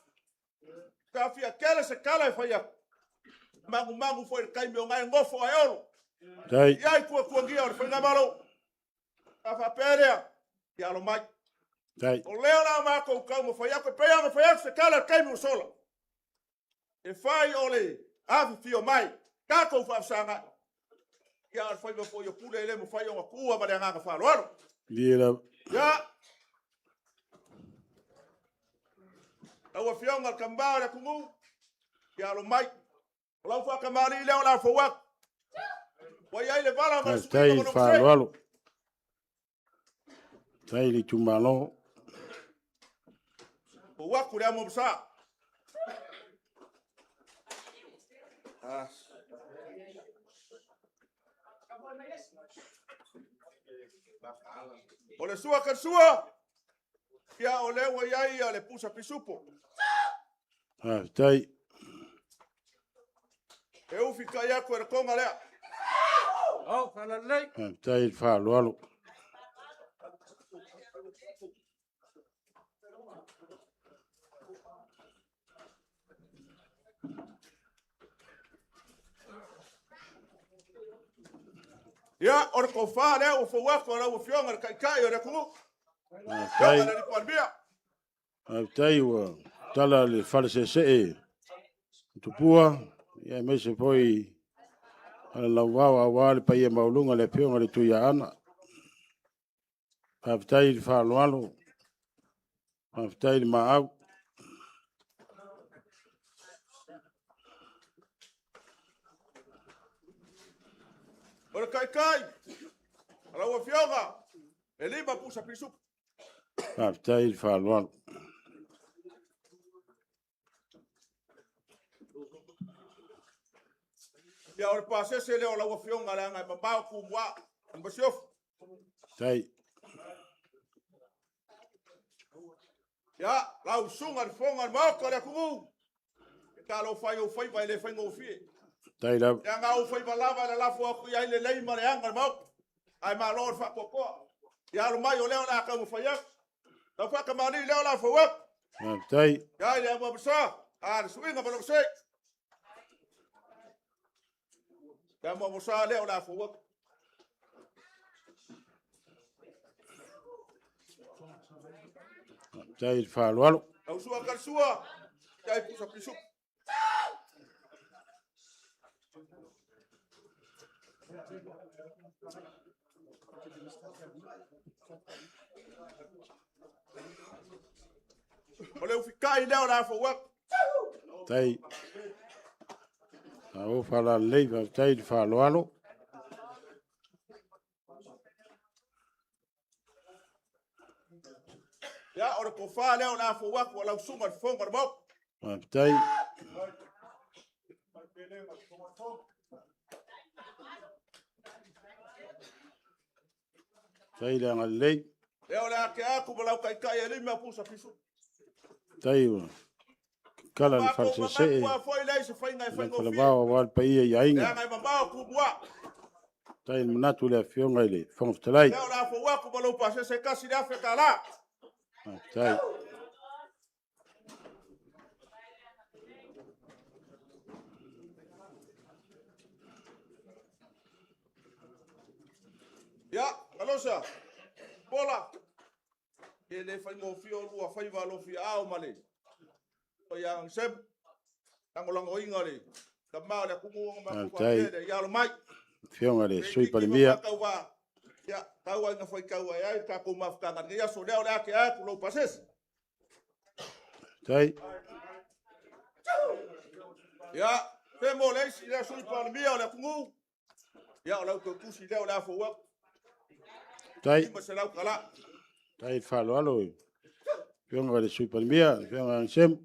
Sa fia tele se tala e fai atu. Magumagu foi i le taimi o na e nofo ae olo. I ai tuatuagia o le Faigamalo. Sa faapea lea, ia alo mai. O lea o le a matou taumafai atu, e pei ona fai atu se tala i le taimi ua sola. E fai o le afifio mai, tatou faafesagai. Ia, a o le faiva foi o Pule e le mafai ona tuua ma le agaga faaaloalo. Ia, lau Afioga i le Tama o le atunuu, ia alo mai. O lau faatamalii lea o le a fou atu. Ua i ai le vala ma le suiga Faafetai ma le lona se. faaaloalo. Faafetai i le itumalo. Fou atu le amo masa. O le sua ka sua, ia o lea ua i ai ia le pusa pisupo. Faafetai. E ufi kai atu e le konga lea. Faafetai i le faaaloalo. Ia, o le tofa lea ua fou atu a lau Afioga i le Taitai o le atunuu. Faafetai. Afioga i le Palemia. Faafetai ua tala le fale seesee o Tupua, ia aemaise foi Alalauvao aua le paia maualuga o le Afioga i le Tuiaana. Faafetai i le faaaloalo, faafetai i le maau. O le Taitai, lau Afioga, e 5 pusa pisupo. Faafetai i le faaaloalo. Ia, o le pasese lea o lau Afioga leaga e mamao Tumua, o le Masiofo. Faafetai. Ia, lau susuga i le Fofoga o le Maota o le atunuu, e talofa ai ou faiva e le faigofie. Faafetai lava. Leaga ou faiva lava e lalafo atu i ai le lei ma le aga o le Maota. Ae malo le faatoatoa. Ia alo mai o lea o le a taumafai atu. Lau faatamalii lea o le a fou atu. Faafetai. Ia i le amuamusa, a le suiga ma lou se. Le amuamusa lea o le a fou atu. Faafetai i le faaaloalo. Lau sua kalasua, ia i pusa pisu. O le ufikai lea o le a fou atu. Faafetai. Malo faalalelei, faafetai i le faaaloalo. Ia, o le tofa lea o le a fou atu a lau susuga i le Fofoga o le Maota. Faafetai. Faafetai le agalelei. Lea o le a tea atu ma lau taitai e 5 pusa fisu. Faafetai ua kala le Matou faleseesee manatu lava foi lea i se faiga e le faigofie. falavao aua le paia i aiga. Leaga e mamao Tumua. Faafetai i le manatu i le Afioga i le Fofoga Fetalai. Lea o le a fou atu ma lou pasese e $1,000. Faafetai. Ia, Alosa, Pola, e le faigofie o lua faiva alofiaao ma le Faiaga Sema. Lagolagoina o le tama o le atunuu ona matou Faafetai. faapea lea, ia alo mai. Afioga i le E Sui itiiti ma Palemia. faatauvaa, ia, tau ai na faitau ai ai le tatou mafutaga i lenei aso. Lea o le a tea atu lou pasese. Faafetai. Ia, fe mo le isi lea Sui Palemia o le atunuu, ia, o lau toe tusi lea o le a fou atu. Faafetai. $500 tala. Faafetai i le faaaloalo i Afioga i le Sui Palemia, le Afioga ia Semo.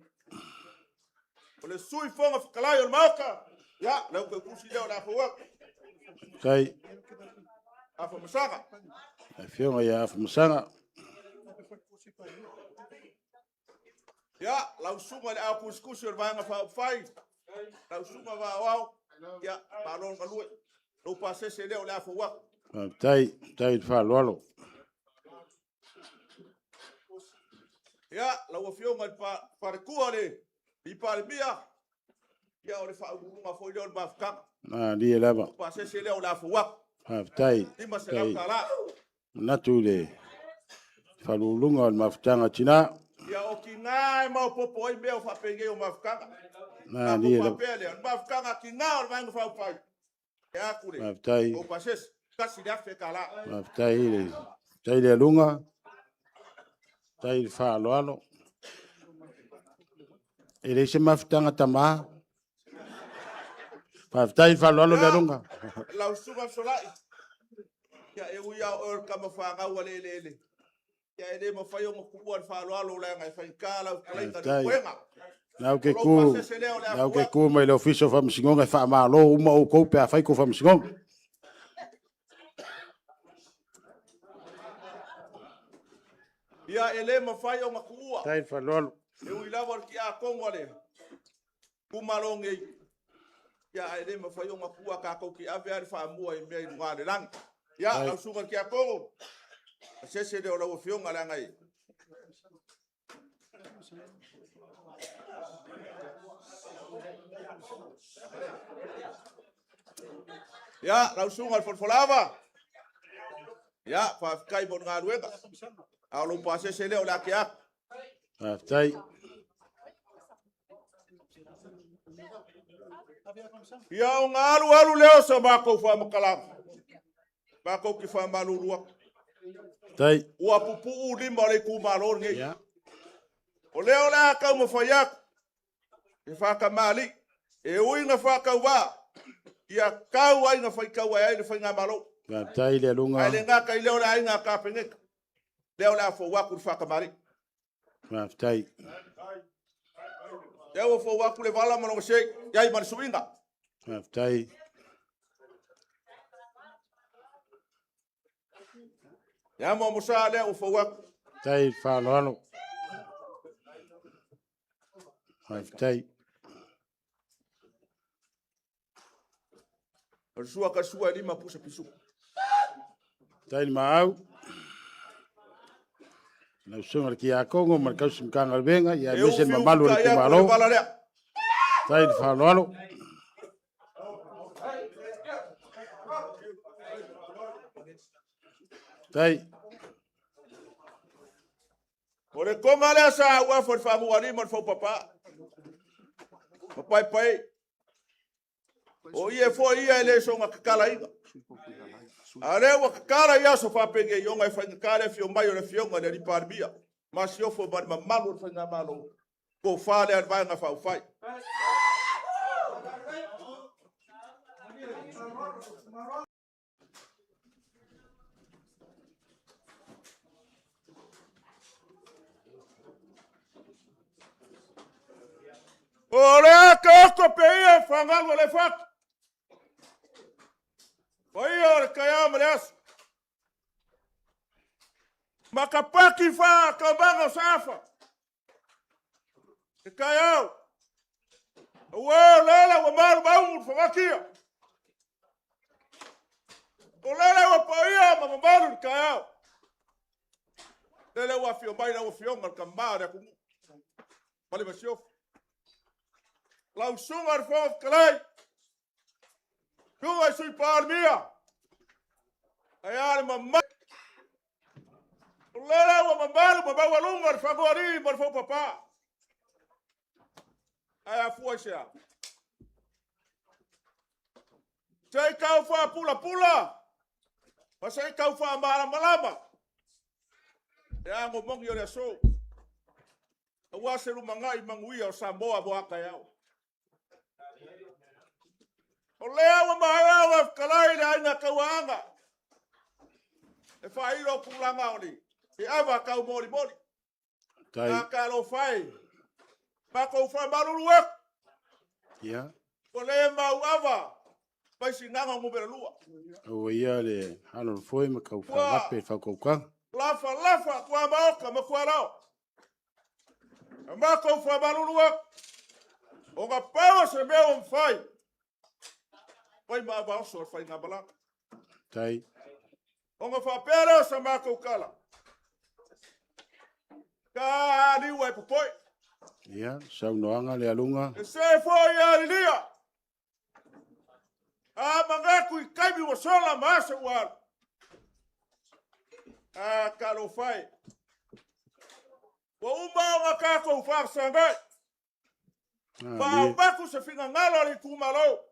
O le Sui Fofoga Fetalai o le Maota, ia, lau toe tusi lea o le a fou atu. Faafetai. Afamasaga. Le Afioga ia Afamasaga. Ia, lau susuga i le au tusitusi o le Vaega Faaupufai, lau susuga Vaaoao, ia, malo le galue. Lou pasese lea o le a fou atu. Faafetai, faafetai i le faaaloalo. Ia, lau Afioga i le faletua o le Palemia, ia, o le faauluuluga foi lea o le mafutaga. Malie lava. Lou pasese lea o le a fou atu. Faafetai. $500 tala. Manatu i le faauluuluga o le mafutaga a tina. Ia, o tina e maopoopo ai mea o faapenei o mafutaga. Malie lava. Faapea lea, o le mafutaga a tina o le Vaega Faaupufai. E atu le Faafetai. lou pasese, $1,000 tala. Faafetai i le, faafetai le aluga. Faafetai i le faaaloalo. E leai se mafutaga tama. Faafetai i le faaaloalo le aluga. Lau susuga Fesolai, ia e ui lava o oe o le tama fanau a le eleele, ia e le mafai ona tuua le faaaloalo leaga e faigata lau fetalaiga i le Faafetai. puega. Na ou te O lou tu, pasese lea o le a na ou fou te atu. tu mai le Ofisa o Faamasinoga e faamalo uma outou pe a fai tou faamasinoga. Ia e le mafai ona tuua. Faafetai le faaaloalo. E ui lava o le tiakono a le itumalo nei, ia ae le mafai ona tuua tatou te ave lava le faamua i mea i luga o le lagi. Ia, lau susuga i le tiakono, pasese lea o lau Afioga leaga e Ia, lau susuga i le Folafolava, ia, faafetai mo le galuega. A o lou pasese lea o le a tea atu. Faafetai. Ia, ona alu alu lea o sa matou faamatalaga, matou te faamalulu atu. Faafetai. Ua pupuu lima o le itumalo lenei. Ia. O lea o le a taumafai atu e faatamalii, e ui na faatauvaa, ia tau ai na faitau ai ai le faigamalo. Faafetai le aluga. Ae le gata i lea o le aiga Kapeneta, lea o le a fou atu le faatamalii. Faafetai. Lea ua fou atu le vala ma lona sei, iai ma le suiga. Faafetai. Ia mo mosa lea ua fou atu. Faafetai i le faaaloalo. Faafetai. O le sua ka sua e lima pusa pisu. Faafetai le maau. Lau susuga i le Tiakono ma le tausi Matagaluega, ia E aemaise le ufi mamalu o ufi le ka ia itumalo. le vala lea. Faafetai i le faaaloalo. Faafetai. O le toga lea sa au afo le faamualima o le faupapa. Ma paepae. O ia foi ia e le soona tatalaina. A o lea ua tatala i aso faapenei ona e faigata le afio mai o le Afioga i le Alii Palemia. Masiofo ma le mamalu o le faigamalo. Tofa lea le Vaega Faaupufai. O le a taoto pe ia fagalu o le fatu. Paia o le taeao ma le aso. Makapaki faataumaga o Saafa. Le taeao. Aua o lele ua malu maugu le fagatia. O lele ua paia ma mamalu le taeao. Lele ua afio mai lau Afioga le tama o le atunuu. Ma le masiofo. Lau susuga i le Fofoga Fetalai, susuga i Sui Palemia, ae a le mamalu. O lele ua mamalu ma maualuga le fagoalii ma le faupapa. Ae afua i se a? Se i tau faapulapula ma se i tau faamalamalama le ago moni o le aso, aua se lumanai manuia o Samoa mo a taeao. O lea ua maea ona fetalai le Aiga Tauaana e faailo tulaga o le ava taumolimoli. Tai. Talofa e, matou faamalulu atu. Ia. Ua le mauava Vaisigano Nu.2. Aua ia le alo o le foe ma tau faalape le faautautaga. Lafa lafa tuamaota ma tualao. E matou faamalulu atu. Ona pau o se mea ua mafai, fai ma avaoso o le faigamalaga. Tai. Ona faapea lea o sa matou tala. Ka aliua e popoi. Ia, saunoaga le aluga. E se foi a lilia. A manatu i taimi ua sola ma aso ua alu. A talofa e. Ua uma ona tatou faafesagai. Faaopatu se finagalo a le itumalo.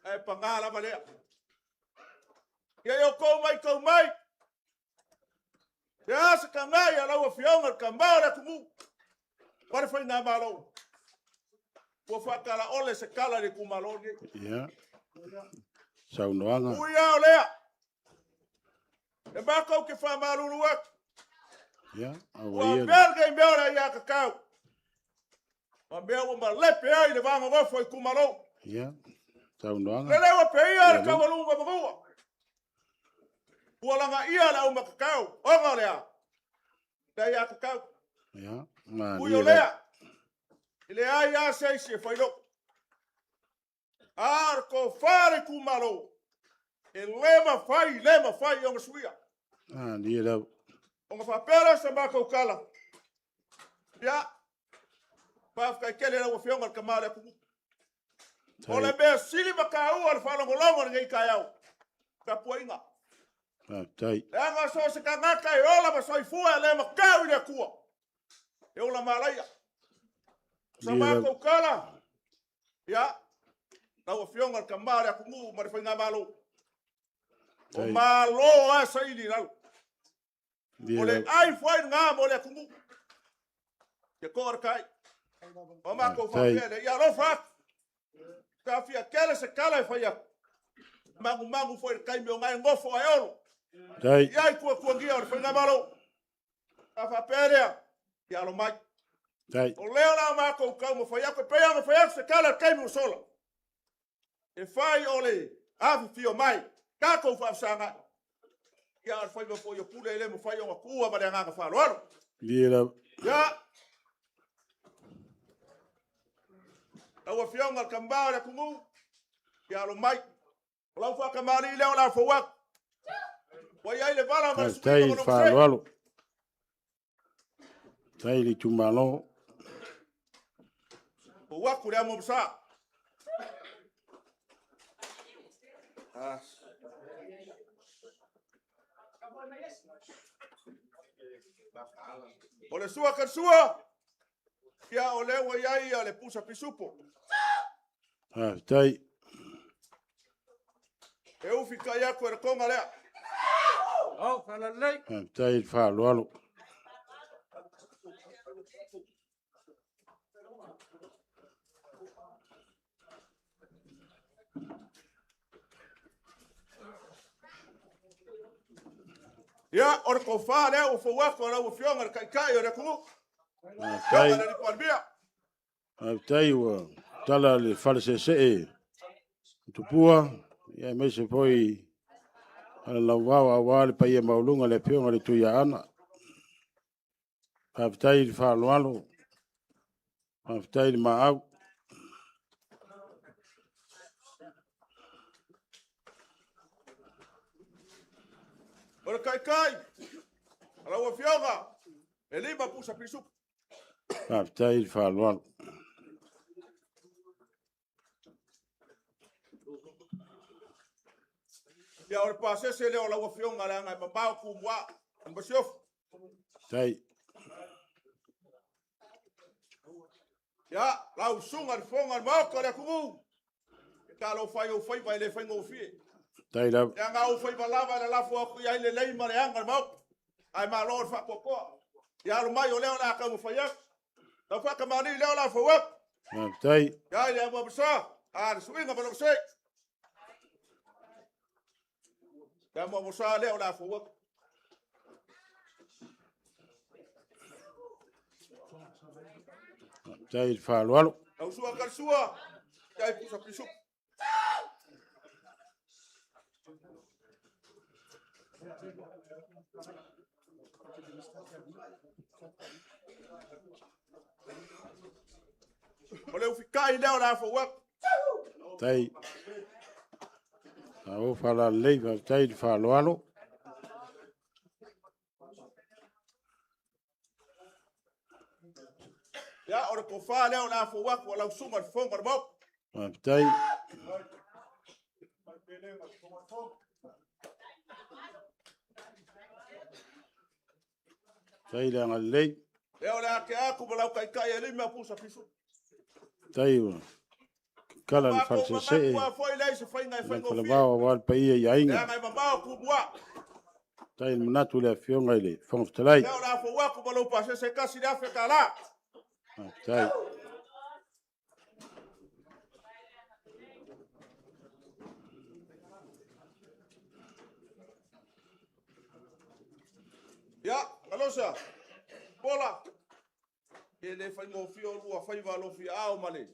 Ae paga lava lea. Ia i outou matau mai. Se a se tagai a lau Afioga i le Tama o le atunuu ma le faigamalo. Ua faatalaole se tala i le itumalo lenei. Ia. Saunoaga. Ui lava o lea, e matou te faamalulu atu. Ia, aua Ua ia. avea lenei mea o le aiatatau ma mea ua malepe ai le va nonofo i itumalo. Ia, saunoaga. Le leo peia le taualuga manua. Ua lagaia le aumatatau, ona o le a? Le aiatatau. Ia, Ui o malie. lea, e leai lava se isi e fai loto. A o le tofa a le itumalo, e le mafai, le mafai ona suia. Malie lava. Ona faapea lea o sa matou tala. Ia, faafetai tele i lau Afioga i le Tama o le atunuu. O le mea sili ma taua o le faalogologo i lenei taeao, tapuaiga. Faafetai. Leaga so o se tagata e ola ma soifua e le matau i le Atua, e ola malaia. O sa matou tala, ia, lau Afioga i le Tama o le atunuu ma le faigamalo, o Malo lava e saili i lalo. O le ai foi lena mo le atunuu. Ia toa le tai. O matou faapea lea, ia alofa atu. Sa fia tele se tala e fai atu. Magumagu foi i le taimi o gae nofo ae olo. Tai. I ai tuatuagia o le faigamalo. Sa faapea lea, ia alo mai. Tai. O lea o le a matou taumafai atu, e pei ona fai atu se tala i le taimi ua sola. E fai o le afifio mai, tatou faafesagai. Ia, a o le faiva foi o pule e le mafai ona tuua ma le agaga faaaloalo. Malie lava. Ia, lau Afioga i le Tama o le atunuu, ia alo mai. O lau faatamalii lea o le a fou atu. Ua i ai le vala ma le Faafetai suiga i o le lona se. faaaloalo. Faafetai i le itumalo. Fou atu le amo masa. O le sua ka sua, ia o lea ua i ai ia le pusa pisupo. Faafetai. E ufi kai atu e le konga lea. Faafetai i le faaaloalo. Ia, o le tofa lea ua fou atu a lau Afioga i le Taitai o le atunuu. Faafetai. Afioga i le Palemia. Faafetai ua tala le fale seesee o Tupua, ia aemaise foi Alalauvao aua le paia maualuga le Afioga i le Tuiaana. Faafetai i le faaaloalo, faafetai i le maau. O le Taitai, a lau Afioga, e 5 pusa pisupo. Faafetai i le faaaloalo. Ia, o le pasese lea o lau Afioga leaga e mamao Tumua, o le Masiofo. Tai. Ia, lau susuga i le Fofoga o le Maota o le atunuu, e talofa ai ou faiva e le faigofie. Tai lava. Leaga ou faiva lava e lalafo atu i ai lelei ma leaga le Maota, ae malo le faatoatoa. Ia alo mai o lea o le a taumafai atu. Lau faatamalii lea o le a fau atu. Faafetai. Ia i le amuamusa, a le suiga ma lou se. Le amuamusa lea o le a fau atu. Faafetai i le faaaloalo. Lau sua kalisua, ia i pusa pisu. O le ufikai lea o le a fou atu. Tai. Malo faalalelei, faafetai i le faaaloalo. Ia, o le tofa lea o le a fou atu a lau susuga i le Fofoga o le Maota. Faafetai. Faafetai le agalelei. Lea o le a tea atu ma lau taitai e lima pusa fisu. Faafetai ua kala le falesese. Ua foi lea i se faiga e faigofie. Falavao aua le paia i aiga. Leaga e mamao Tumua. Faafetai i le manatu i le Afioga i le Fofoga Fetalai. Lea o le a fou atu ma lou pasese $1,000. Faafetai. Ia, Galosa, Pola, e le faigofie o lua faiva alofiaao ma le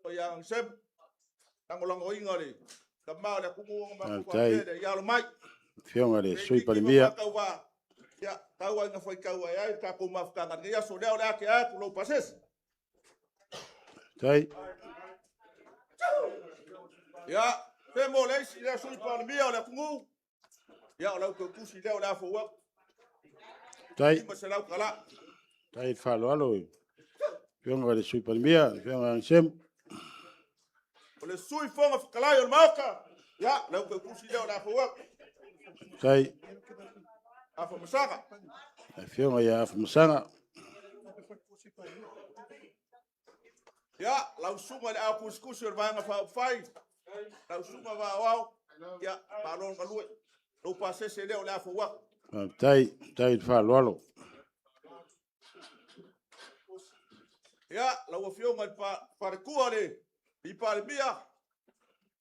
paia Agisemu, lagolagoina le tama o le atunuu ona matou Faafetai. faapea lea, ia alo mai. Afioga i le Sui Pe itiiti Palemia. ma faatauvaa, ia, tau ai na faitau ai ai le tatou mafutaga i lenei aso, lea o le a tea atu lou pasese. Faafetai. Ia, fe mo le isi lea Sui Palemia o le atunuu, ia, o lau tautusi lea o le a fou atu. Faafetai. $500. Faafetai i le faaaloalo i le Afioga i le Sui Palemia, le Afioga ia Agisemu. O le Sui Fofoga Fetalai o le Maota, ia, lau tautusi lea o le a fou atu. Faafetai. Afamasaga. Le Afioga ia Afamasaga. Ia, lau susuga i le au kusikusi o le Vaega Faaupufai, lau susuga Vaaoao, ia, malo le galue. Lou pasese lea o le a fou atu. Faafetai, faafetai i le faaaloalo. Ia, lau Afioga i le faletua le Palemia,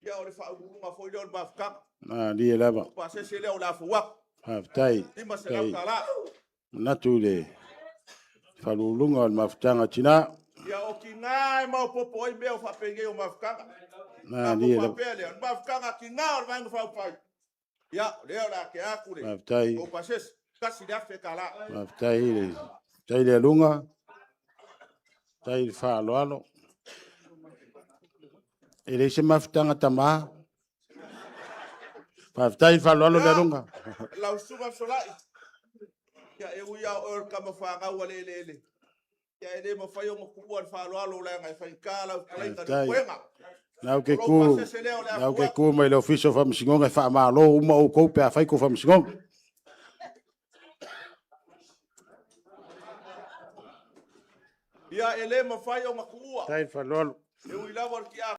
ia, o le faauluuluga foi lea o le mafutaga. Malie lava. Lou pasese lea o le a fou atu. Faafetai. $500. Manatu i le faauluuluga o le mafutaga a tina. Ia, o tina e maopoopo ai mea o faapenei o mafutaga. Malie lava. Faapea lea, o le mafutaga a tina o le Vaega Faaupufai. Ia, o lea o le a tea atu le Faafetai. lou pasese, $1,000. Faafetai i le, faafetai le aluga. Faafetai i le faaaloalo. E leai se mafutaga tama. Faafetai i le faaaloalo le aluga. Lau susuga Fesolai, ia e ui lava o oe o le tama fanau a le eleele, ia e le mafai ona tuua le faaaloalo leaga e faigata lau fetalaiga i le Faafetai. puega. Na ou te O lou tu, pasese lea o le a na ou fou te atu. tu mai le Ofisa o Faamasinoga e faamalo uma outou pe a fai tou faamasinoga. Ia e le mafai ona tuua. Faafetai le faaaloalo. E ui lava o le tiakono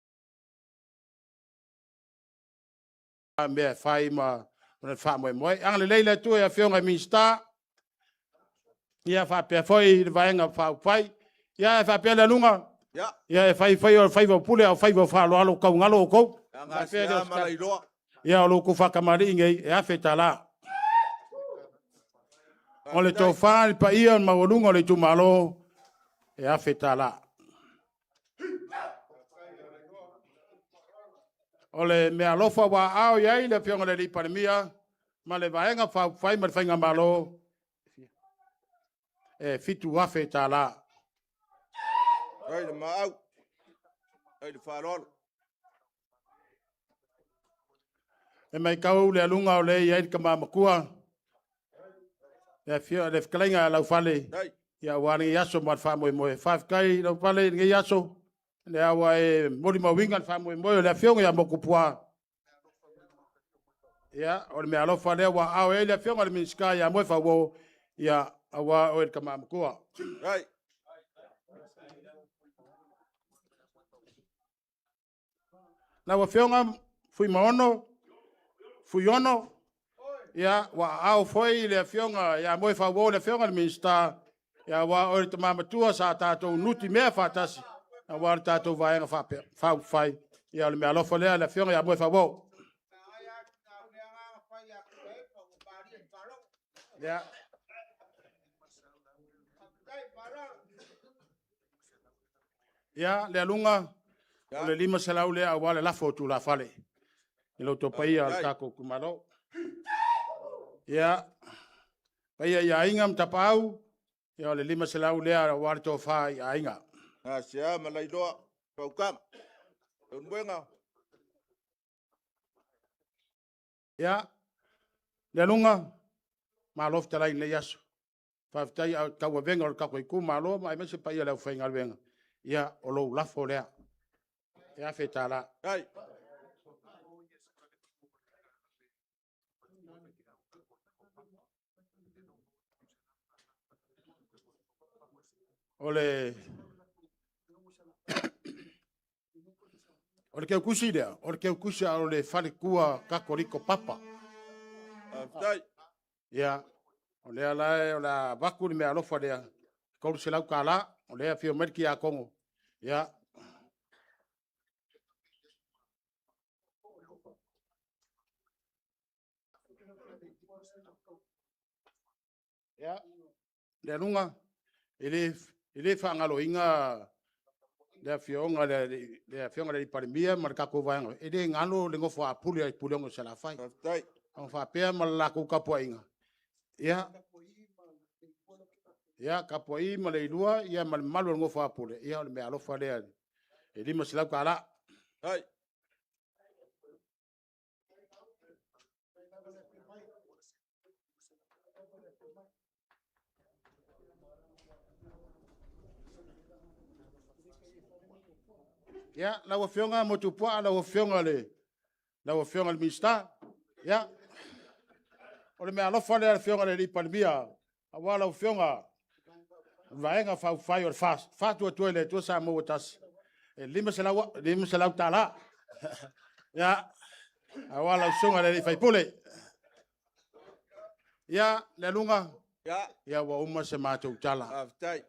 Mea e fai ma le faamoemoe. Agalelei le Atua i Afioga i Minisita, ia faapea foi le Vaega Faaupufai. Ia e faapea le aluga, ia e fai fai o faiva o pule a o faiva o faaaloalo tauagalo outou. Faapea lea o se tala. Ia o lo outou faatamalii nei e $1,000. O le tofa i le paia o le maualuga o le itumalo e $1,000. O le meaalofa ua aao i ai le Afioga i le Alii Palemia ma le Vaega Faaupufai ma le Faigamalo e $7,000. Ai le maau, ai le faaaloalo. E matau le aluga o lea e i ai le tama matua, le afio, le fetalaiga a Laufale, ia aua lenei aso ma le faamoemoe. Faafetai Laufale i lenei aso, lea ua e molimauina le faamoemoe o le afioga ia Motuopuaa. Ia, o le meaalofa lea ua aao i ai le afioga i le Minisita ia Moefaauo, ia aua oe le tama matua. Lau Afioga Fuimaono Fuiono, ia, ua aao foi le Afioga ia Moefaauo le Afioga i le Minisita, ia aua o oe le tama matua sa tatou nutimea faatasi, aua le tatou Vaega Faaupufai. Ia o le meaalofa lea a le Afioga ia Moefaauo. Ia, ia Lealuga, o le $500 lea aua le lafo o tulafale i lo outou paia o le tatou itumalo. Ia, paia i Aiga ma Tapaau, ia o le $500 lea aua le tofa i Aiga. Gasea ma Lailoa, Faukaga, Leulumoega. Ia, Lealuga, malo fetalai i lenei aso. Faafetai i tauavega o le tatou itumalo aemaise paia o le aufaigaluega, ia, o lou lafo lea, e $1,000. O le keukusi lea, o le keukusi a o le faletua Katoliko Papa. Faafetai. Ia, o lea la o le a avatu le meaalofa lea, $300, o lea e afio mai le Tiakono, ia, Ia, Lealuga, e le faagaloina le Afioga i le Palemia ma le tatou Vaega, e le galo le nofo a Pule a Puleono i Salafai. Faafetai. Ona faapea ma le latou tapuaiga, ia, ia tapuai ma Leilua ma le mamalu o le nofo a Pule, ia o le meaalofa lea e $500. Faafetai. Ia, lau Afioga Motuopuaa, lau Afioga i le Minisita, ia, o le meaalofa lea a le Afioga i le Palemia aua lau Afioga i le Vaega Faaupufai o le FAST, Faatuatua i le Atua Samoa ua Tasi, e $500. Ia, aua lau Susuga i le sui usufono. Ia, Lealuga, ia ua uma se matou tala. Faafetai.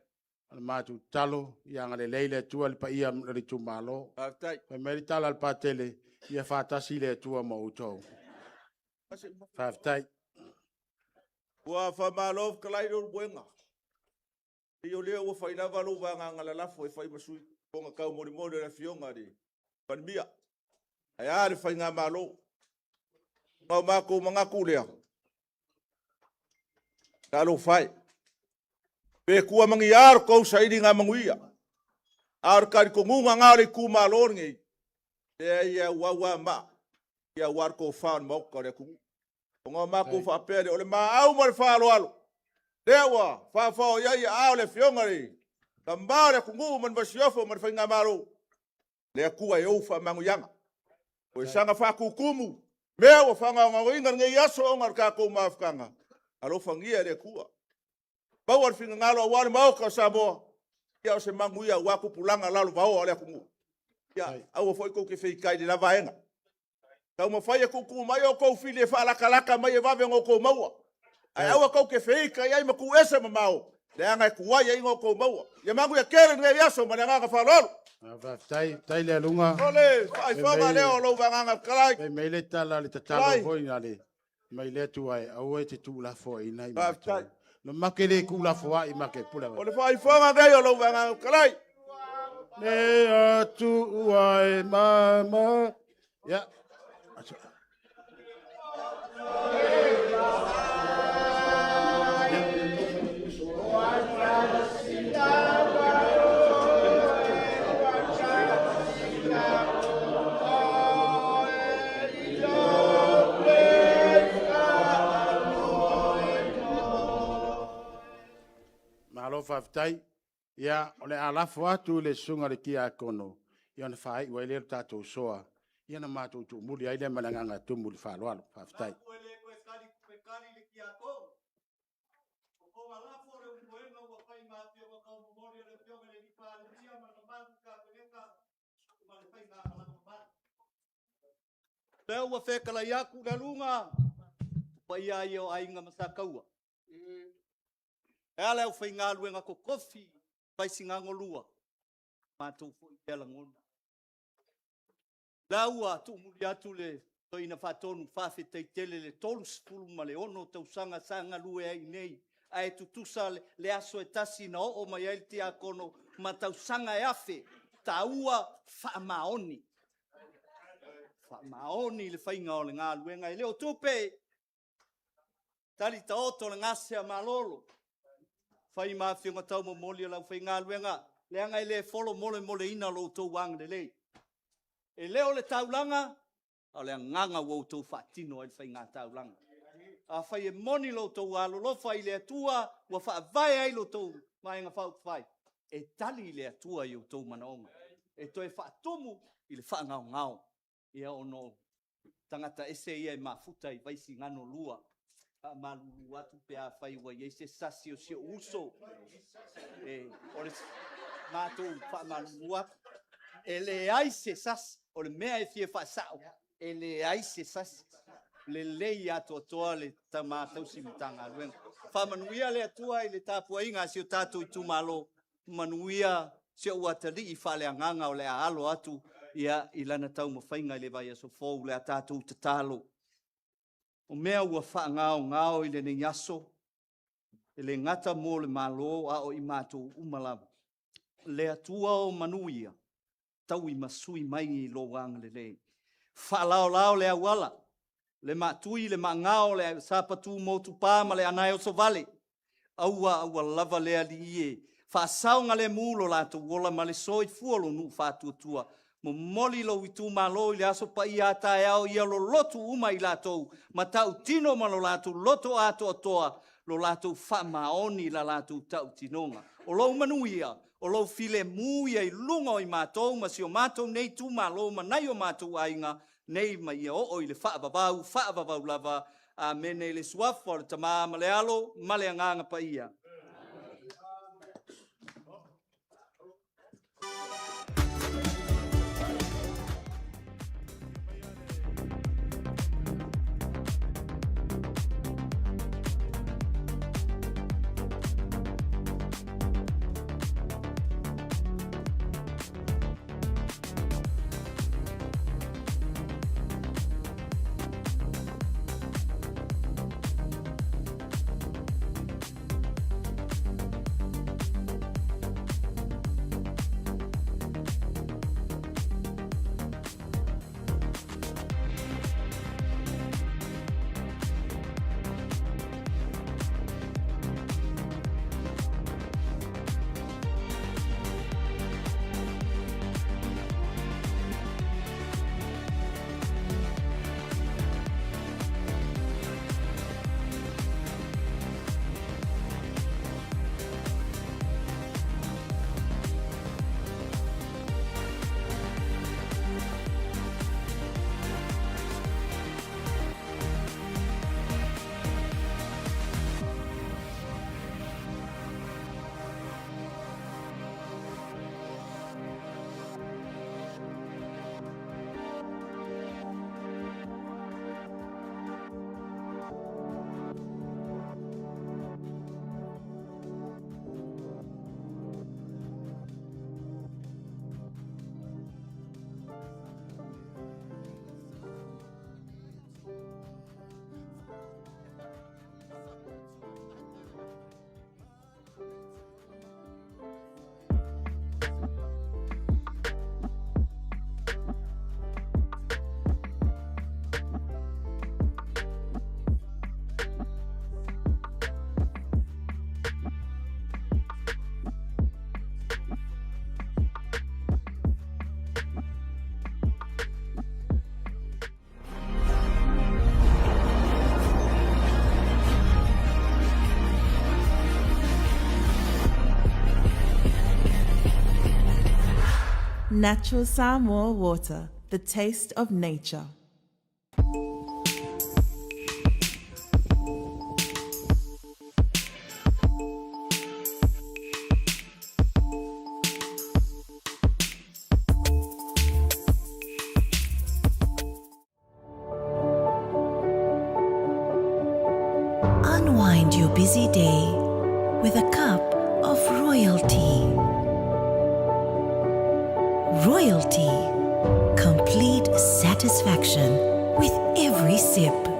O le matou tatalo, ia agalelei le Atua i le paia o le itumalo. Faafetai. Fai mai le tala a le Patele, ia faatasi le Atua ma outou. Faafetai. Ua faamalo fetalai Leulumoega. E pei o lea ua fai lava lou vagaga lalafo e fai ma sui fofoga taumolimoli o le Afioga i le Palemia. Ae a le Faigamalo? Ona matou manatu lea, talofa e, pe tua ma ni a la outou sailiga manuia, a o le talitonuga lena o le itumalo lenei, e leai e auau lava maa aua le tofa o le Maota o le atunuu. Ona matou faapea lea, o le maau ma le faaaloalo, lea ua faaofao i ai aao o le Afioga i le Tama o le atunuu ma le Masiofo ma le Faigamalo, le Atua e ou faamanuiaga. O le saga faatutumu, mea ua faagaogoina lenei aso ona o le tatou mafutaga, alofagia e le Atua. Maua le finagalo aua le Maota o Samoa, ia o se manuia aua tupulaga lalovaoa o le atunuu. Ia, aua foi tou te feitai i le la vaega. Taumafai e tuutuu mai outou fili e faalatalata mai e vave ona outou maua. Ae aua tou te feitai ai ma tuu ese mamao, leaga e tuai ai ona outou maua. Ia manuia tele lenei aso ma le agaga faaaloalo. Faafetai, faafetai Lealuga. O le faaifoga lea o lou vagaga fetalai. Fai mai le tala a le tatalo foi a le mai le Atua e aua e te tuulafoaiina i matou. No make le tuulafoai ma ke pule. O le faaifoga nei o lou vagaga fetalai. Le Atua e mama. Ia. Malo faafetai. Ia, o le a lafo atu i le susuga i le Tiakono ona faaiu ai lea o le tatou soa, ia ona matou tuumuli ai lea ma le agaga tumu i le faaaloalo. Faafetai. Lea ua fetalai atu le aluga, o paia ia o Aiga ma Sataua. E a le aufaigaluega totofi Vaisigano 2, matou foi lea lagona. La ua tuumuli atu le Toeaina Faatonu, faafetai tele i le 36 tausaga sa galue ai i inei, ae tutusa le aso e tasi na oo mai ai le tiakono ma tausaga e afe, taua, faamaoni. Faamaoni i le faiga o le galuega. E le o tupe, tali taoto le gasea malolo, fai ma afioga taumomoli o le aufaigaluega, leaga e le folomolemoleina lo outou agalelei. E le o le taulaga, a o le agaga ua outou faatino ai le faigataulaga. Afai e moni lo outou alolofa i le Atua ua faavae ai la outou Vaega Faaupufai, e tali le Atua i outou manaoga, e toe faatumu i le faagaogao, ona o tagata ese ia e mafuta i Vaisigano 2. E faamalulu atu pe afai ua i ai se sasi o si ou uso, o le matou faamalulu atu, e leai se sasi, o le mea e fia faasao, e leai se sasi, lelei atoatoa le tama tausi Matagaluega. Faamanuia le Atua i le tapuaiga a si o tatou itumalo, manuia si ou atalii faaleagaga o le a alo atu i lana taumafaiga i le vaiaso fou. O le a tatou tatalo. O mea ua faagaogao i lenei aso, e le gata mo le Malo a o i matou uma lava. Le Atua o manuia, tauimasui mai i lou agalelei, faalaolao le auala, le maatui le maagao le sapatumotupa ma le anaeosovale, aua aua lava le Alii e, faasaogalemu lo latou ola ma le soifua o lou nuu faatuatua. Momoli lou itumalo i le Aso Paia a taeao, ia lolotu uma i latou, matautino ma lo latou loto atoatoa lo latou faamaoni i la latou tautinoga. O lou manuia, o lou filemu ia i luga o i matou ma si o matou nei itumalo ma nai o matou aiga, nei ma ia oo i le faavavau, faavavau lava. Amene. I le suafa o le Tama ma le Alo ma le Agaga Paia. Natural Samoa water, the taste of nature. Unwind your busy day with a cup of royalty. Royalty. Complete satisfaction with every sip.